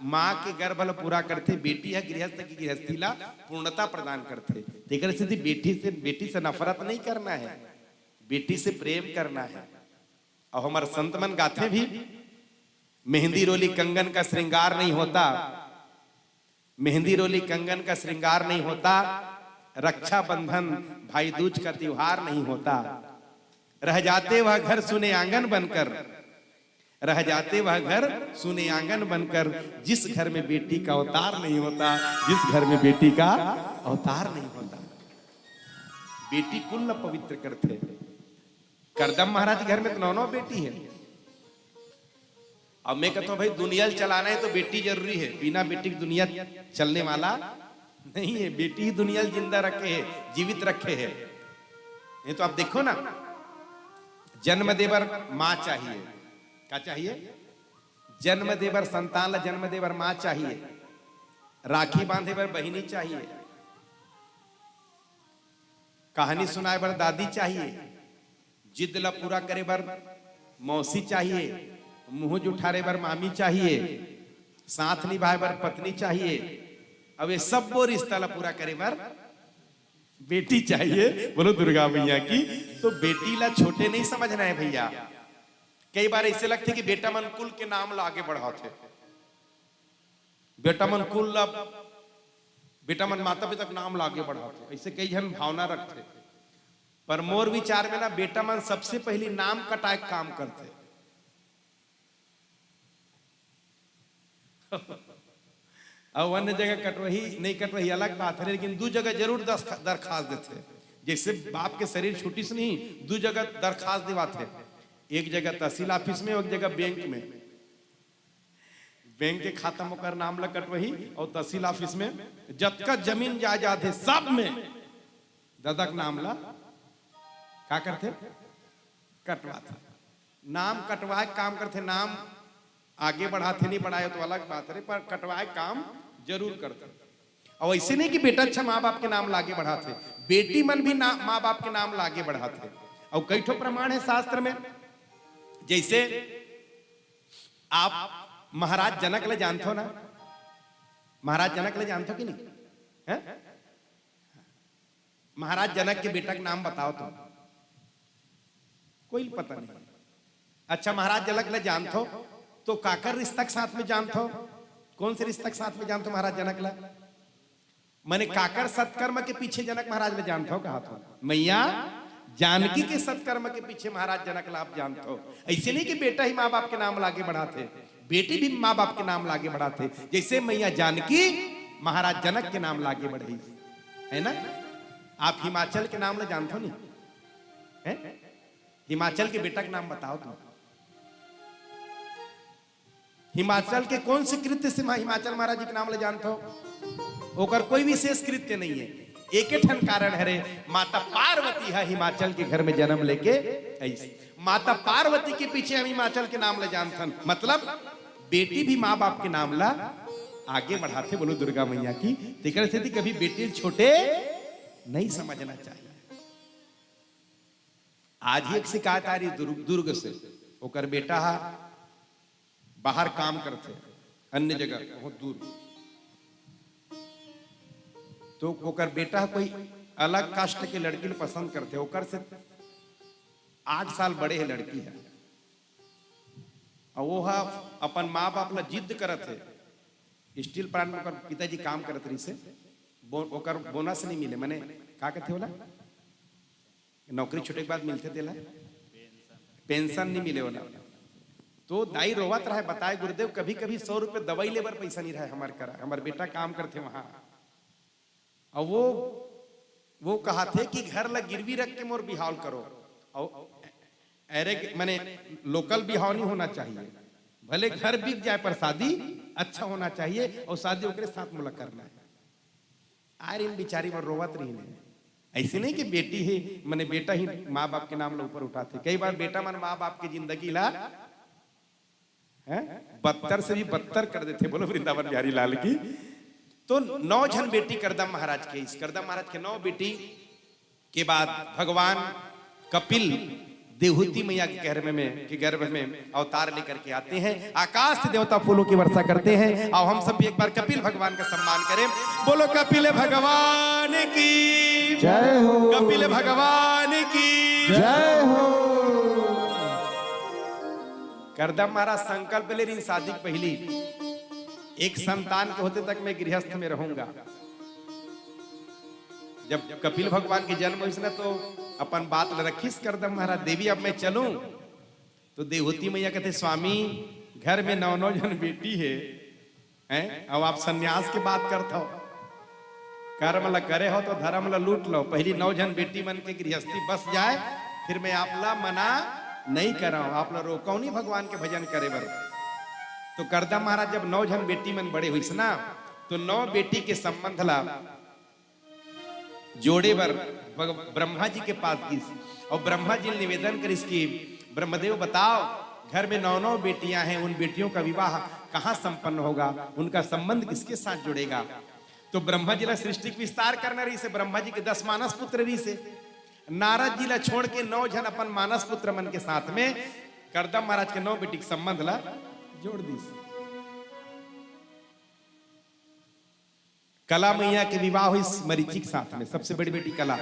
माँ के गर्भ ल पूरा करथे, बेटी ह गृहस्थ की गृहस्थी ला पूर्णता प्रदान करथे। तेकर सेती बेटी से, बेटी से नफरत नहीं करना है, बेटी से प्रेम करना है। अउ हमर संत मन गाथे भी, मेहंदी रोली कंगन का श्रृंगार नहीं होता, मेहंदी रोली कंगन का श्रृंगार नहीं होता, रक्षाबंधन भाई दूज का त्योहार नहीं होता। रह जाते वह घर सुने आंगन बनकर, रह जाते वह घर सुने आंगन बनकर, जिस घर में बेटी का अवतार नहीं होता, जिस घर में बेटी का अवतार नहीं होता। बेटी कुल ल पवित्र करथे। करदम महाराज के घर में तो नौ नौ बेटी है। अब मैं कहता हूँ, भाई, दुनिया ल चलाना है तो बेटी जरूरी है, बिना बेटी के दुनिया चलने वाला नहीं है। बेटी ही दुनिया ल जिंदा रखे है, जीवित रखे है। नहीं तो आप देखो ना, जन्म दे बर माँ चाहिए। का चाहिए? जन्म दे बर, संतान ला जन्म दे बर माँ चाहिए, राखी बांधे बर बहिनी चाहिए, कहानी सुनाए बर दादी चाहिए, जिद ला पूरा करे बर मौसी चाहिए, मुंह जुठारे बर मामी चाहिए, साथ निभाए बर पत्नी चाहिए। अब ये सब्बो रिश्ता ला पूरा करे बर बेटी चाहिए। बोलो दुर्गा मैया की। तो बेटी ला छोटे नहीं समझना है भैया। कई बार ऐसे लगथे कि बेटा मन कुल के नाम ला आगे बढ़ाथे, बेटा मन कुल ला, बेटा मन माता पिता के नाम ला आगे बढ़ाथे, ऐसे कई झन भावना रखथे। पर मोर विचार में ना, बेटा मन सबसे पहली नाम कटाए के काम करथे। अउ अन्य जगह कटवही नहीं कटवही अलग बात है, लेकिन दू जगह जरूर दस-, दरखास्त देथे। जैसे बाप के शरीर छूटिस नहीं, दू जगह दरखास्त देवाथे, एक जगह तहसील ऑफिस में, एक जगह बैंक में। बैंक के खाता में ओकर नाम ला कटवही अउ तहसील ऑफिस में जतका जमीन जायदाद है, सब में ददा के नाम ला का करथे? कटवाथे। नाम कटवाए के काम करथे, नाम आगे बढ़ाथे नहीं बढ़ाए तो अलग बात है, पर कटवाए के काम जरूर करथे। अउ ऐसे नहीं कि बेटा अच्छा माँ बाप के नाम ला आगे बढ़ाथे, बेटी मन भी ना माँ बाप के नाम ला आगे बढ़ाथे। अउ कई ठो प्रमाण है शास्त्र में, जैसे आप महाराज जनक ले जानथो ना, महाराज जनक ले जानथो कि नहीं? हैं? महाराज जनक के बेटा के नाम बताओ तो। कोई पता नहीं। अच्छा, महाराज जनक ले जानथो तो काकर रिश्ता के साथ में जानथो? कौन से रिश्ता के साथ में जानथो महाराज जनक ला? माने काकर सत्कर्म के पीछे जनक महाराज ले जानथो कहा थो? मैया जानकी के सत्कर्म के पीछे महाराज जनक ला आप जानथो। ऐसे नहीं कि बेटा ही माँ बाप के नाम ला आगे बढ़ाथे, बेटी भी माँ बाप के नाम ला आगे बढ़ाथे। जैसे मैया जानकी महाराज जनक के नाम ला आगे बढ़ाई, है ना? आप हिमाचल के नाम ला जानथो नहीं? हैं? हिमाचल के बेटा के नाम बताओ तुम। हिमाचल के कौन से कृत्य से हिमाचल महाराज जी के नाम ले जानथो? ओकर कोई विशेष कृत्य नहीं है। एके ठन कारण हरे, माता पार्वती ह हिमाचल के घर में जन्म लेके अइस। माता पार्वती के पीछे हम हिमाचल के नाम ले जानथन। मतलब बेटी भी माँ बाप के नाम ला आगे बढ़ाथे। बोलो दुर्गा मैया की। तेकर सेती कभी बेटी ल छोटे नहीं समझना चाहिए। आज ही एक शिकायत आ रही दुर्ग, दुर्ग से, ओकर बेटा ह बाहर काम करथे, अन्य जगह बहुत दूर, तो ओकर बेटा ह कोई अलग कास्ट के लड़की ल पसंद करथे, ओकर से आठ साल बड़े है लड़की ह, अउ वो ह अपन माँ बाप ला जिद करत हे स्टील प्लांट में ओकर पिताजी काम करत रहिस हे, बो-, ओकर बोनस नहीं मिले, माने का कहते होला, नौकरी छूटे के बाद मिलथे तेला, पेंशन नहीं मिले ओला। तो दाई रोवत रहे, बताए गुरुदेव, कभी कभी सौ रुपये दवाई लेबर पैसा नहीं रहे हमार करा, हमार बेटा काम करथे वहां। और वो वो कहाथे कि घर ला गिरवी रख के मोर बिहाव करो। और अरे, माने, लोकल बिहाव नहीं होना चाहिए, भले घर बिक जाए पर शादी अच्छा होना चाहिए और शादी ओकरे साथ मोला करना है। आर इन बिचारी मन रोवत रहिन हे। ऐसे नहीं कि बेटी ही, माने, बेटा ही माँ बाप के नाम ला ऊपर उठाथे। कई बार बेटा मन माँ बाप के जिंदगी ला, हैं, बदतर से भी बदतर कर देथे। बोलो वृंदावन बिहारी लाल की। तो नौ झन बेटी करदम महाराज के, इस करदम महाराज के नौ बेटी के बाद भगवान कपिल देहूती मैया के गर्भ में, के गर्भ में अवतार लेकर के आते हैं। आकाश से देवता फूलों की वर्षा करते हैं। आओ हम सब भी एक बार कपिल भगवान का सम्मान करें। बोलो कपिल भगवान की जय हो। कपिल भगवान की जय हो। करदम महाराज संकल्प ले रहिन शादी के पहली, एक संतान के होते तक मैं गृहस्थ में रहूंगा। जब कपिल भगवान के जन्म होइस ना, तो अपन बात ल रखिस करदम महाराज, देवी, अब मैं चलूं? तो देहूती मैया कहते, स्वामी, घर में नौ नौ झन बेटी है, हैं? अब आप संन्यास के बात करत हो, कर्म ल करे हो तो धर्म ल लूट लो। पहली नौ झन बेटी मन के गृहस्थी बस जाए, फिर मैं आप ला मना नहीं करव, आप ला रोकव नहीं भगवान के भजन करे बर। तो करदम महाराज जब नौ झन बेटी मन बड़े होइस ना, तो नौ बेटी के संबंध ला जोड़े बर भग-, ब्रह्मा जी के पास गिस और ब्रह्मा जी ने निवेदन करिस कि ब्रह्मदेव, बताओ, घर में नौ नौ बेटियां हैं, उन बेटियों का विवाह कहाँ संपन्न होगा, उनका संबंध किसके साथ जुड़ेगा? तो ब्रह्मा जी ला सृष्टि के विस्तार करना रहिस हे, ब्रह्मा जी के दस मानस पुत्र रहिस हे। नारद जी ला छोड़ के नौ झन अपन मानस पुत्र मन के साथ में करदम महाराज के नौ बेटी के संबंध ला जोड़ दिस। कला मैया के विवाह होइस मरीचि के साथ में, सबसे बड़ी बेटी कला।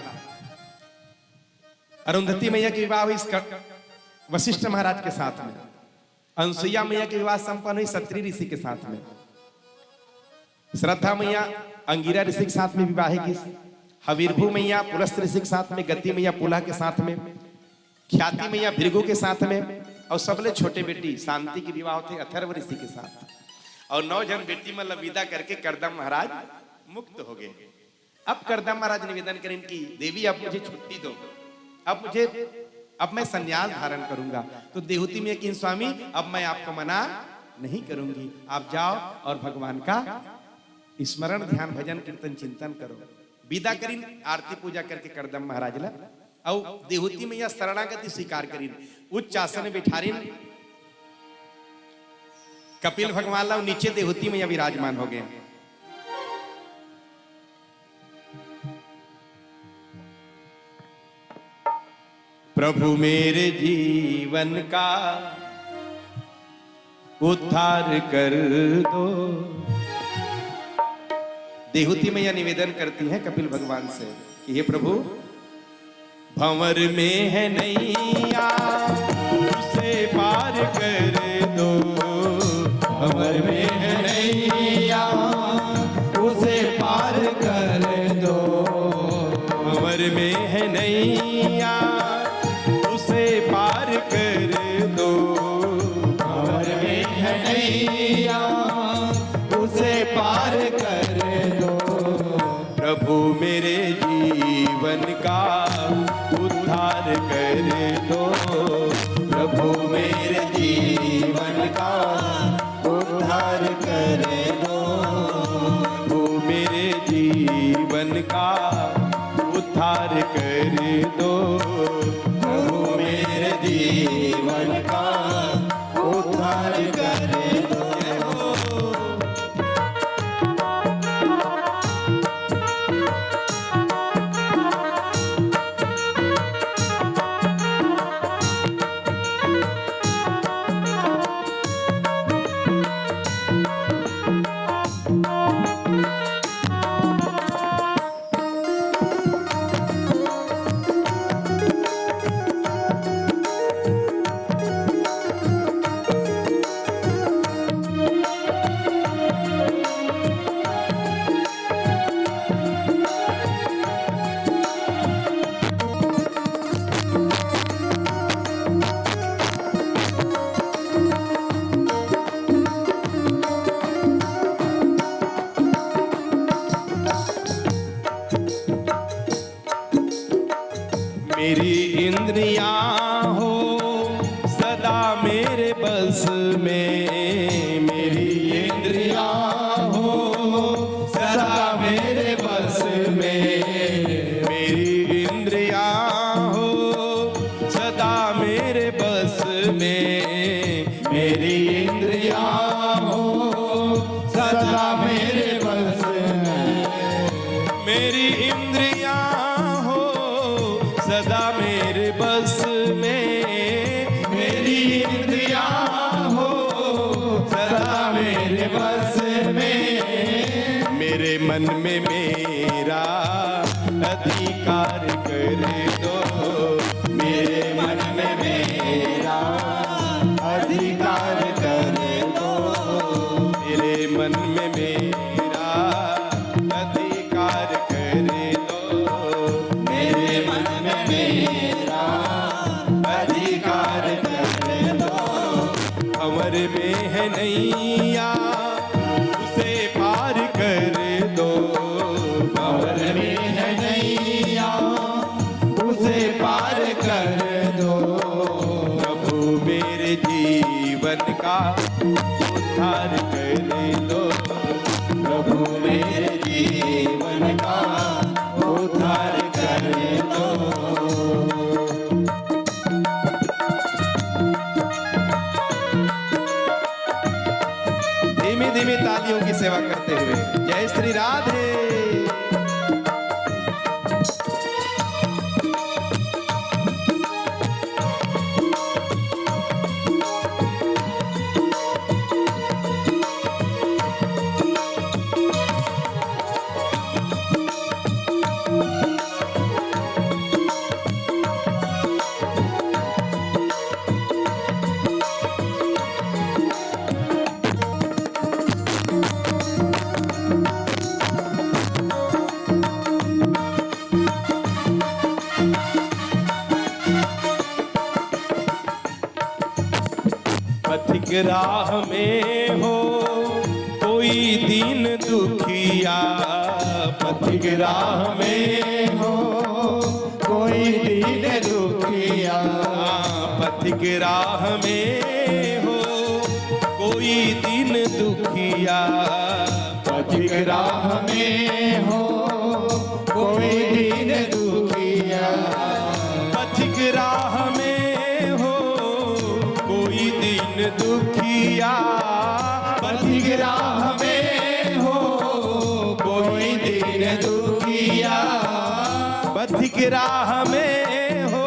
अरुंधति मैया के विवाह होइस क-, वशिष्ठ महाराज के साथ में। अनसुईया मैया के विवाह संपन्न होइस अत्रि ऋषि के साथ में। श्रद्धा मैया अंगिरा ऋषि के साथ में विवाह गिस। हविर्भू मैया पुलस्त ऋषि के साथ में, गति मैया पुलह के साथ में, ख्याति मैया भृगु के साथ में, और सबले छोटे बेटी शांति के विवाह होथे अथर्व ऋषि के साथ। और नौ झन बेटी मन ला विदा करके करदम महाराज मुक्त हो गए। अब करदम महाराज निवेदन करें कि देवी, अब मुझे छुट्टी दो, अब मुझे, अब मैं संन्यास धारण करूंगा। तो देहूती मैया कहिन, स्वामी, अब मैं आपको मना नहीं करूंगी, आप जाओ और भगवान का स्मरण, ध्यान, भजन, कीर्तन, चिंतन करो। विदा करिन आरती पूजा करके करदम महाराज ला। अउ देहूती मैया शरणागति स्वीकार करिन, उच्च आसन में बिठारिन कपिल भगवान ला, अउ नीचे देहूती मैया विराजमान हो गए। प्रभु मेरे जीवन का उद्धार कर दो। देहूती मैया निवेदन करती हैं कपिल भगवान से कि हे प्रभु, भंवर में है नैया, उसे पार कर दो। भंवर में है नैया, उसे पार कर दो। भंवर में है नैया, उसे पार कर दो। भंवर में है नैया, उसे पार कर दो। प्रभु मेरे जीवन का उद्धार कर दो। प्रभु मेरे जीवन का उद्धार कर दो। प्रभु मेरे जीवन का उद्धार कर दो। प्रभु मेरे जीवन का उद्धार कर दो। सदा मेरे बस में। मेरी इंद्रियां हो सदा मेरे बस में। मेरी इंद्रियां हो सदा मेरे बस में। मेरी इंद्रियां हो सदा मेरे बस में। मेरी इंद्रियां हो सदा मेरे बस में। मेरे मन में मेरा अधिकार कर दो। मेरे मन में मेरा अधिकार कर दो। मेरे मन में मेरा अधिकार कर दो। मेरे मन में मेरा अधिकार कर दो। भंवर में है नैया उसे पार कर दो। भंवर में है नैया उसे पार कर दो। प्रभु मेरे जीवन का उद्धार कर दो। प्रभु मेरे जीवन का उद्धार कर दो। धीमी धीमी तालियों की सेवा करते हुए जय श्री राधे। पथिक राह में हो कोई दीन दुखिया। पथिक राह में हो कोई दीन दुखिया। पथिक राह में हो कोई दीन दुखिया। पथिक राह में हो कोई दीन दुखिया। पथिक राह में हो कोई दीन दुखिया। पथिक राह में हो कोई दीन दुखिया। पथिक राह में हो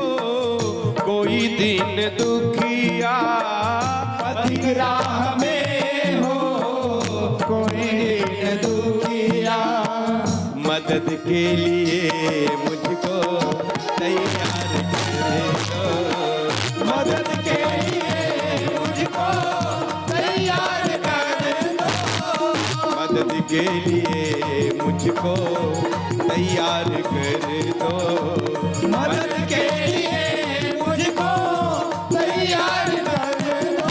कोई दीन दुखिया। पथिक राह में हो कोई दीन दुखिया। मदद के लिए मुझको तैयार कर दो। मदद के लिए मुझको तैयार कर दो। मदद के लिए मुझको तैयार कर दो। मदद के लिए मुझको तैयार कर दो।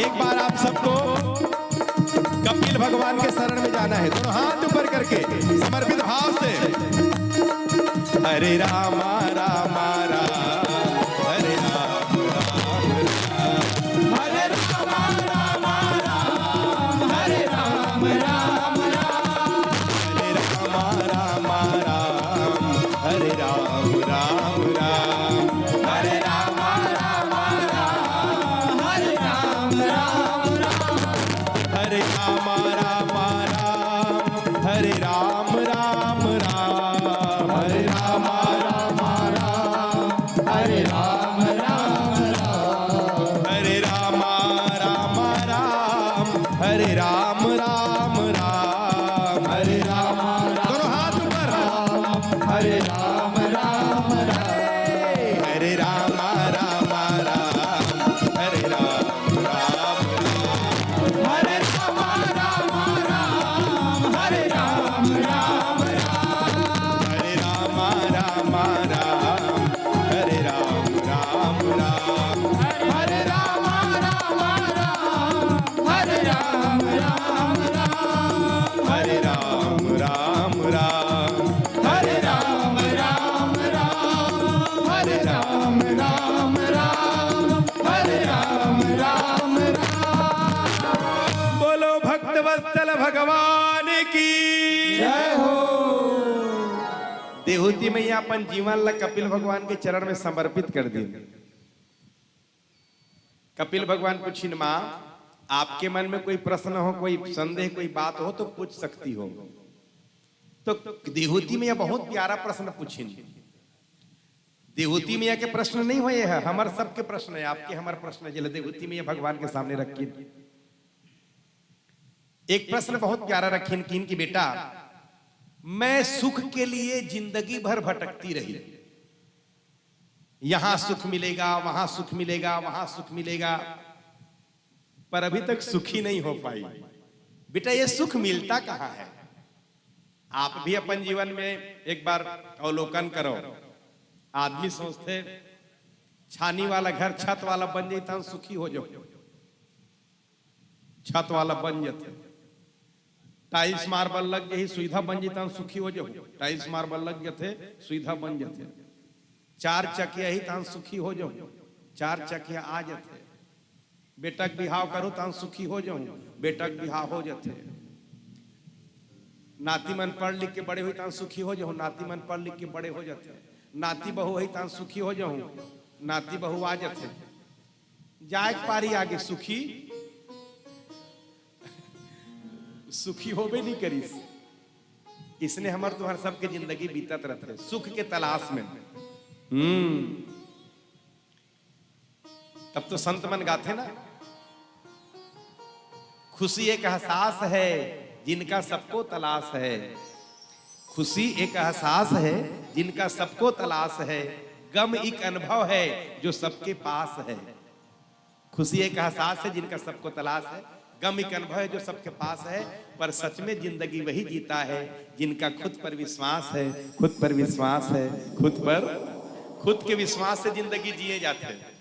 एक बार आप सबको कपिल भगवान के शरण में जाना है। दोनों हाथ ऊपर करके समर्पित भाव से। हरे रामा रामा राम, हरे राम राम राम। हरे रामा रामा राम, हरे राम राम राम। हरे रामा रामा राम, हरे राम राम राम। हरे रामा रामा राम, हरे राम राम राम। हरे रामा रामा राम, हरे राम राम राम। हरे रामा रामा राम, हरे राम राम राम। हरे रामा रामा राम, हरे राम राम राम। हरे रामा राम, दोनों हाथ ऊपर। हरे राम राम राम। हरे रामा रामा राम, हरे राम राम राम। हरे रामा रामा राम, हरे राम की जय हो। देहूती मैया अपन जीवन ला कपिल भगवान के चरण में समर्पित कर दिन। कपिल भगवान पूछिन, माँ, आपके मन में कोई प्रश्न हो, कोई संदेह, कोई बात हो तो पूछ सकती हो। तो देहूती मैया बहुत प्यारा प्रश्न पूछिन। देहूती मैया के प्रश्न नहीं होय, हमर सबके प्रश्न है, आपके हमर प्रश्न है, जेला देहूती मैया भगवान के सामने रखिन। एक प्रश्न बहुत प्यारा रखिन किन कि बेटा, मैं सुख के लिए जिंदगी भर भटकती रही, यहाँ सुख मिलेगा, वहां सुख मिलेगा, वहां सुख मिलेगा, पर अभी तक सुखी नहीं हो पाई। बेटा, ये सुख मिलता कहाँ है? आप भी अपन जीवन में एक बार अवलोकन करो। आदमी सोचथे, छानी वाला घर छत वाला बन जाई, तहन सुखी हो जाऊं। छत वाला बन जथे, टाइल्स मार्बल लग जाही, सुविधा बन जाही, तहन सुखी हो जाहूं। टाइल्स मार्बल लग जथे, सुविधा बन जथे। चार चकिया ही, तहन सुखी हो जाहूं। चार चकिया आ जथे। बेटा के बिहाव करूं, तहन सुखी हो जाहूं। बेटा के बिहाव हो जथे। नाती मन पढ़ लिख के बड़े होई, तहन सुखी हो जाहूं। नाती मन पढ़ लिख के बड़े हो जथे। नाती बहू होई, तहन सुखी हो जाहूं। नाती बहू आ जथे। जाए के पारी आगे सुखी, सुखी होबे नहीं करिस। इसने हमर तुम्हार सबके जिंदगी बीतत रहते सुख के तलाश में। हम्म, तब तो संत मन गाथे ना, खुशी एक एहसास है जिनका सबको तलाश है। खुशी एक एहसास है जिनका सबको तलाश है। गम एक अनुभव है जो सबके पास है। खुशी एक एहसास है जिनका सबको तलाश है। गम एक अनुभव है जो सबके पास है। पर सच में जिंदगी वही जीता है जिनका खुद पर विश्वास है। खुद पर विश्वास है। खुद पर, खुद के विश्वास से जिंदगी जिए जाते हैं।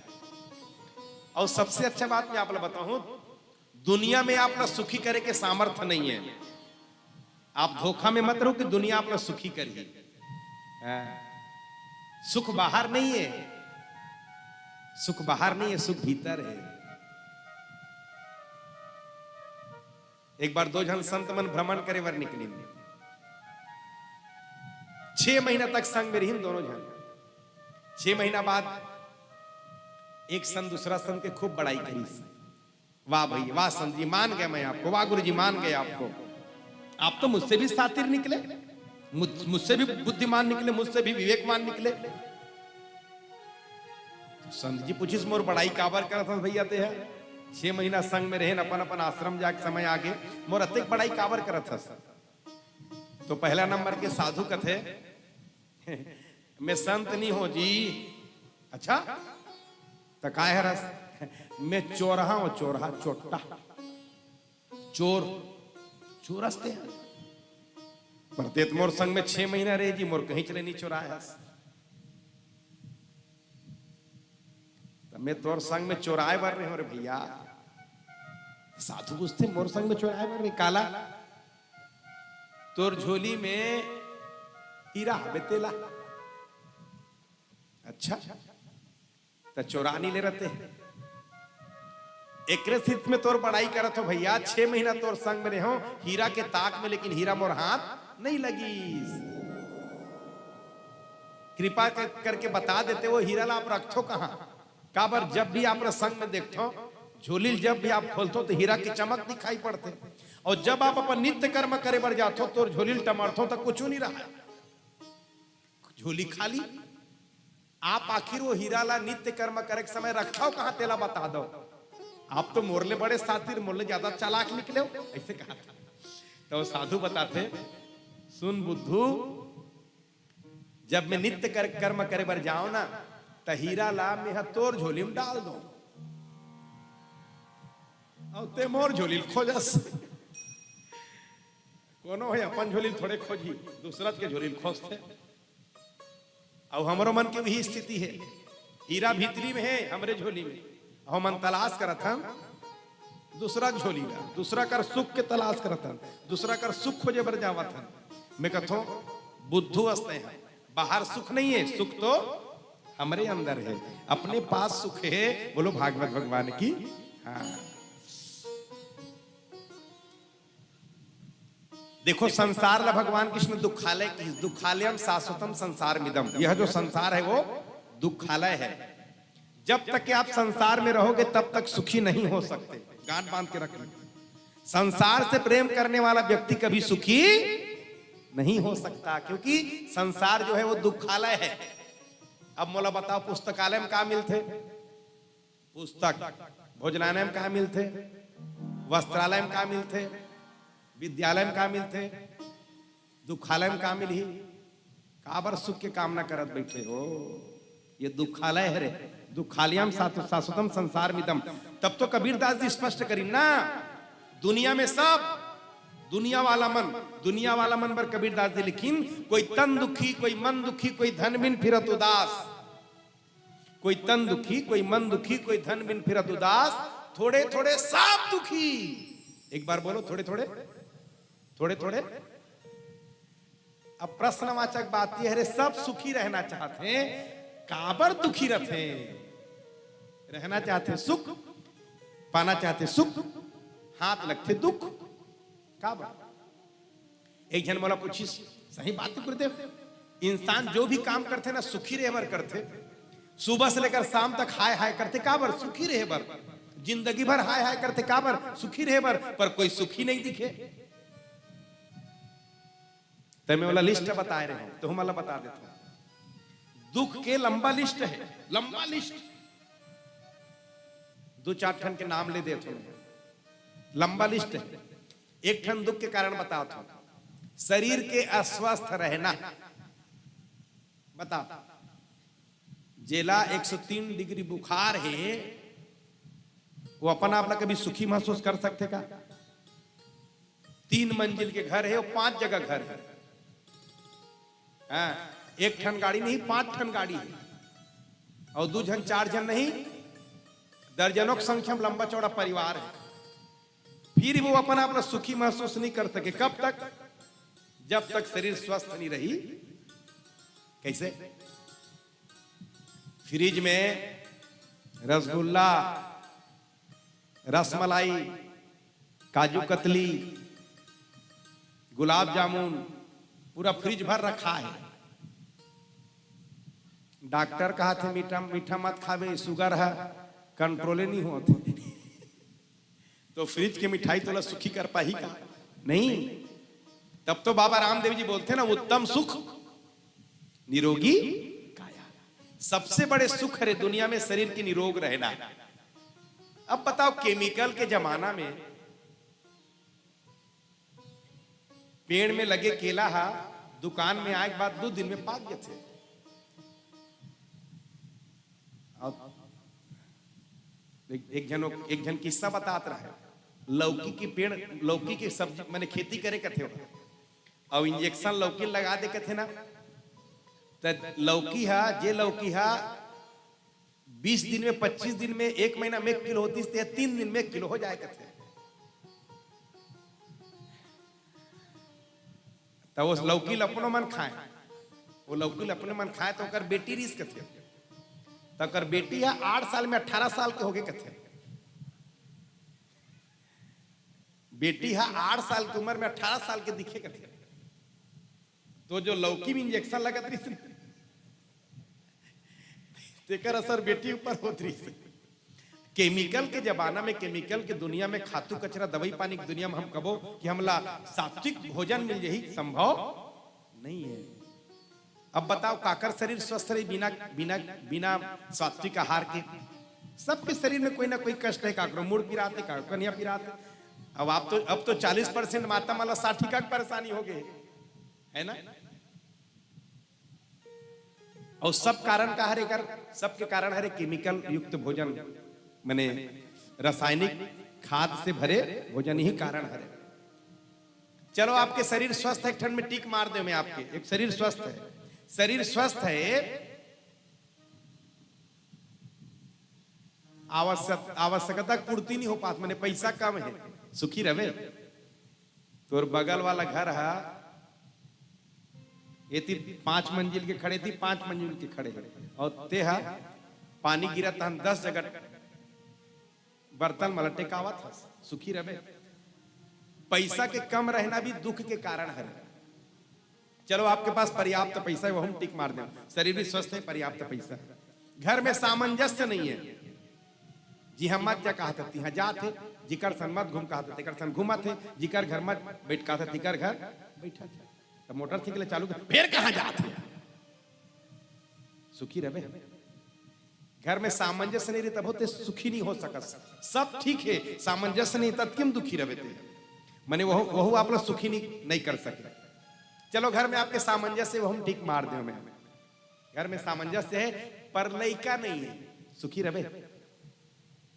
और सबसे अच्छा बात मैं आप लोग बताऊं, दुनिया में आप लोग सुखी करे के सामर्थ्य नहीं है। आप धोखा में मत रहो कि दुनिया आप लोग सुखी करिए। हाँ। सुख बाहर नहीं है, सुख बाहर नहीं है, सुख भीतर है। एक बार दो झन संत मन भ्रमण करे बर निकलिन। छह महीना तक संग में रहिन दोनों झन। छह महीना बाद एक संत दूसरा संत के खूब बड़ाई करिस। वाह भाई, वाह संत जी, मान गए मैं आपको, वाह गुरु जी, मान गए आपको। आप तो मुझसे भी शातिर निकले, मुझ-, मुझसे भी बुद्धिमान निकले, मुझसे भी विवेकवान निकले। तो संत जी पूछिस, मोर बड़ाई काबर करत हस भैया ते ह? छह महीना संग में रहेन, अपन अपन आश्रम जाके समय आगे, मोर अतेक बड़ाई काबर करत हस? तो पहला नंबर के साधु कथे, मैं संत नहीं हो जी। अच्छा, त काय हरस? मैं चोरहा हो, चोरहा, चोट्टा। चोर, चोरस ते। पर ते त मोर संग में छह महीना रहे जी, मोर कहीं चले नहीं चोराए हस। त मैं तोर संग में चोराए बर रहे हो रे भैया। साधु पूछते, मोर संग में चोराए बर रहे, काला? तोर झोली में हीरा हवे तेला। अच्छा, त चोरा नहीं ले रहते। एकरे सित में तोर बड़ाई करत हो भैया, छह महीना तोर संग में रहे हो, हीरा के ताक में, लेकिन हीरा मोर हाथ नहीं लगी। कृपा कर, करके बता देते, वो हीरा ला आप रखथो कहाँ? काबर जब भी आप ला संग में देखथो, झोली ल जब भी आप खोलथो तो हीरा की चमक दिखाई पड़थे। और जब आप अपन नित्य कर्म करे बर जाथो तो झोली ल टमरथो तो कुछ नहीं रहा, झोली खाली। आप आखिर वो हीरा ला नित्य कर्म करे के समय रखथो कहाँ, तेला बता दो। आप तो मोर ले बड़े शातिर, मोर ले ज्यादा चालाक निकले हो, ऐसे कहा था। तो साधु बताते, सुन बुद्धू, जब मैं नित्य कर, कर्म करे बर जाओ ना, त हीरा ला मैं ह तोर झोली में डाल दो, और ते मोर झोली ल खोजस। कोनो है अपन झोली ल थोड़े खोजी, दूसरा के झोली ल खोजथे। और हमरो मन के भी स्थिति है, हीरा भीतरी में है हमरे झोली में, और हमन तलाश करत हन दूसरा झोली ला, दूसरा कर सुख के तलाश करत हन, दूसरा कर सुख खोजे बर जावत हन। मैं कथो, बुद्धू अस तैं ह, बाहर सुख नहीं है, सुख तो हमरे अंदर है, अपने पास सुख है। बोलो भागवत भगवान की। हाँ। देखो, संसार ला भगवान कृष्ण दुखालय की, दुखालयम शाश्वतम संसारमिदम। यह जो संसार है वो दुखालय है। जब तक कि आप संसार में रहोगे तब तक सुखी नहीं हो सकते। गांठ बांध के रख लो। संसार से प्रेम करने वाला व्यक्ति कभी सुखी नहीं हो सकता, क्योंकि संसार जो है वो दुखालय है। अब मोला बताओ, पुस्तकालय में का मिलथे? पुस्तक। भोजनालय में का मिलथे? वस्त्रालय में का मिलथे? विद्यालय में का मिलथे? दुखालय में का मिलही? काबर सुख के कामना करत बैठे हो? ये दुखालय हरे। दुखालयम शाश्वतम संसारमिदम। तब तो कबीरदास जी स्पष्ट करिन ना, दुनिया में सब, दुनिया वाला मन, दुनिया वाला मन बर कबीरदास जी लिखिन, कोई तन दुखी, कोई मन दुखी, कोई धन बिन फिरत उदास। कोई तन दुखी, कोई मन दुखी, कोई धन बिन फिरत उदास, थोड़े थोड़े सब दुखी। एक बार बोलो, थोड़े थोड़े, थोड़े थोड़े। अब प्रश्नवाचक बात यह है, सब सुखी रहना चाहते हैं, काबर दुखी रहते हैं? रहना चाहते हैं सुख, पाना चाहते हैं सुख, हाथ लगते दुख, काबर? एक झन मोला पूछिस, सही बात है गुरुदेव, इंसान जो भी काम करथे ना, सुखी रहे बर करथे। सुबह से लेकर शाम तक हाय हाय करथे, काबर? सुखी रहे बर। जिंदगी भर हाय हाय करथे, काबर? सुखी रहे बर। पर कोई सुखी नहीं दिखे। त मैं वाला लिस्ट बताए रहे हूं, तो हम वाला बता देता हूं। दुख के लंबा लिस्ट है, लंबा लिस्ट। दो चार ठन के नाम ले देता हूं, लंबा लिस्ट है। एक ठन दुख के कारण बतावत हूं, शरीर के अस्वस्थ रहना। बताओ, जेला एक सौ तीन डिग्री बुखार है, वो अपन आप ला कभी सुखी महसूस कर सकथे का? तीन मंजिल के घर है, वो पांच जगह घर है। हाँ, एक ठन गाड़ी नहीं, पांच ठन गाड़ी है, और दू झन, चार झन नहीं, दर्जनों की संख्या में लंबा चौड़ा परिवार है, फिर वो अपन आप ला सुखी महसूस नहीं कर सके। कब तक? जब तक शरीर स्वस्थ नहीं रही। कैसे? फ्रिज में रसगुल्ला, रसमलाई, काजू कतली, गुलाब जामुन, पूरा फ्रिज भर रखा है। डॉक्टर कहा थे, मीठा, मीठा मत खावे, शुगर है, कंट्रोले नहीं होत। तो फ्रिज के मिठाई तोला सुखी कर पाही का? नहीं। तब तो बाबा रामदेव जी बोलथे ना, उत्तम सुख निरोगी काया। सबसे बड़े सुख हरे दुनिया में शरीर की निरोग रहना। अब बताओ, केमिकल के जमाना में पेड़ में लगे केला हा दुकान में आए के बाद दू दिन में पाक जथे। अब एक, एक झन, एक झन किस्सा बतात रहे, लौकी की पेड़, लौकी की सब्जी, माने खेती करे कथे हो, अउ इंजेक्शन लौकी लगा दे कथे ना, त लौकी हा, जे लौकी हा बीस दिन में, पच्चीस दिन में, एक महीना में एक किलो होतिस, ते तीन दिन में एक किलो हो जाए कथे। त वो लौकी ल अपनो मन खाए, वो लौकी ल अपने मन खाए, त ओकर बेटी रिस कथे, त ओकर बेटी हा आठ साल में अठारह साल के होगे कथे। बेटी हा आठ साल की उम्र में अठारह साल के दिखे कथे। तो जो लौकी में इंजेक्शन लगत रहिस, तेकर असर बेटी ऊपर होत रहिस। केमिकल के जमाना में, केमिकल के दुनिया में, खातू कचरा, दवाई पानी की दुनिया में हम कबो कि हमला सात्विक भोजन मिल जाही, संभव नहीं है। अब बताओ, काकर शरीर स्वस्थ रही बिना, बिना, बिना सात्विक आहार के? सबके शरीर में कोई ना कोई कष्ट है, काकरो मुड़ पिरात है, काकरो कनिया पिरात है। अब आप तो, अब तो चालीस परसेंट माता मन ला साठ ठिका के परेशानी हो गई, है ना? और सब कारण का हरे कर, सबके कारण हरे केमिकल युक्त भोजन, माने रासायनिक खाद से भरे भोजन ही कारण हरे। चलो, आपके शरीर स्वस्थ है, एक ठन में टिक मार दे मैं आपके, एक शरीर स्वस्थ है, शरीर स्वस्थ है, आवश्यक, आवश्यकता पूर्ति नहीं हो पात, माने पैसा कम है, सुखी रहे। तोर बगल वाला घर हा, एती पांच मंजिल के खड़े थी, पांच मंजिल के खड़े है, और ते हा पानी गिरा तहन दस जगह बर्तन मला टेकावत हस, सुखी रहे। पैसा के कम रहना भी दुख के कारण हरे। चलो, आपके पास पर्याप्त पैसा है, वो हम टिक मार दें, शरीर भी स्वस्थ है, पर्याप्त पैसा है, घर में सामंजस्य नहीं है, जिहां मत जा कहत हे तिहां जात हे, जिकर सन मत घूम कहत हे तेकर सन घूमत हे, जिकर घर मत बैठ कहत हे तिकर घर बैठत हे। तो मोटरसाइकिल चालू कर, फिर कहां जात हे? सुखी रहे। घर में सामंजस्य नहीं रहे तभो ते सुखी नहीं हो सकस। सब ठीक है, सामंजस्य नहीं तब किम दुखी रहे ते? मने वह वह आप लोग सुखी नहीं, नहीं कर सके। चलो, घर में आपके सामंजस्य, वो हम टिक मार दे। मैं घर में सामंजस्य है, पर लइका नहीं है, सुखी रहे।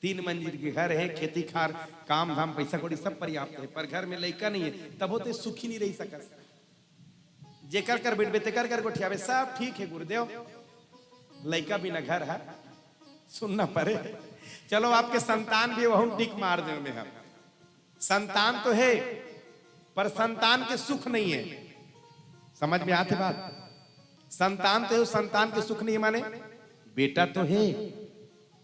तीन मंजिल के घर है, खेती खार, काम धाम, पैसा कौड़ी सब पर्याप्त है, पर घर में लइका नहीं है, तभो ते सुखी नहीं रह सकस। जेकर कर बैठबे तेकर कर गोठियाबे, सब ठीक है गुरुदेव, लइका बिना घर है, सुनना पड़े। चलो, आपके संतान भी, वहू टिक मार दे में हम। संतान तो है, पर संतान के सुख नहीं है। समझ में आते बात? संतान तो है, संतान के सुख नहीं है, माने बेटा तो है,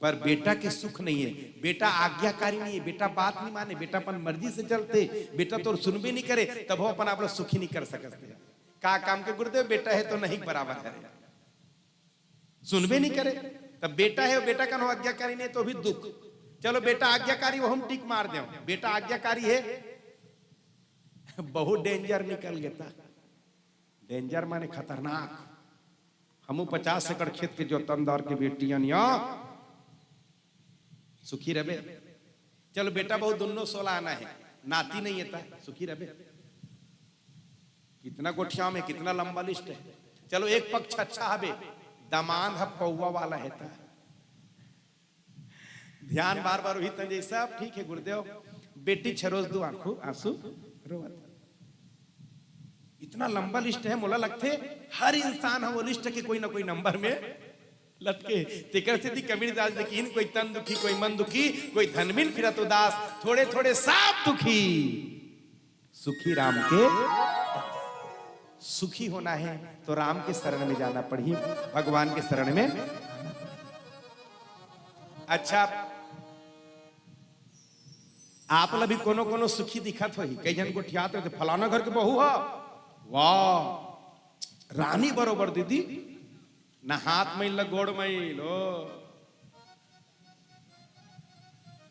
पर बेटा के सुख नहीं है। बेटा आज्ञाकारी नहीं है, बेटा बात नहीं माने, बेटा अपन मर्जी से चलते, बेटा तो सुनबे नहीं करे, तब वो अपन आप लोग सुखी नहीं कर सकते। का काम के गुरुदेव, बेटा है तो नहीं बराबर है, सुनबे नहीं करे। तब बेटा है, बेटा का नो आज्ञाकारी नहीं, तो भी दुख। चलो, बेटा आज्ञाकारी, वो हम टिक मार दे, बेटा आज्ञाकारी है, बहुत डेंजर निकल गया। डेंजर माने खतरनाक। हमू पचास एकड़ खेत के जोतन दौर के बेटियन या सुखी रहे। चलो, बेटा बहुत दुन्नो सोला आना है, नाती नहीं है ता सुखी रहे। कितना गोठिया में, कितना लंबा लिस्ट है। चलो, एक पक्ष अच्छा हबे, दामाद ह पौवा वाला है ता ध्यान बार बार वही तंजे, सब ठीक है गुरुदेव। बेटी छरोज दो आंखू आंसू रोवत। इतना लंबा लिस्ट है, मोला लगथे हर इंसान ह वो लिस्ट के कोई ना कोई नंबर में लटके। तेकर सेती कबीर दास जी किहिन, कोई तन दुखी, कोई मन दुखी, कोई धन बिन फिरत उदास, थोड़े थोड़े सब दुखी, सुखी राम के। सुखी होना है तो राम के शरण में जाना पड़ही, भगवान के शरण में। अच्छा, आप ला भी कोनो कोनो सुखी दिखत होही, कई झन गोठियात रहिथे, फलाना घर के बहू ह, वाह, रानी बरोबर दीदी, ना हाथ मैल, ना गोड़ मैल, ओ।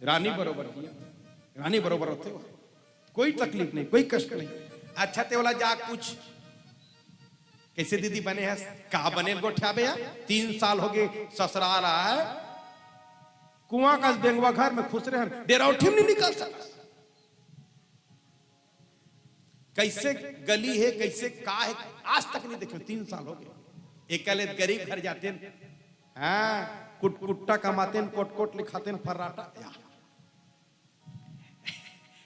रानी बरोबर दिया, रानी बरोबर होथे वो, कोई तकलीफ नहीं, कोई कष्ट नहीं। अच्छा, ते वाला जा कुछ, कैसे दीदी बने हस? का बने गोठियाबे यार? तीन साल हो गए ससुराल आए, कुआं का बेंगवा घर में खुश रहे, डेरौठी में नहीं निकल सकस। कैसे गली है, कैसे का है, आज तक नहीं देखे, तीन साल हो गए। एकले गरीब घर जाते हैं, हाँ, कुटकुट्टा कमाते हैं, कोट कोट ले खाते हैं, फर्राटा, या।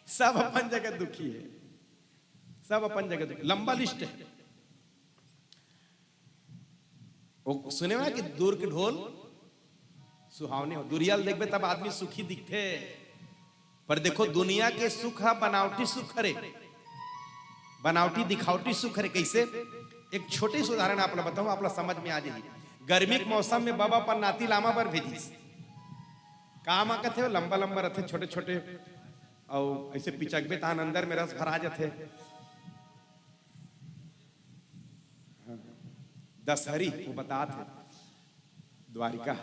सब अपन जगह दुखी है, सब अपन जगह दुखी, लंबा लिस्ट है। वो सुने हुआ कि दूर के ढोल सुहावने हो, दुरिया ले देखबे तब आदमी सुखी दिखथे। पर देखो, दुनिया के सुख ह बनावटी सुख हरे, बनावटी दिखावटी सुख हरे। कैसे? एक छोटे से उदाहरण आप ला बताऊं, आप ला समझ में आ जाही। गर्मी के मौसम में बबा अपन नाती ला आमा बर भेजिस। का आमा कथे, वो लंबा लंबा रथे, छोटे छोटे, अउ ऐसे पिचकबे तहान अंदर में रस भरा जथे। दशहरी वो बतात हे, द्वारिका।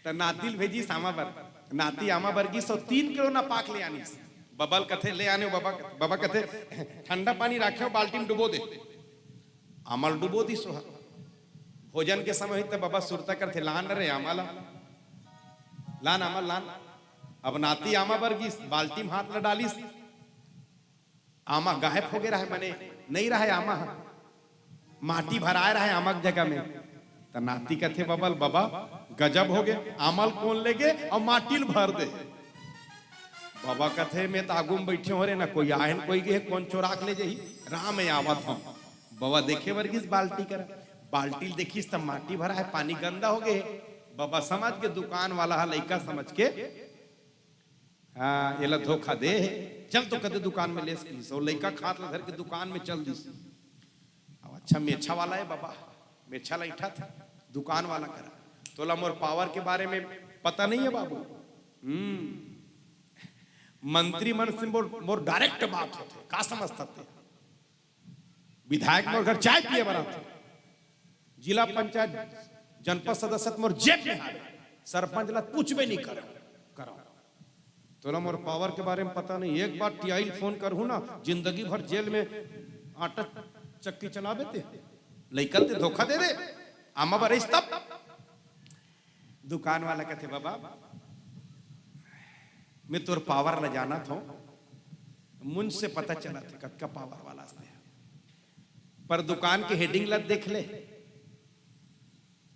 त नाती ल भेजिस आमा बर, नाती आमा बर गिस अउ तीन किलो नापाक ले आनिस। बबा ल कथे, "ले आने हो बबा।" बबा कथे, "ठंडा पानी राखे हो, बाल्टी में डुबो दे।" आमा ल डुबो दिस ओहा। भोजन के समय होही त बबा सुरता करथे, "लान रे आमा ला, लान आमा, लान।" अब नाती आमा बर गिस, बाल्टी में हाथ ल डालिस, आमा गायब हो गे रहय, मने नइ रहय आमा ह, माटी भराय रहय आमा के जगह में। त नाती कथे बबा ल, "बबा, गजब हो गे, आमा ल कोन ले गे अउ माटी ल भर दे?" बबा कथे, "मैं त आगू म बइठे हों रे, ना कोई आए न कोई गे, कोन चोरा के ले जही? राम, मैं आवत हौं।" बबा देखे बर गिस बाल्टी करा, बाल्टी ल देखिस त माटी भराय, पानी गंदा हो गे। बबा समझ के दुकान वाला ह लइका समझ के हाँ, एला धोखा दे हे। चल तो कदे दुकान में लेस किहिस, अउ लइका के हाथ ला धर के दुकान में चल दिस। अब अच्छा मेछा वाला हे बबा, मेछा ला अइंठत हे दुकान वाला करा। तोला मोर पावर के बारे में पता नहीं हे बाबू। हम्म। मंत्री मन से मोर मोर डायरेक्ट बात होथे। का समझथस ते? विधायक मोर घर चाय पिए बर आथे, जिला पंचायत, जनपद सदस्य त मोर जेब में हावे, सरपंच ला पूछबे नहीं करे। करो, तोला मोर पावर के बारे में पता नहीं। एक बार टीआई फोन करहूं ना, जिंदगी भर जेल में आटा चक्की चलाबे ते। लइका ल ते धोखा दे दे, आमा बरस तब। दुकान वाला कथे, "बाबा, मैं तोर पावर ला जानत हूं, मुंह से पता चलत हे कतका पावर वाला हस ते, पर दुकान के हेडिंग ला देख ले।"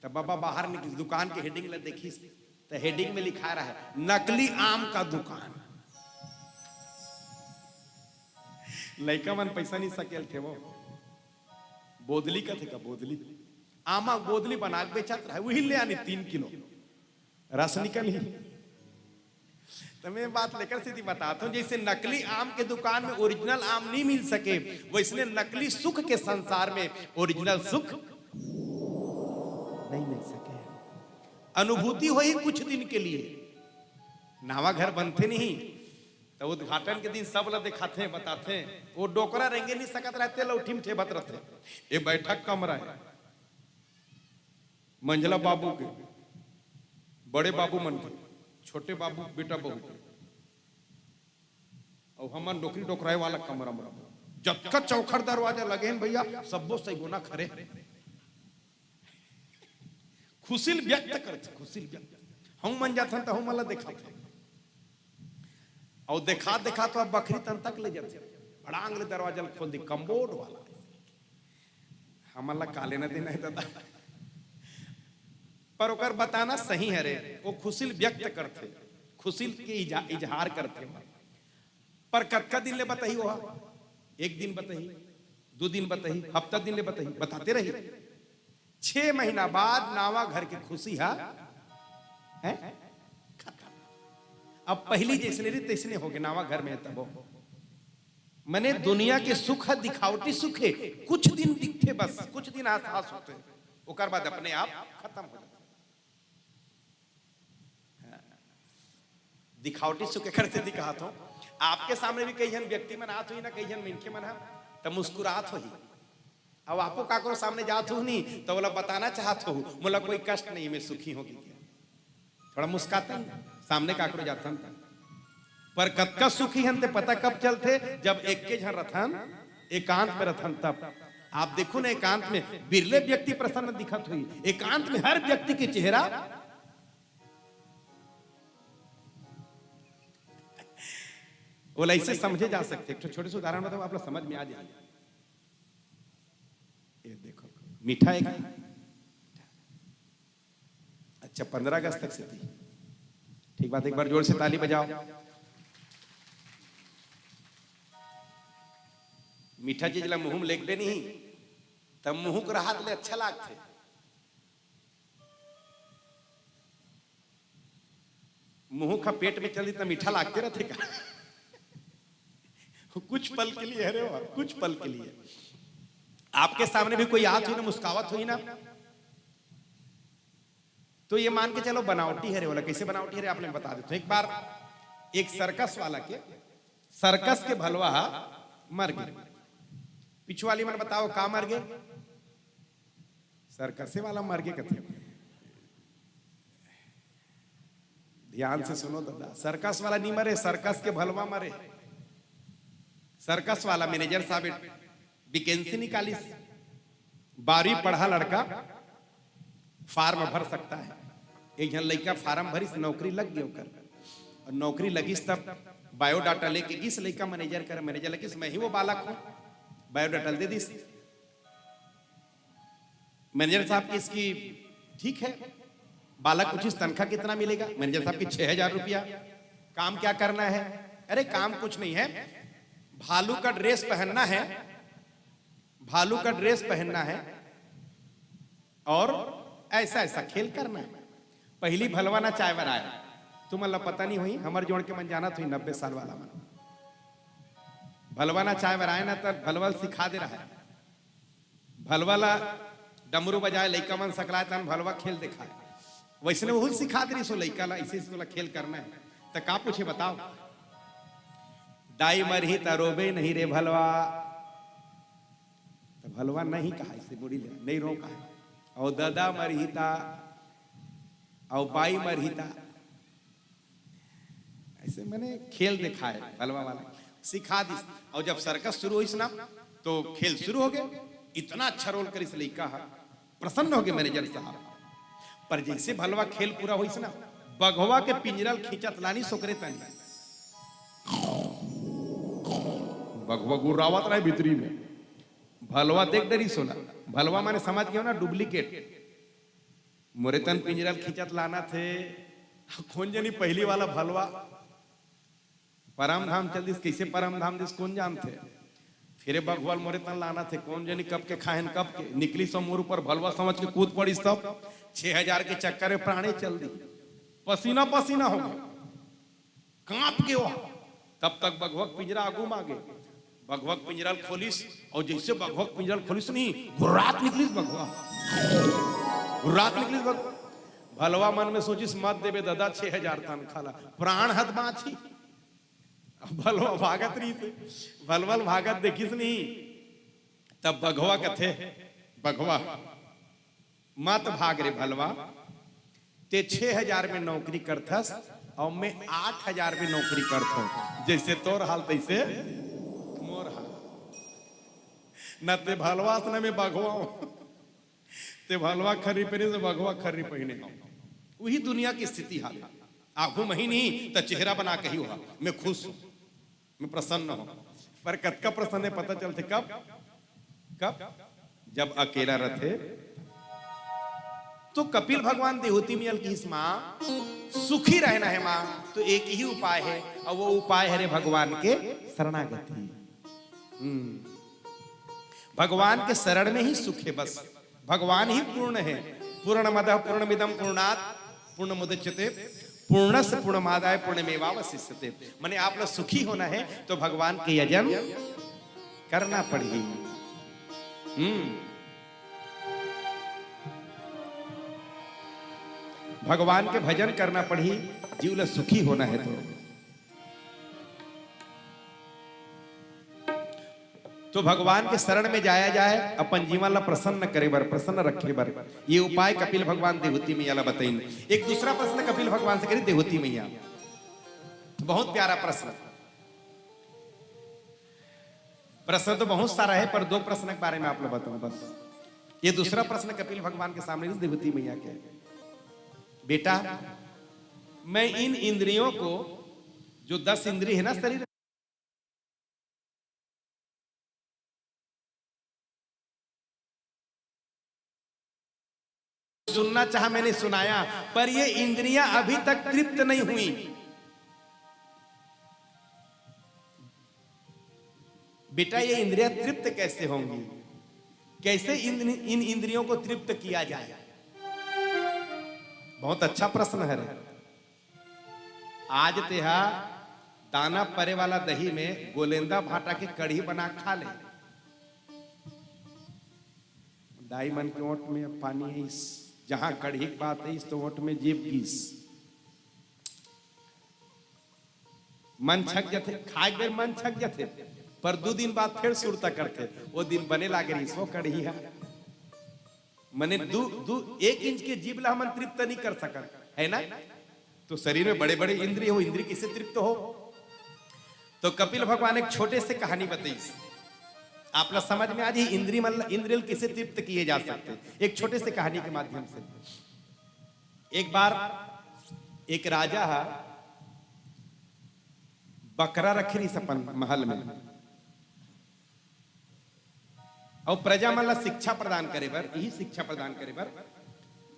त बाबा बाहर निकलिस, दुकान के हेडिंग ला देखिस, त हेडिंग में लिखा रहा है, "नकली आम का दुकान।" लइका मन पैसा नहीं सकेलथे वो। बोदली कथे का, बोदली, आमा बोदली बना के बेचत रहे, वही ले आनी तीन किलो, रस निकलही। त मैं बात लेकर सीधी बताता हूं, जैसे नकली आम के दुकान में ओरिजिनल आम नहीं मिल सके, वैसने नकली सुख के संसार में ओरिजिनल सुख नहीं मिल सके। अनुभूति होही कुछ दिन के लिए, नावा घर बनथे नहीं, त उद्घाटन के दिन सब ला देखाथे, बताथे, वो डोकरा रेंगे नहीं सकत रहते, लौठी में ठेबत रहते। ये बैठक कमरा है, मंझला बाबू के, बड़े बाबू मन के, छोटे बाबू बेटा बहू के, अउ हमन डोकरी डोकराए वाला कमरा में। जतका चौखट दरवाजा लगे हैं भैया, सब्बो सैगोना खड़े हैं। खुशी ल व्यक्त करथे, खुशी ल व्यक्त। हम मन जाथन त हम ला देखाथे, अउ देखा देखा तो अब बखरी तन तक ले जाथे। बड़ांग ले दरवाजा ल खोल दी, कम्बोर्ड वाला। हमन ला काले न देना है दादा। पर ओकर बताना सही हरे, वो खुशी ल व्यक्त करथे, खुशी के इजा-, इजहार करथे। पर कतका दिन ले बताही ओहा? एक दिन बताही, दू दिन बताही, हफ्ता दिन ले बताही, बताते रही। छह महीना बाद नावा घर के खुशी हा, हैं? खत्म। अब पहली जैसने रही तैसने हो गए, नावा घर में है तब हो। मने दुनिया के सुख ह दिखावटी सुख हे, कुछ दिन दिखथे बस, कुछ दिन आस आस होथे, ओकर बाद अपने आप खत्म हो जाथे। दिखावटी सुख एकर सेती कहत हों, आपके सामने भी कई झन व्यक्ति मन आत होही ना, कई झन मनखे मन ह, त मुस्कुरात होही। अब आपो काकरो सामने जात हो नहीं, त ओला बताना चाहत हो, "मोला कोई कष्ट नहीं, मैं सुखी हों," कहिके। थोड़ा मुस्कातन, सामने काकरो जातन। पर कतका सुखी हन ते पता कब चलथे? जब एके झन रथन, एकांत में रथन तब। आप देखो ना, एकांत में बिरले व्यक्ति प्रसन्न दिखत होही, एकांत में हर व्यक्ति के चेहरा। ओला ऐसे समझे जा सकथे, एक ठो छोटे से उदाहरण बताऊं, आप लोग समझ में आ जाए। ये देखो, मीठा है क्या? अच्छा, पंद्रह अगस्त तक सेती। ठीक बात, एक बार जोर से ताली बजाओ। मीठा चीज ला मुंह में लेगबे नहीं, तब मुंह के राहत ले अच्छा लागथे। मुंह का पेट में चली त मीठा लागते रहथे का? कुछ पल के लिए, अरे वाह, कुछ पल के लिए। आपके सामने भी कोई आत होही ना, मुस्कावत होही ना, तो ये मान के चलो बनावटी हरे। ओला कैसे बनावटी हरे, आपने बता देते। एक बार एक सर्कस वाला के, सर्कस के भलवा हा मर गए। पिछुवाली मन बताओ का मर गए? सर्कसे वाला मर गए कथे। ध्यान से सुनो दादा, सर्कस वाला नहीं मरे, सर्कस के भलवा मरे। सर्कस वाला मैनेजर साहब वैकेंसी निकालिस, बारहवीं पढ़ा लड़का फॉर्म भर सकता है। एक झन लइका फॉर्म भरिस, नौकरी लग गई ओकर। और नौकरी लगिस तब बायोडाटा लेके गिस लइका मैनेजर कर, मैनेजर लगिस, "मैं ही वो बालक हूँ।" बायोडाटा दे दिस। मैनेजर साहब की इसकी, "ठीक है।" बालक पूछिस, "तनख्वाह कितना मिलेगा?" मैनेजर साहब की, "छह हजार रुपया।" "काम क्या करना है?" "अरे काम कुछ नहीं है, भालू का ड्रेस पहनना है, भालू का ड्रेस पहनना है और ऐसा ऐसा खेल करना है।" पहली भलवा ना चाय बर आए, तुमन ला पता नहीं होही, हमर जोड़ के मन जानत होही, नब्बे साल वाला मन। भलवा ना चाय बर आए ना, त भलवा ल सिखा दे रहा है। भलवा ला डमरू बजाए, लइका मन सकलाए, तहन भलवा खेल देखाए। वैसने वहू सिखा दे रहिस ओ लइका ला, ऐसे ऐसे तोला खेल करना है। त का पूछे बताओ? दाई मरही त रोबे नहीं रे भलवा। त भलवा नहीं कहा, इसे मुड़ी ले, नहीं रो कहा। अउ ददा मरही त, अउ बाई मरही त, ऐसे मैंने खेल दिखाए भलवा वाला, सिखा दिस। अउ जब सर्कस शुरू होइस ना, तो खेल शुरू हो गए। इतना अच्छा रोल करिस लइका ह, प्रसन्न हो गए मैनेजर साहब। पर जैसे भलवा खेल पूरा होइस ना, बघवा के पिंजरा ल खींचत लानिस ओकरे तनी। बघवा गुर्रावत रहे भीतरी में। भलवा देख डरिस ओला। भलवा माने समझ गए हो ना, डुप्लीकेट। मोरे तन पिंजरा ल खींचत लानथे। कोन जनी पहिली वाला भलवा परम धाम चल दिस, कैसे परम धाम दिस, कोन जानथे? फिर बघवा ल मोरे तन लानथे, कोन जनी कब के खाहेन, कब के निकलिस मोर ऊपर, भलवा समझ के कूद पड़िस, तब छह हजार के चक्कर में प्राणे चल दिस, पसीना पसीना हो गए, कांप के ओहा। तब तक बघवा के पिंजरा आगू म आगे। बघवा के पिंजरा ल खोलिस, अउ जैसे बघवा के पिंजरा ल खोलिस नहीं, गुर्रात निकलिस बघवा, गुर्रात निकलिस बघवा। भलवा मन में सोचिस, मत देबे ददा छह हजार तनखा ला, प्राण ह त बांचही। अब भलवा भागत रहिस, भलवा ल भागत देखिस नहीं, तब बघवा कथे, बघवा, मत भाग रे भलवा, ते छह हजार में नौकरी करथस अउ मैं आठ हजार में नौकरी करथों। जैसे तोर हाल तैसे मोर हाल। न ते भलवा हस न मैं बघवा हूं। ते भलवा खर्री पहिने से बघवा खर्री पहिने हो। वही दुनिया की स्थिति हाल है। आगू मही नहीं त चेहरा बना के ही हुआ, मैं खुश हूं। मैं प्रसन्न हूं। पर कतका प्रसन्न है पता चलथे कब? कब? जब अकेला रथे। तो कपिल भगवान देहूती मइया ल किहिस, मां, सुखी रहना है मां, तो एक ही उपाय है, अउ वो उपाय है रे भगवान के शरणागति। हम्म। भगवान के शरण में ही सुख है बस। भगवान ही पूर्ण है। पूर्णमदः पूर्णमिदं पूर्णात् पूर्णमुदच्यते पूर्णस्य पूर्णमादाय पूर्णमेवावशिष्यते। माने आप लोग सुखी होना है तो भगवान के यजन करना पड़ही। हम्म। भगवान के भजन करना पड़ही, जीव ला सुखी होना है तो। तो भगवान के शरण में जाया जाए, अपन जीवन ला प्रसन्न करे बर, प्रसन्न रखे बर। ये उपाय कपिल भगवान देहूती मइया ला बतइन। एक दूसरा प्रश्न कपिल भगवान से करी देहूती मइया। बहुत प्यारा प्रश्न। प्रश्न तो बहुत सारा है, पर दो प्रश्न के बारे में आप लोग बताऊं बस। ये दूसरा प्रश्न कपिल भगवान के सामने, देहूती मइया के, बेटा, मैं इन इंद्रियों को, जो दस इंद्री है ना शरीर, सुनना चाहा, मैंने सुनाया, पर ये इंद्रियां अभी तक तृप्त नहीं हुई। बेटा, ये इंद्रियां तृप्त कैसे होंगी? कैसे इन, इन इंद्रियों को तृप्त किया जाए? बहुत अच्छा प्रश्न है रे। आज तेहा दाना परे वाला दही में गोलेंदा भाटा के कढ़ी बना के खा ले। दाई मन के ओंठ में पानी आइस, जहां कढ़ी के बात आइस तो ओंठ में जीभ गिस। मन छक जथे, खाए के बेर मन छक जथे, पर दू दिन बाद फिर सुरता करथे, वो दिन बने लागे रहिस वो कढ़ी ह। मने दू, दू, एक इंच के जीभ ला हमन तृप्त नहीं कर सकत, है ना? तो शरीर में बड़े-बड़े इंद्रिय हो, इंद्रिय किसे तृप्त हो? तो कपिल भगवान एक छोटे से कहानी बताइस, आप ला समझ में आ जाही इंद्रिय, मतलब इंद्रिय किसे तृप्त किए जा सकते। एक छोटे से कहानी के माध्यम से, एक बार एक राजा हा बकरा रखे रहिस अपन महल में, अउ प्रजा मन ला शिक्षा प्रदान करे बर, यही शिक्षा प्रदान करे बर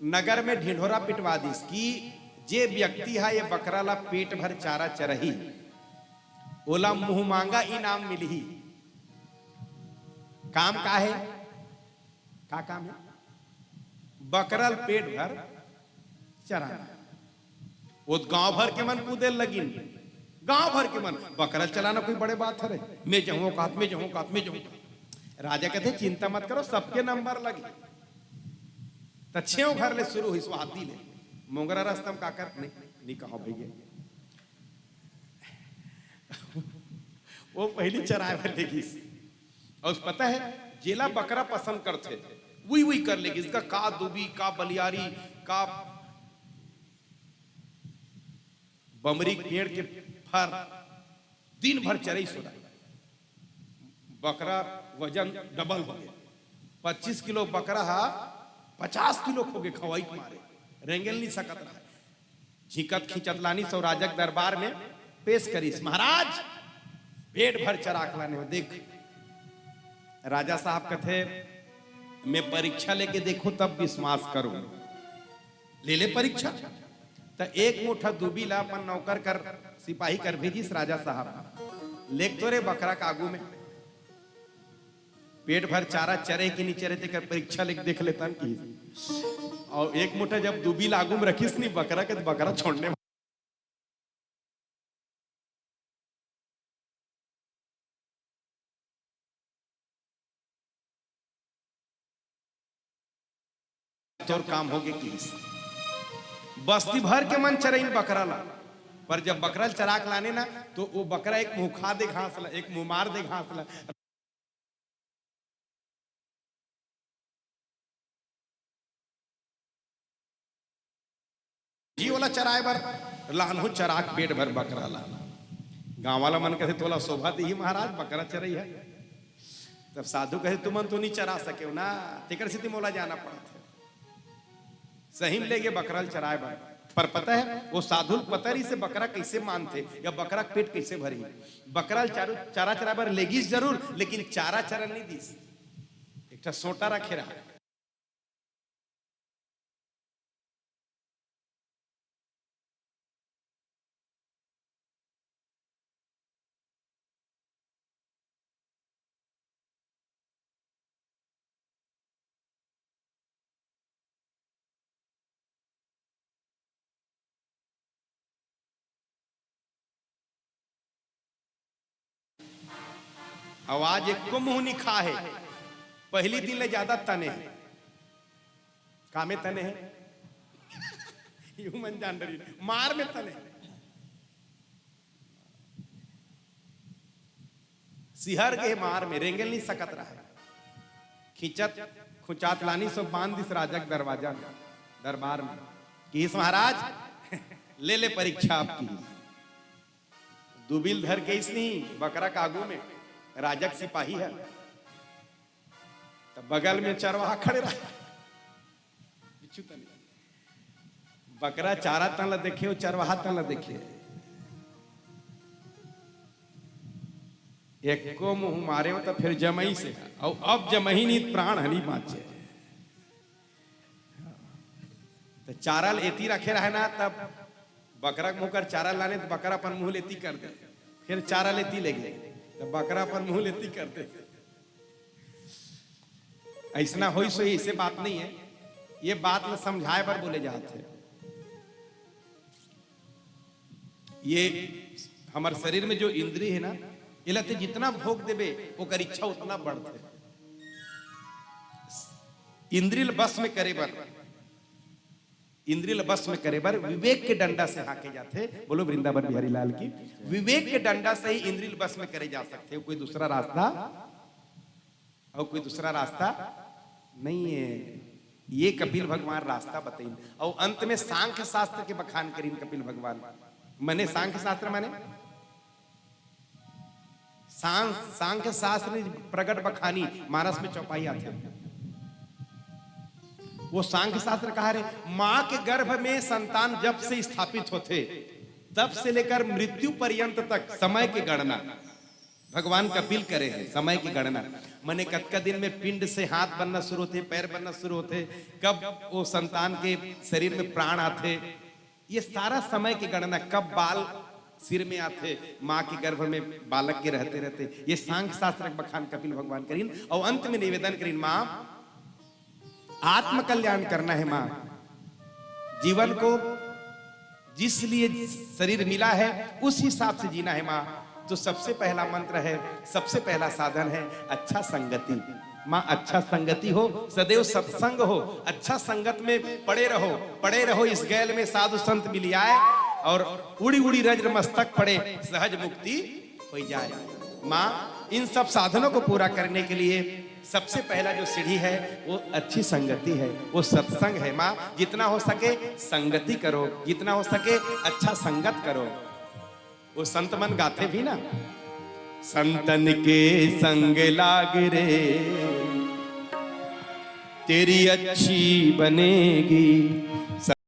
नगर में ढिंढोरा पिटवा दिस कि जे व्यक्ति हा ये बकरा ला पेट भर चारा चरही, ओला मुंहमांगा इनाम मिलही। काम का है? का काम है? बकरा ल पेट भर चराना। वो गांव भर के मन कूदे लगिन, गांव भर के मन। बकरा चलाना कोई बड़े बात हरे? मैं जाऊं कात, मैं जाऊं कात, मैं जाऊं कात। राजा कहते, "चिंता मत करो, सबके नंबर लगे।" त छेव घर ले शुरू हुई, सुहाती ले। मोंगरा रस्तम काकर नहीं, नहीं कहो भैया। वो पहिली चराय बर लेगिस। अउ पता हे, जेला बकरा पसंद करथे, उही उही कर लेगिस। का, का दूबी, का बलियारी, का बमरी के पेड़ के फर, दिन भर चरइस ओला। बकरा वजन डबल हो गे। पच्चीस किलो बकरा हा पचास किलो हो गे, खवई के मारे रेंगे ल नइ सकत रहय। झिंकत खिंचत लानिस अउ राजा के दरबार में पेश करिस, "महाराज, पेट भर चरा के लाने हों, देख।" राजा साहब कथे, "मैं परीक्षा लेके देखूं, तब विश्वास करूं।" ले ले परीक्षा। त एक मुठा दूबी ला अपन नौकर कर, सिपाही कर भेजिस राजा साहब। "लेग तो रे बकरा के आगू में, पेट भर चारा चरे कि नइ चरे, तेकर परीक्षा लेके देख लेथन," किहिस। अउ एक मुठा जब दूबी ला आगू में रखिस नी बकरा के, त बकरा छोड़ने तोर काम हो गे किहिस। बस्ती भर के मन चरइन बकरा ला, पर जब बकरा ल चरा के लाने ना, तो वो बकरा एक मुँह खा दे घास ला, एक मुँह मार दे घास ला। जी, ओला चराए बर लानहूं, चरा के पेट भर बकरा ला। गांव वाला मन कथे, "तोला शोभा दिही महाराज, बकरा चरई हे।" तब साधु कहे, "तुमन तो नइ चरा सकेव ना, तेकर सेती मोला जाना पड़त हे।" सही में लेगे बकरा ल चराए बर। पर पता हे, वो साधु ल पता रहिसे बकरा कइसे मानथे या बकरा के पेट कइसे भरही। बकरा ल चारू, चारा चराए बर लेगिस जरूर, लेकिन चारा चरन नइ दिस। एक ठा सोटा रखे रहा। आवाज एको मुँह नइ खा हे, पहिली दिन ले जादा तने हे। का में तने हे? यूं मन जान डरी, मार में तने हे। सिहर गे मार में, रेंगे ल नइ सकत रहय। खिंचत खुंचात लानिस अउ बांध दिस राजा के दरवाजा में, दरबार में। किहिस, "महाराज, ले ले परीक्षा आपकी।" दूबी ल धर के अइसने बकरा के आगू में राजा के सिपाही हे, त बगल में चरवाहा खड़े रहा। बिच्छू तनी। बकरा चारा तन ला देखे, वो चरवाहा तन ला देखे। एको मुँह मारे हो त फेर जमइस हे, अउ अब जमही नइ, प्राण ह नइ बाँचे। त चारा ल एती रखे रहे ना, तब बकरा के मुँह कर चारा लाने, त बकरा अपन मुँह ल एती कर दे, फेर चारा ल एती लेगे, त बकरा अपन मुँह ल एती कर दे। अइसना होइस होही, अइसे बात नइ हे, ये बात ल समझाए बर बोले जात हे। ये हमर शरीर में जो इंद्री हे ना, एला ते जितना भोग देबे, ओकर इच्छा उतना बढ़थे। इंद्री ल बस में करे बर, इंद्री ल बस में करे बर विवेक के डंडा से हाँके जाथे। बोलो वृंदावन बिहारी लाल की। विवेक के डंडा से ही इंद्री ल बस में करे जा सकथे, कोई दूसरा रास्ता, अउ कोई दूसरा रास्ता नइ हे। ये कपिल भगवान रास्ता बतइन। अउ अंत में सांख्य शास्त्र के बखान करिन कपिल भगवान। मने सांख्य शास्त्र माने सांस-, सांख्य शास्त्र प्रगट बखानी, मानस में चौपाई आथे। वो सांख्य शास्त्र कहा रे, माँ के गर्भ में संतान जब से स्थापित होथे, तब से लेकर मृत्यु पर्यंत तक समय के गणना भगवान कपिल करे हे, समय के गणना। मने कतका दिन में पिंड से हाथ बनना शुरू होथे, पैर बनना शुरू होथे, कब वो संतान के शरीर में प्राण आथे, ये सारा समय के गणना, कब बाल सिर में आथे, माँ के गर्भ में बालक के रहते रहते, ये सांख्य शास्त्र के बखान कपिल भगवान करिन। अउ अंत में निवेदन करिन, माँ, आत्म कल्याण करना है माँ, जीवन को जिस लिए शरीर मिला है उस हिसाब से जीना है माँ। तो सबसे पहला मंत्र है, सबसे पहला साधन है अच्छा संगति। माँ, अच्छा संगति हो, सदैव सत्संग हो, अच्छा संगत में पड़े रहो, पड़े रहो इस गैल में साधु संत मिल आए और उड़ी उड़ी रज्र मस्तक पड़े, सहज मुक्ति हो जाए। माँ, इन सब साधनों को पूरा करने के लिए सबसे पहला जो सीढ़ी है, वो अच्छी संगति है, वो सत्संग है। माँ, जितना हो सके संगति करो, जितना हो सके अच्छा संगत करो। वो संत मन गाथे भी ना, संतन के संग लाग रे, तेरी अच्छी बनेगी।